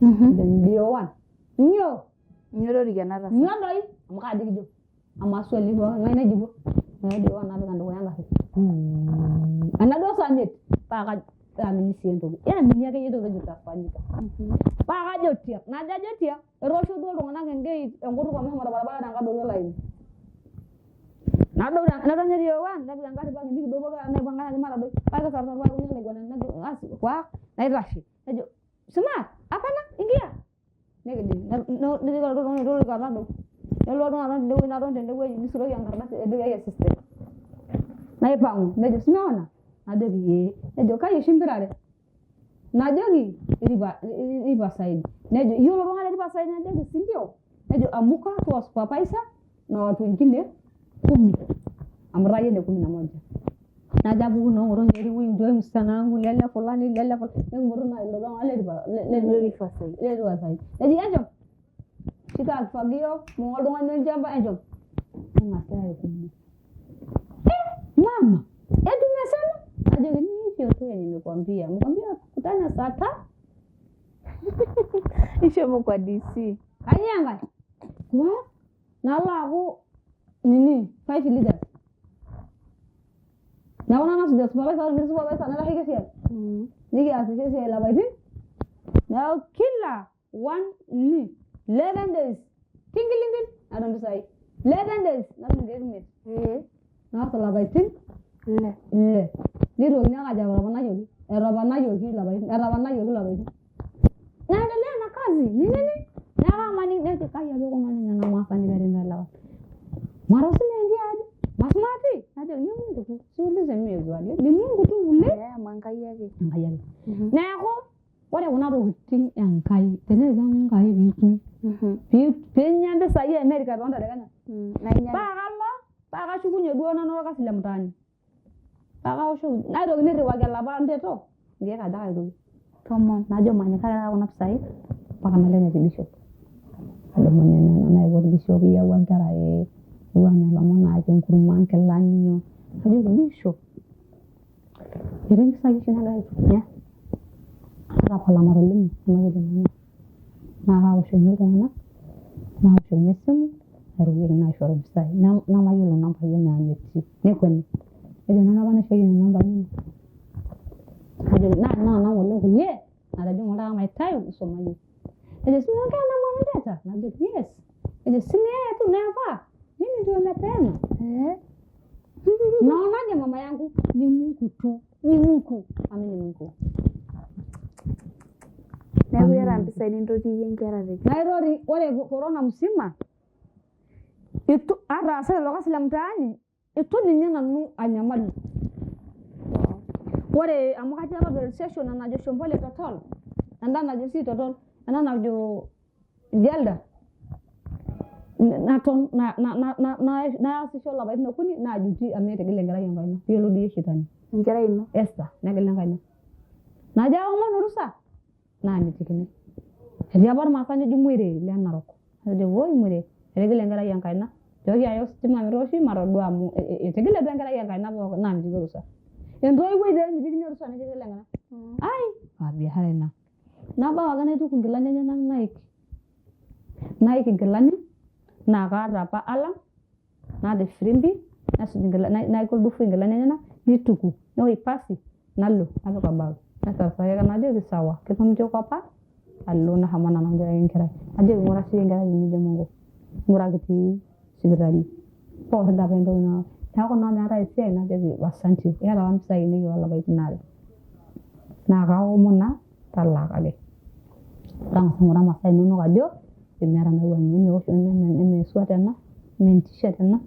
DO1 nyoo Nyoo toriko ena tasat? nyoo doi amu kaaji kijo amaa swali pookin ng'ae naijibuo ng'ae DO1 napik endukuya engarri enaduo saa miet paa kajo amini sii entoki amini akeyie entoki najo itafanyika paa kajo tiak najo ajo tiak etoosho duo iltung'anak engeit enkutuk omeshomo orbaribara tenkadori olaini nadou natanya DO1 nepik engarri paa tenikidou pokira naipanga najo matadoi paa kisarita orpaek olaiguanani najo asi kwak naitashe nejo smart hapana ingia nikijing netii oltung'ani otii olorika nadou nelotu oltung'ani aton tenewueji naton tenewueji nisuroki enkardasi epikaki system naipang'u nejo simeona najoki ee nejo kai oshi impirare najoki Riverside nejo iyiolo oltung'ani le Riverside najoki sindio nejo amuka tuwa supervisor na watu wengine 10 amu taa iyie ene kumi na moja najo apuku noo ng'otonye etii huyu ndio msichana wangu lele fulani lele fulani nikingoru naa ilo tung'ani le Le Riverside. Le Riverside neji enchom shika kifagio mung'o oltung'ani olchamba enchom ning'asia aikumok mama eti umesema najoki ni hivyo tu yenye nimekwambia nimekwambia kutana saa tatu Ishopo kwa DC. kanyio enkae wa nalo aaku nini 5 leaders neeku nanu nasuj supervisor ore metii supervisor naitasheki esiai nikiasisho esiai ilapaitin neeku kila one nini 11 days tingilingil natum impisai 11 days natum inkeek imiet naas ilapaitin Ile. ile nitokini ake ajo etoponayioki etoponayioki ilapaitin etoponayioki ilapaitin naendelea na kazi ni nini neeku amani nejo kai apa ikuna ninye ena maasani peetu mara usiniingia aje masmati najo ni Mungu tu siulize mimi swali ni Mungu tu ule Eh, amu Enkai ake. Enkai ake neeku ore kuna tokitin Enkai tenejo Enkai piitum piinya mpisai e Amerika toontare Kenya Naa inya paa kalo paa kashukunye duo nanu orkasi le mtaani Paa kaoshoki naitokini airriwaki olapa nteto nkeek aja ake aitoki 10. Najo manyikaki taata kuna pisai mpaka nalo enetii bishop. Adumunye naipot bishop, iyawua nkera ee eewuo anya ilomon ayaki enkurma nkilani nyoo. Najoki bishop, etii mpisai oshi nagira aitumia natapala matolimu amu kejo nanu naa kaoshokini iltung'anak naoshokini esimu nairorieki naishoru impisai nemayiolo inambai enye amu metii nekweni. Nejo nanu apa naishooyie nena ambai inonok. Najoki naa tenaa nang'ole nkulie natejo ng'ole taata maitayu isumayie. Nejo si nkera namwanaleta? Najoki yes. Nejo si ni yeye tu nayafaa? Mimi ndio napeana. Naonaje mama yangu? Ni Mungu tu. Ni Mungu. Amini Mungu. Neeku iyata mpisai nintotiyie nkera te Nairori ore corona mzima itu ataasa lelo kasi le mtaani itu ninye nanu anyamalu. Ore amu katii apa bell session enajo Shombole Total, enda najo sii Total, ena najo Gelda. Naton naasisho lapaitin okuni naajuti amu etigile enkerai enkaina. Yiolo dii shetani. Enkerai ino? Esther, negila enkaina. Najo aomon orusa naamitikini. Etii apa ormaasani oji Muire le Narok. Najo woi Muire, etigile enkerai enkaina. Nchooki aya ositima metooshi matodua amu etigile duo enkerai enkaina pookin naamitiki orusa. Entoiwuoi taa emitikini orusa netigile enkaina. Ai, aa biashara ina. Nabau ake naituku inkilani enyenak naik. Naik inkilani naa kaata apa alarm, naata efirimbi, nasuj inkilani naik oldufu inkilani enyenak, nituku, neosh pasi, nalo napik orbag. Nasasaki najoki sawa, kitomitoko apa alo nashomo nanu aing'uraki enkerai. Najoki ng'ura siiyie enkerai tenijo Mungu. Ng'uraki tii sipitali. Pooki apa entoki naa. Neeku naa meetae esiai najoki asanti. Iyata apa mpisai ainei oolapaitin aare. Naa kaomon naa talaakaki. Tang'asa ng'ura masaa inonok ajo emiata naiwuang'ie, eme esweta ena, eme entishat ena,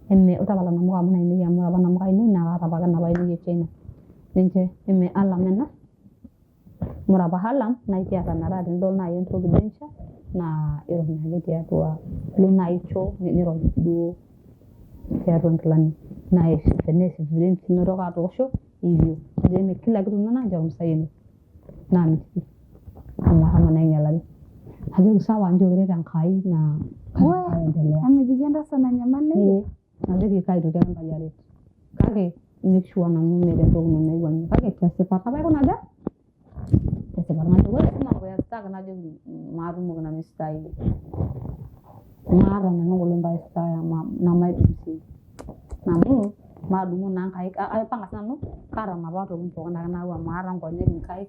eme tapala namuka amu nainei amu ore apa namuka ainei naa kaata apake napa ainei e China. Ninche eme alarm ena. Ore apa alarm naa ekiata metaa tenidol naaji entoki danger naa irony ake tiatua ilo naaji choo nirony duo tiatua nkilani. Naa tenaa efirimbi inoto atoosho hivyo. Najo eme kila kitu ino nchooki mpisai ainei. Naamitiki amu ashomo naa ainyalari. Najoki sawa nchooki ret Enkai naa kaendelea. Amitiki entasat nanyamal nejia? Najoki kaitoki ake Enkai aret. Kake make sure nanu meeta entoki ino naiwuang'ie. Kake tesipata apa aikuna aja? Tesipata najoki ore sii mambo ya star najoki maatumoki nanu style. Maata nanu engolon pee aistyle namaidim sii. Amu madumu naa nkaik aipanga sinanu kaata napa tokitin pookin ake nayau amu maata nkonyek nkaik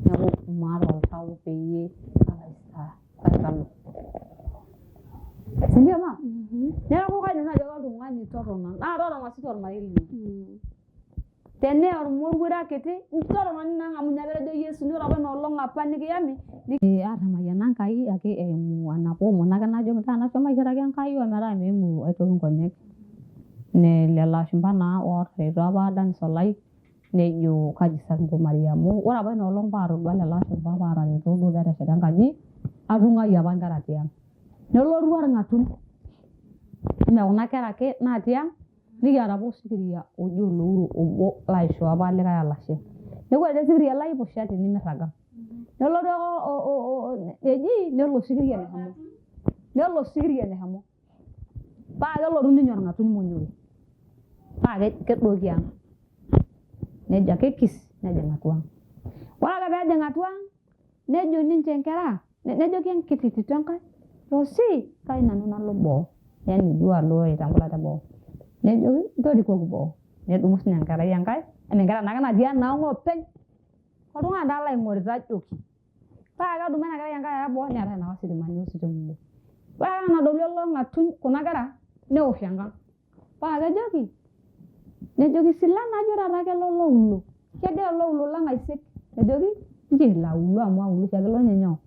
neeku maata oltau peyie alo aistaa kake kalo. Sindio ma? Neeku kaidim naaji ajoki oltung'ani totona naa totona sii tormarei lino. Tenaa ormoruo kiti totona ninye amu ninye apa etejo Yesu ore apa ina olong apa nikiyami atamayiana Enkai ake eimu enapa omon ake najo ntasho maishiraki Enkai ometaa meing'oru aitoki nkonyek. Lelo ashumpa naa ootareto apa Danisolai nejo kaji sa kinko Maria amu ore apa ina olong paatodua lelo ashumpa paatareto duo peetesheta enkaji atung'uayie apa nkera tiang. Nelotu orng'atuny eme kuna kera ake natii ang nikiata apa osikiria oji olouro obo laishoo apa likae olashe. Neeku ore ele sikiria lai ipushate nemirraga. Nelotu ake eji nelo osikiria meshomo. Nelo osikiria meshomo. Paa kelotu ninye orng'atuny monyori. Paa kedoki ang. Nejo ake kis nejing atua ang. Ore ake peejing atua ang nejo ninche nkera nejoki enkiti tito enkae Rosi kai nanu nalo boo. Yani duo alo aitambula te boo. Nejoki ntorikoki boo. Nedumu sinye enkerai enkae eme nkera naake natii enaang openy. Oltung'ani taa laing'orita ajoki. Paa kedumu ena kerai enkae aya boo neetae inapa sitimani ositima obo. Ore ake enadolu ele ng'atuny kuna kera neosh enkang. Paa kejoki nejoki sila najo taata kelo loulo. Kegira loulo lang aisik. Nejoki nchoo elo aulo amu aulo oshiake elo nyoo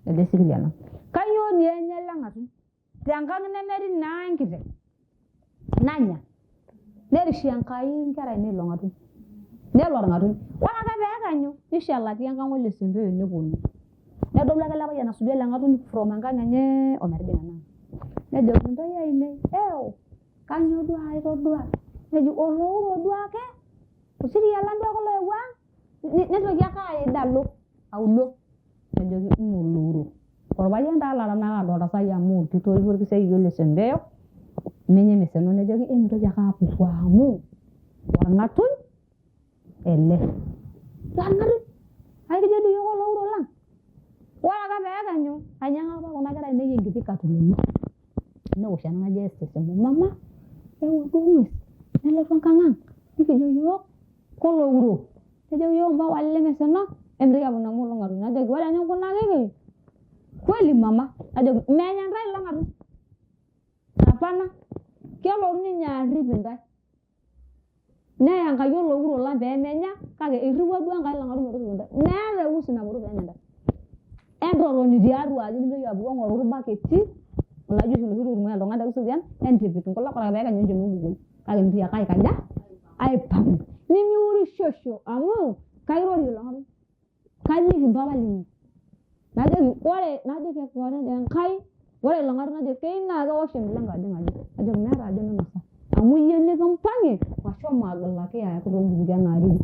ele sikiria lang. Kainyoo dii enya ele ng'atuny? Tenkang nemetii naa enkiteng nanya. Nerishie Enkai inkera ainei ilo ng'atuny. Nelo orng'atuny. Ore ake peekenyu nisho elatia enkang ole Sempeyo neponu. Nedolu ake ele payian asuju ele ng'atuny from enkang enye ometijing'a ena ang. Nejoki intoyie ainei eo kainyoo duo itodua? Nejo olouro duake. Osikiria lang duo ake loewuo ang neitoki ake aid alo auluo. Najoki mme olouro. Orpayian taa lara nakadolta sai amu orkitoiwuo orkiseyioi le Sembeyo menye meseno nejoki emintoki ake apuku amu orng'atuny ele. Orng'atuny? Aikijo dii iyiok olouro lang. Ore ake peekenyu ainyang'aka apa kuna kera ainei enkiti katululu. Newosh ena naji Esther esimu, mama eewuo duo ng'ues nelotu enkang' ang' nikijo iyiok kolouro. Nejo iyiok mpapa lemesena emintoki aponu amu olong'atuny. Najoki ore eninkunakiki kweli mama, najoki menya intae ilo ng'atuny. Hapana, kelotu ninye arrip intae. Neya Enkai olouro lang pee menya kake eirriwua duo Enkai ilo ng'atuny metorripo intae. Meeta eusi napotu peenya intae. Entotoni tiatua aji mintoki apuku ng'oru irbaketi laijo oshi iloshi loitumia iltung'anak te kiserian entipik nkulak ore ake peekenyu enchom embukoi kake mintoki ake aikaja aipang'u nimiurishosho amu kairorie ilo ng'atuny kaliki mpapa linyi najoki ore najoki najoki Enkai ore ilo ng'atuny najoki keyieu naa kewosh emilango ajing aji najoki meeta ajo minosa amu iyie likimpang'ie mashomo agilaki ayaki toombukuti enaa ariri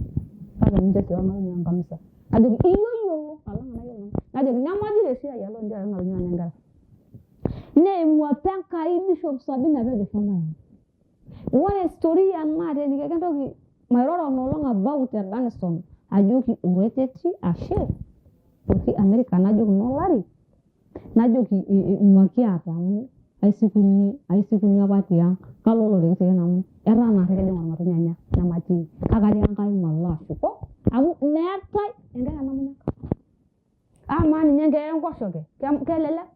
kake mincho sii orng'atuny oiangamisa. Najoki iyie oyiolo alang enayiolo nanu. Najoki nemajito esiai alo ntiaki irng'atunyo anya inkera. Neimu apa Enkai Bishop Sabina pejo shomo yau. Ore historia naateenikaki entoki mairoro ina olong about Danson ajoki oreteti ashe otii America najoki nolari najoki makiata amu aisikunye apa tiang kalo olo tekiserian amu etaa naarri kejing orng'atuny anya nematii kake atiaka Enkai malo ashuko amu meetae enkeeya namunyak amaa ninye enkeeya enkoshoke kelelek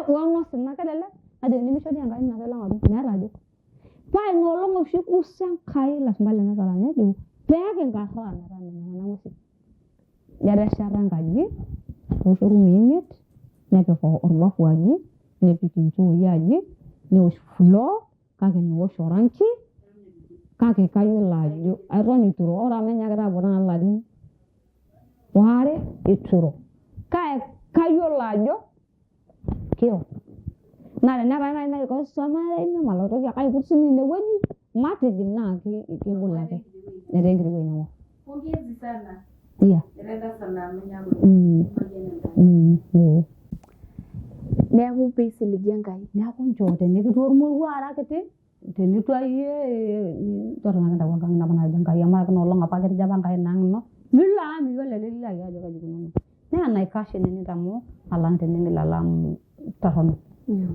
wenosina kelelek najoki nimishori Enkai minosa ilo ng'atuny meeta ajo paa ina olong oshi igusa Enkai ilashumba lenetara nejo pee kinkarraa metaa menya nena ng'uesi. Netesheta enkaji etoosho irumii imiet nepik orbafu aji nepik inchooi aji newosh floor kake mewosh oranki kake kayiolo ajo eton itu iro ore amu enyaakita apuo tenakata ilarin waare itu iro kake kayiolo ajo kiro naa tenetaa naaji naikosoanare malo aitoki ake aiput sinye inewueji matijing naa kegol ake etaa enkiti wueji naing'or. Pongezi sana. Yeah. Mm. Neeku peisiligi Enkai. Neeku nchoo tenikitua ormoruo ara kiti tenitua iyie totona ake ntau enkang ino apa natejo Enkai amu ore ake ina olong apa ketejo apa Enkai ina ang ino nilo ang miyiolo ele lilo ayia ajo kaji ikununo. Naa enaikash ene amu alang teningil alo amu torrono.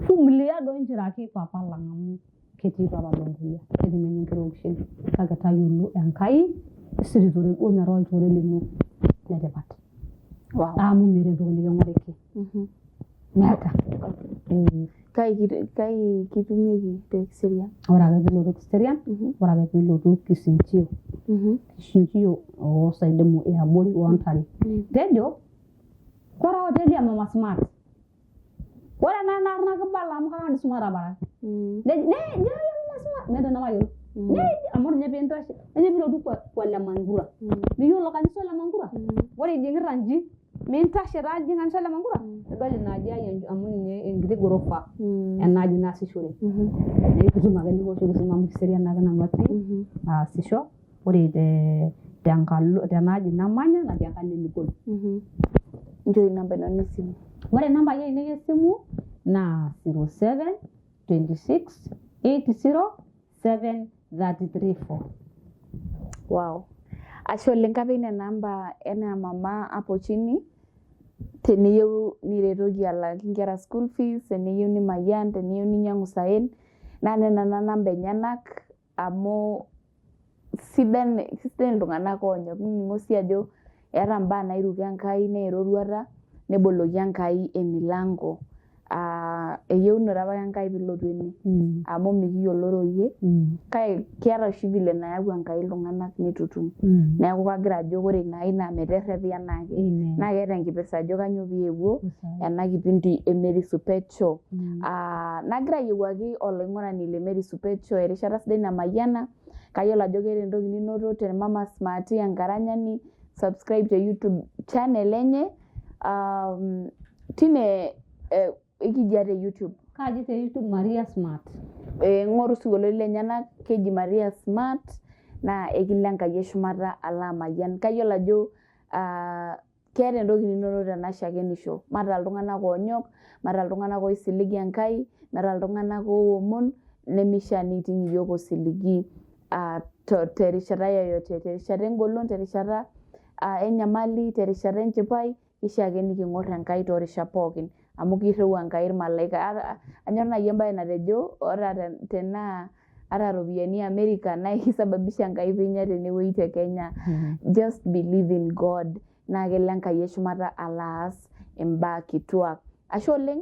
Vumilia doi nchiraki papa lang amu ketii papa lontoyie ketii menye nkera okishin kake tayiolo Enkai isiritore duo metaa olchore lino letipat. Wow. Amu meeta entoki niking'oriki. Meeta. Kai kitumieki te Kiserian? Ore ake piilotu Kiserian, ore ake piilotu Kisinchio, Kisinchio oo Saidimu eabori oo ntare. Tejo kore hoteli e Mama Smart. Ore ena arna kibala amu kara smart abaraki. Nejo nee njo Mama Smart meeta enemayiolo. Nee amu ore ninye piintashe, ninye piilotu kwa Lemangura. Miyiolo kanisa e Lemangura? Ore ijing'ita nji mintashe taa ajing kanisa e Lemangura nidol ina aji ai amu ninye enkiti gorofa ena aji naasishore. Neeku itum ake nikiwoshoki esimu amu Kiserian ake nanu atii aasisho. Ore te tenkalo tena aji namanya natii enkalo Emigol. Nchoi namba inono esimu. Ore inambai ainei esimu naa 07 26 80 7334. Wow. Ashe oleng kapik nena amba ena mama hapo chini teniyieu niretoki alaaki inkera school fees, teniyieu nimayian, teniyieu ninyiang'u isaen naa nena namba enyenak amu sidan sidan iltung'anak oonyok nining'o sii ajo eeta imbaa nairuko Enkai neya eroruata neboloki Enkai emilango eyieunoto apake Enkai piilotu ene amu mikiyioloro iyie kake keeta oshi vile nayau Enkai iltung'anak nitutum neeku kagira ajo ore ina ai naa meterrepi enaake naa keeta enkipirta ajo kanyoo piiewuo ena kipindi e Mary Supet Show. Nagira ayiewuaki olaing'urani le Mary Supet Show erishata sidai namayiana kayiolo ajo keeta entoki ninoto te Mama Smarty enkaranyani subscribe te YouTube channel enye tine ikijia te YouTube Kaji te YouTube Maria Smart. Ng'oru sinkolioitin lenyenak keji Maria Smart. Naa ekilo Enkai eshumata alo amayian. Kayiolo ajo ah, keeta entoki ninoto tena shakenisho. Mataa iltung'anak oonyok, mataa iltung'anak oisilig Enkai, mataa iltung'anak oomon, nemishaa neiting iyiook osiligi ah, terishata yeyote, terishata engolon, terishata enyamali, terishata enchipai, kishaa ake niking'or Enkai toorishat pookin amu kirriu Enkai irmalaika. Anyor naaji embae natejo ata tenaa ata iropiyiani e America naa kisababisha Enkai piinya tenewueji te Kenya. Just believe in God naa kelo Enkai eshumata alo aas imbaa kituak. Ashe oleng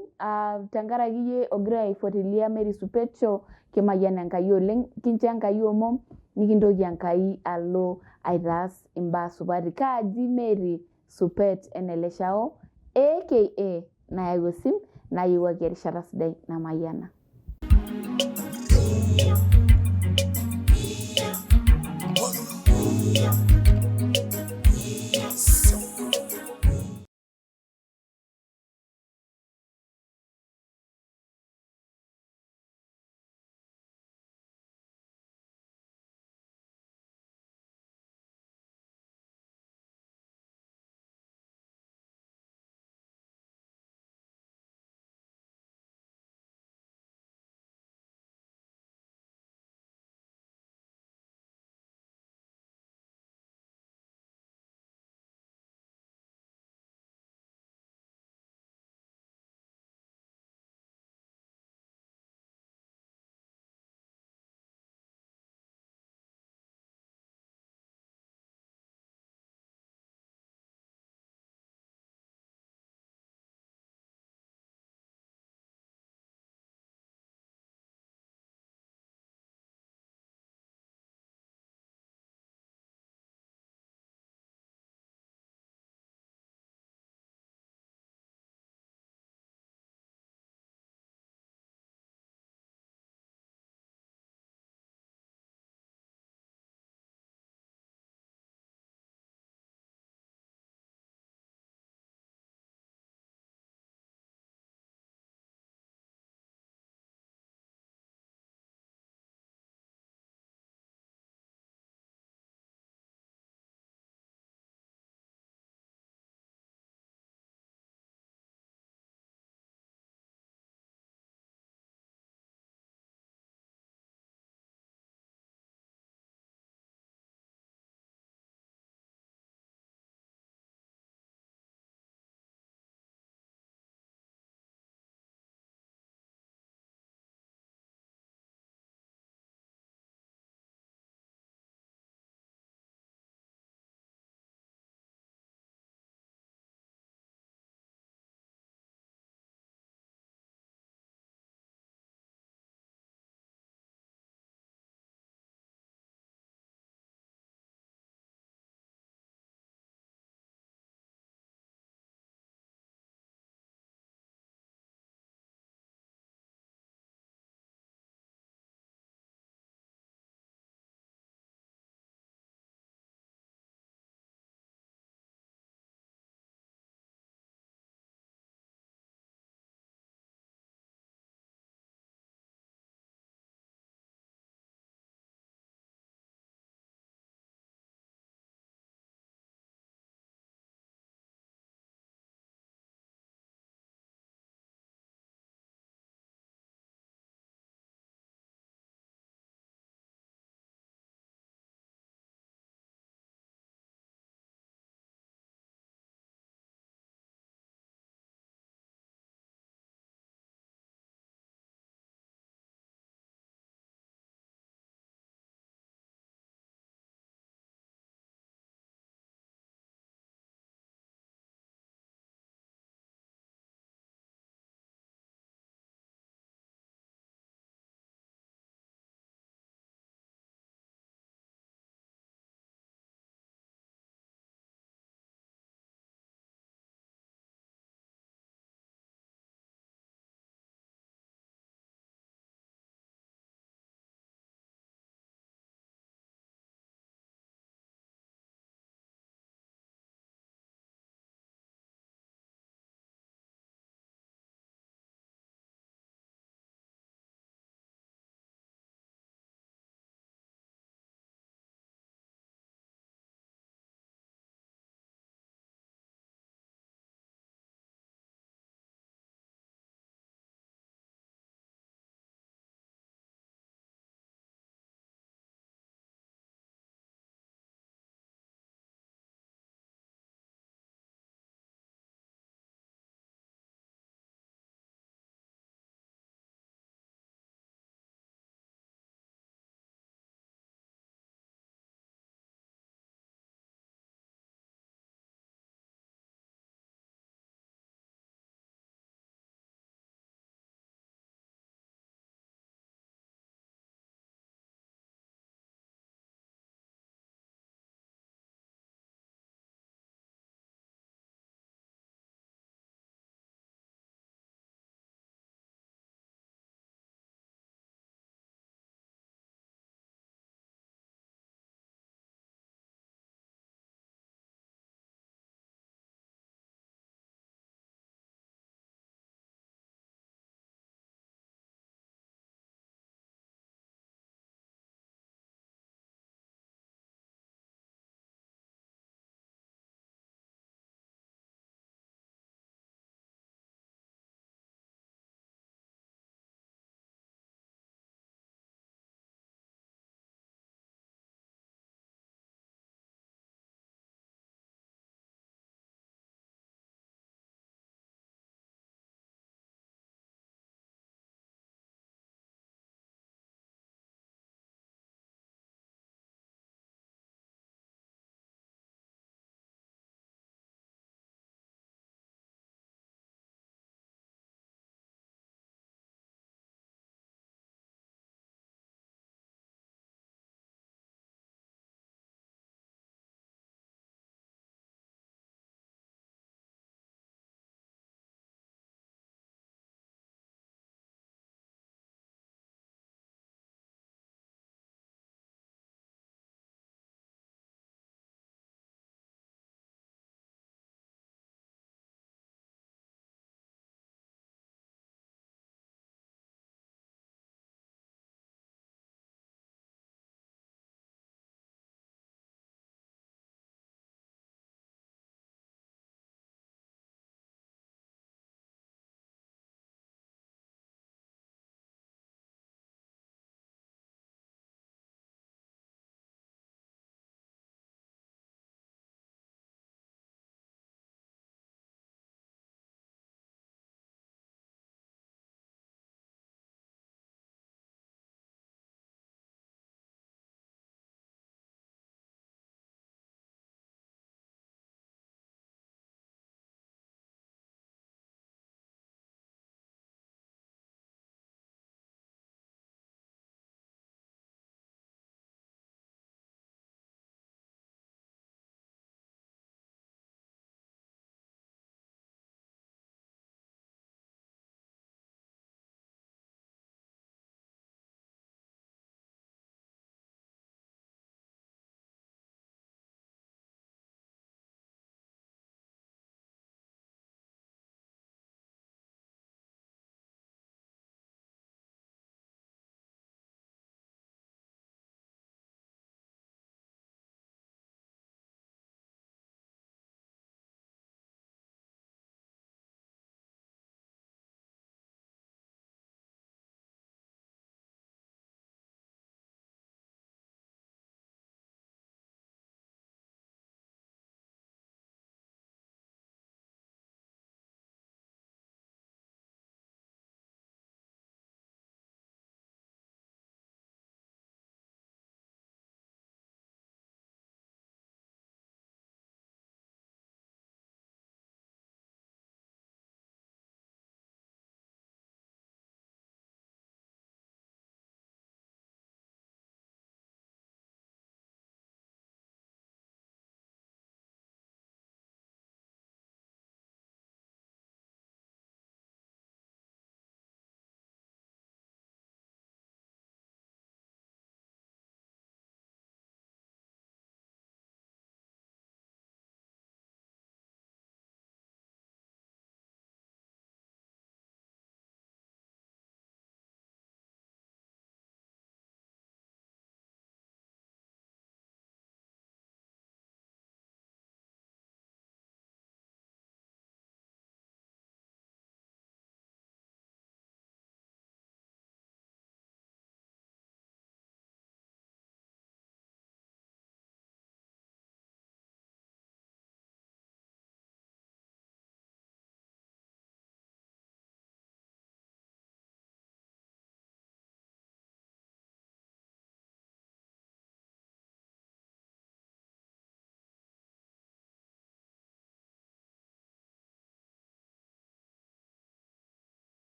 tenkaraki iyie ogira aifuatilia Mary Supet Show, kimayian Enkai oleng, kincho Enkai omom nikintoki Enkai alo aitaas imbaa supati. Kaaji Mary Supet ene Leshao aka nayau osim nayiewuaki erishata sidai namayiana.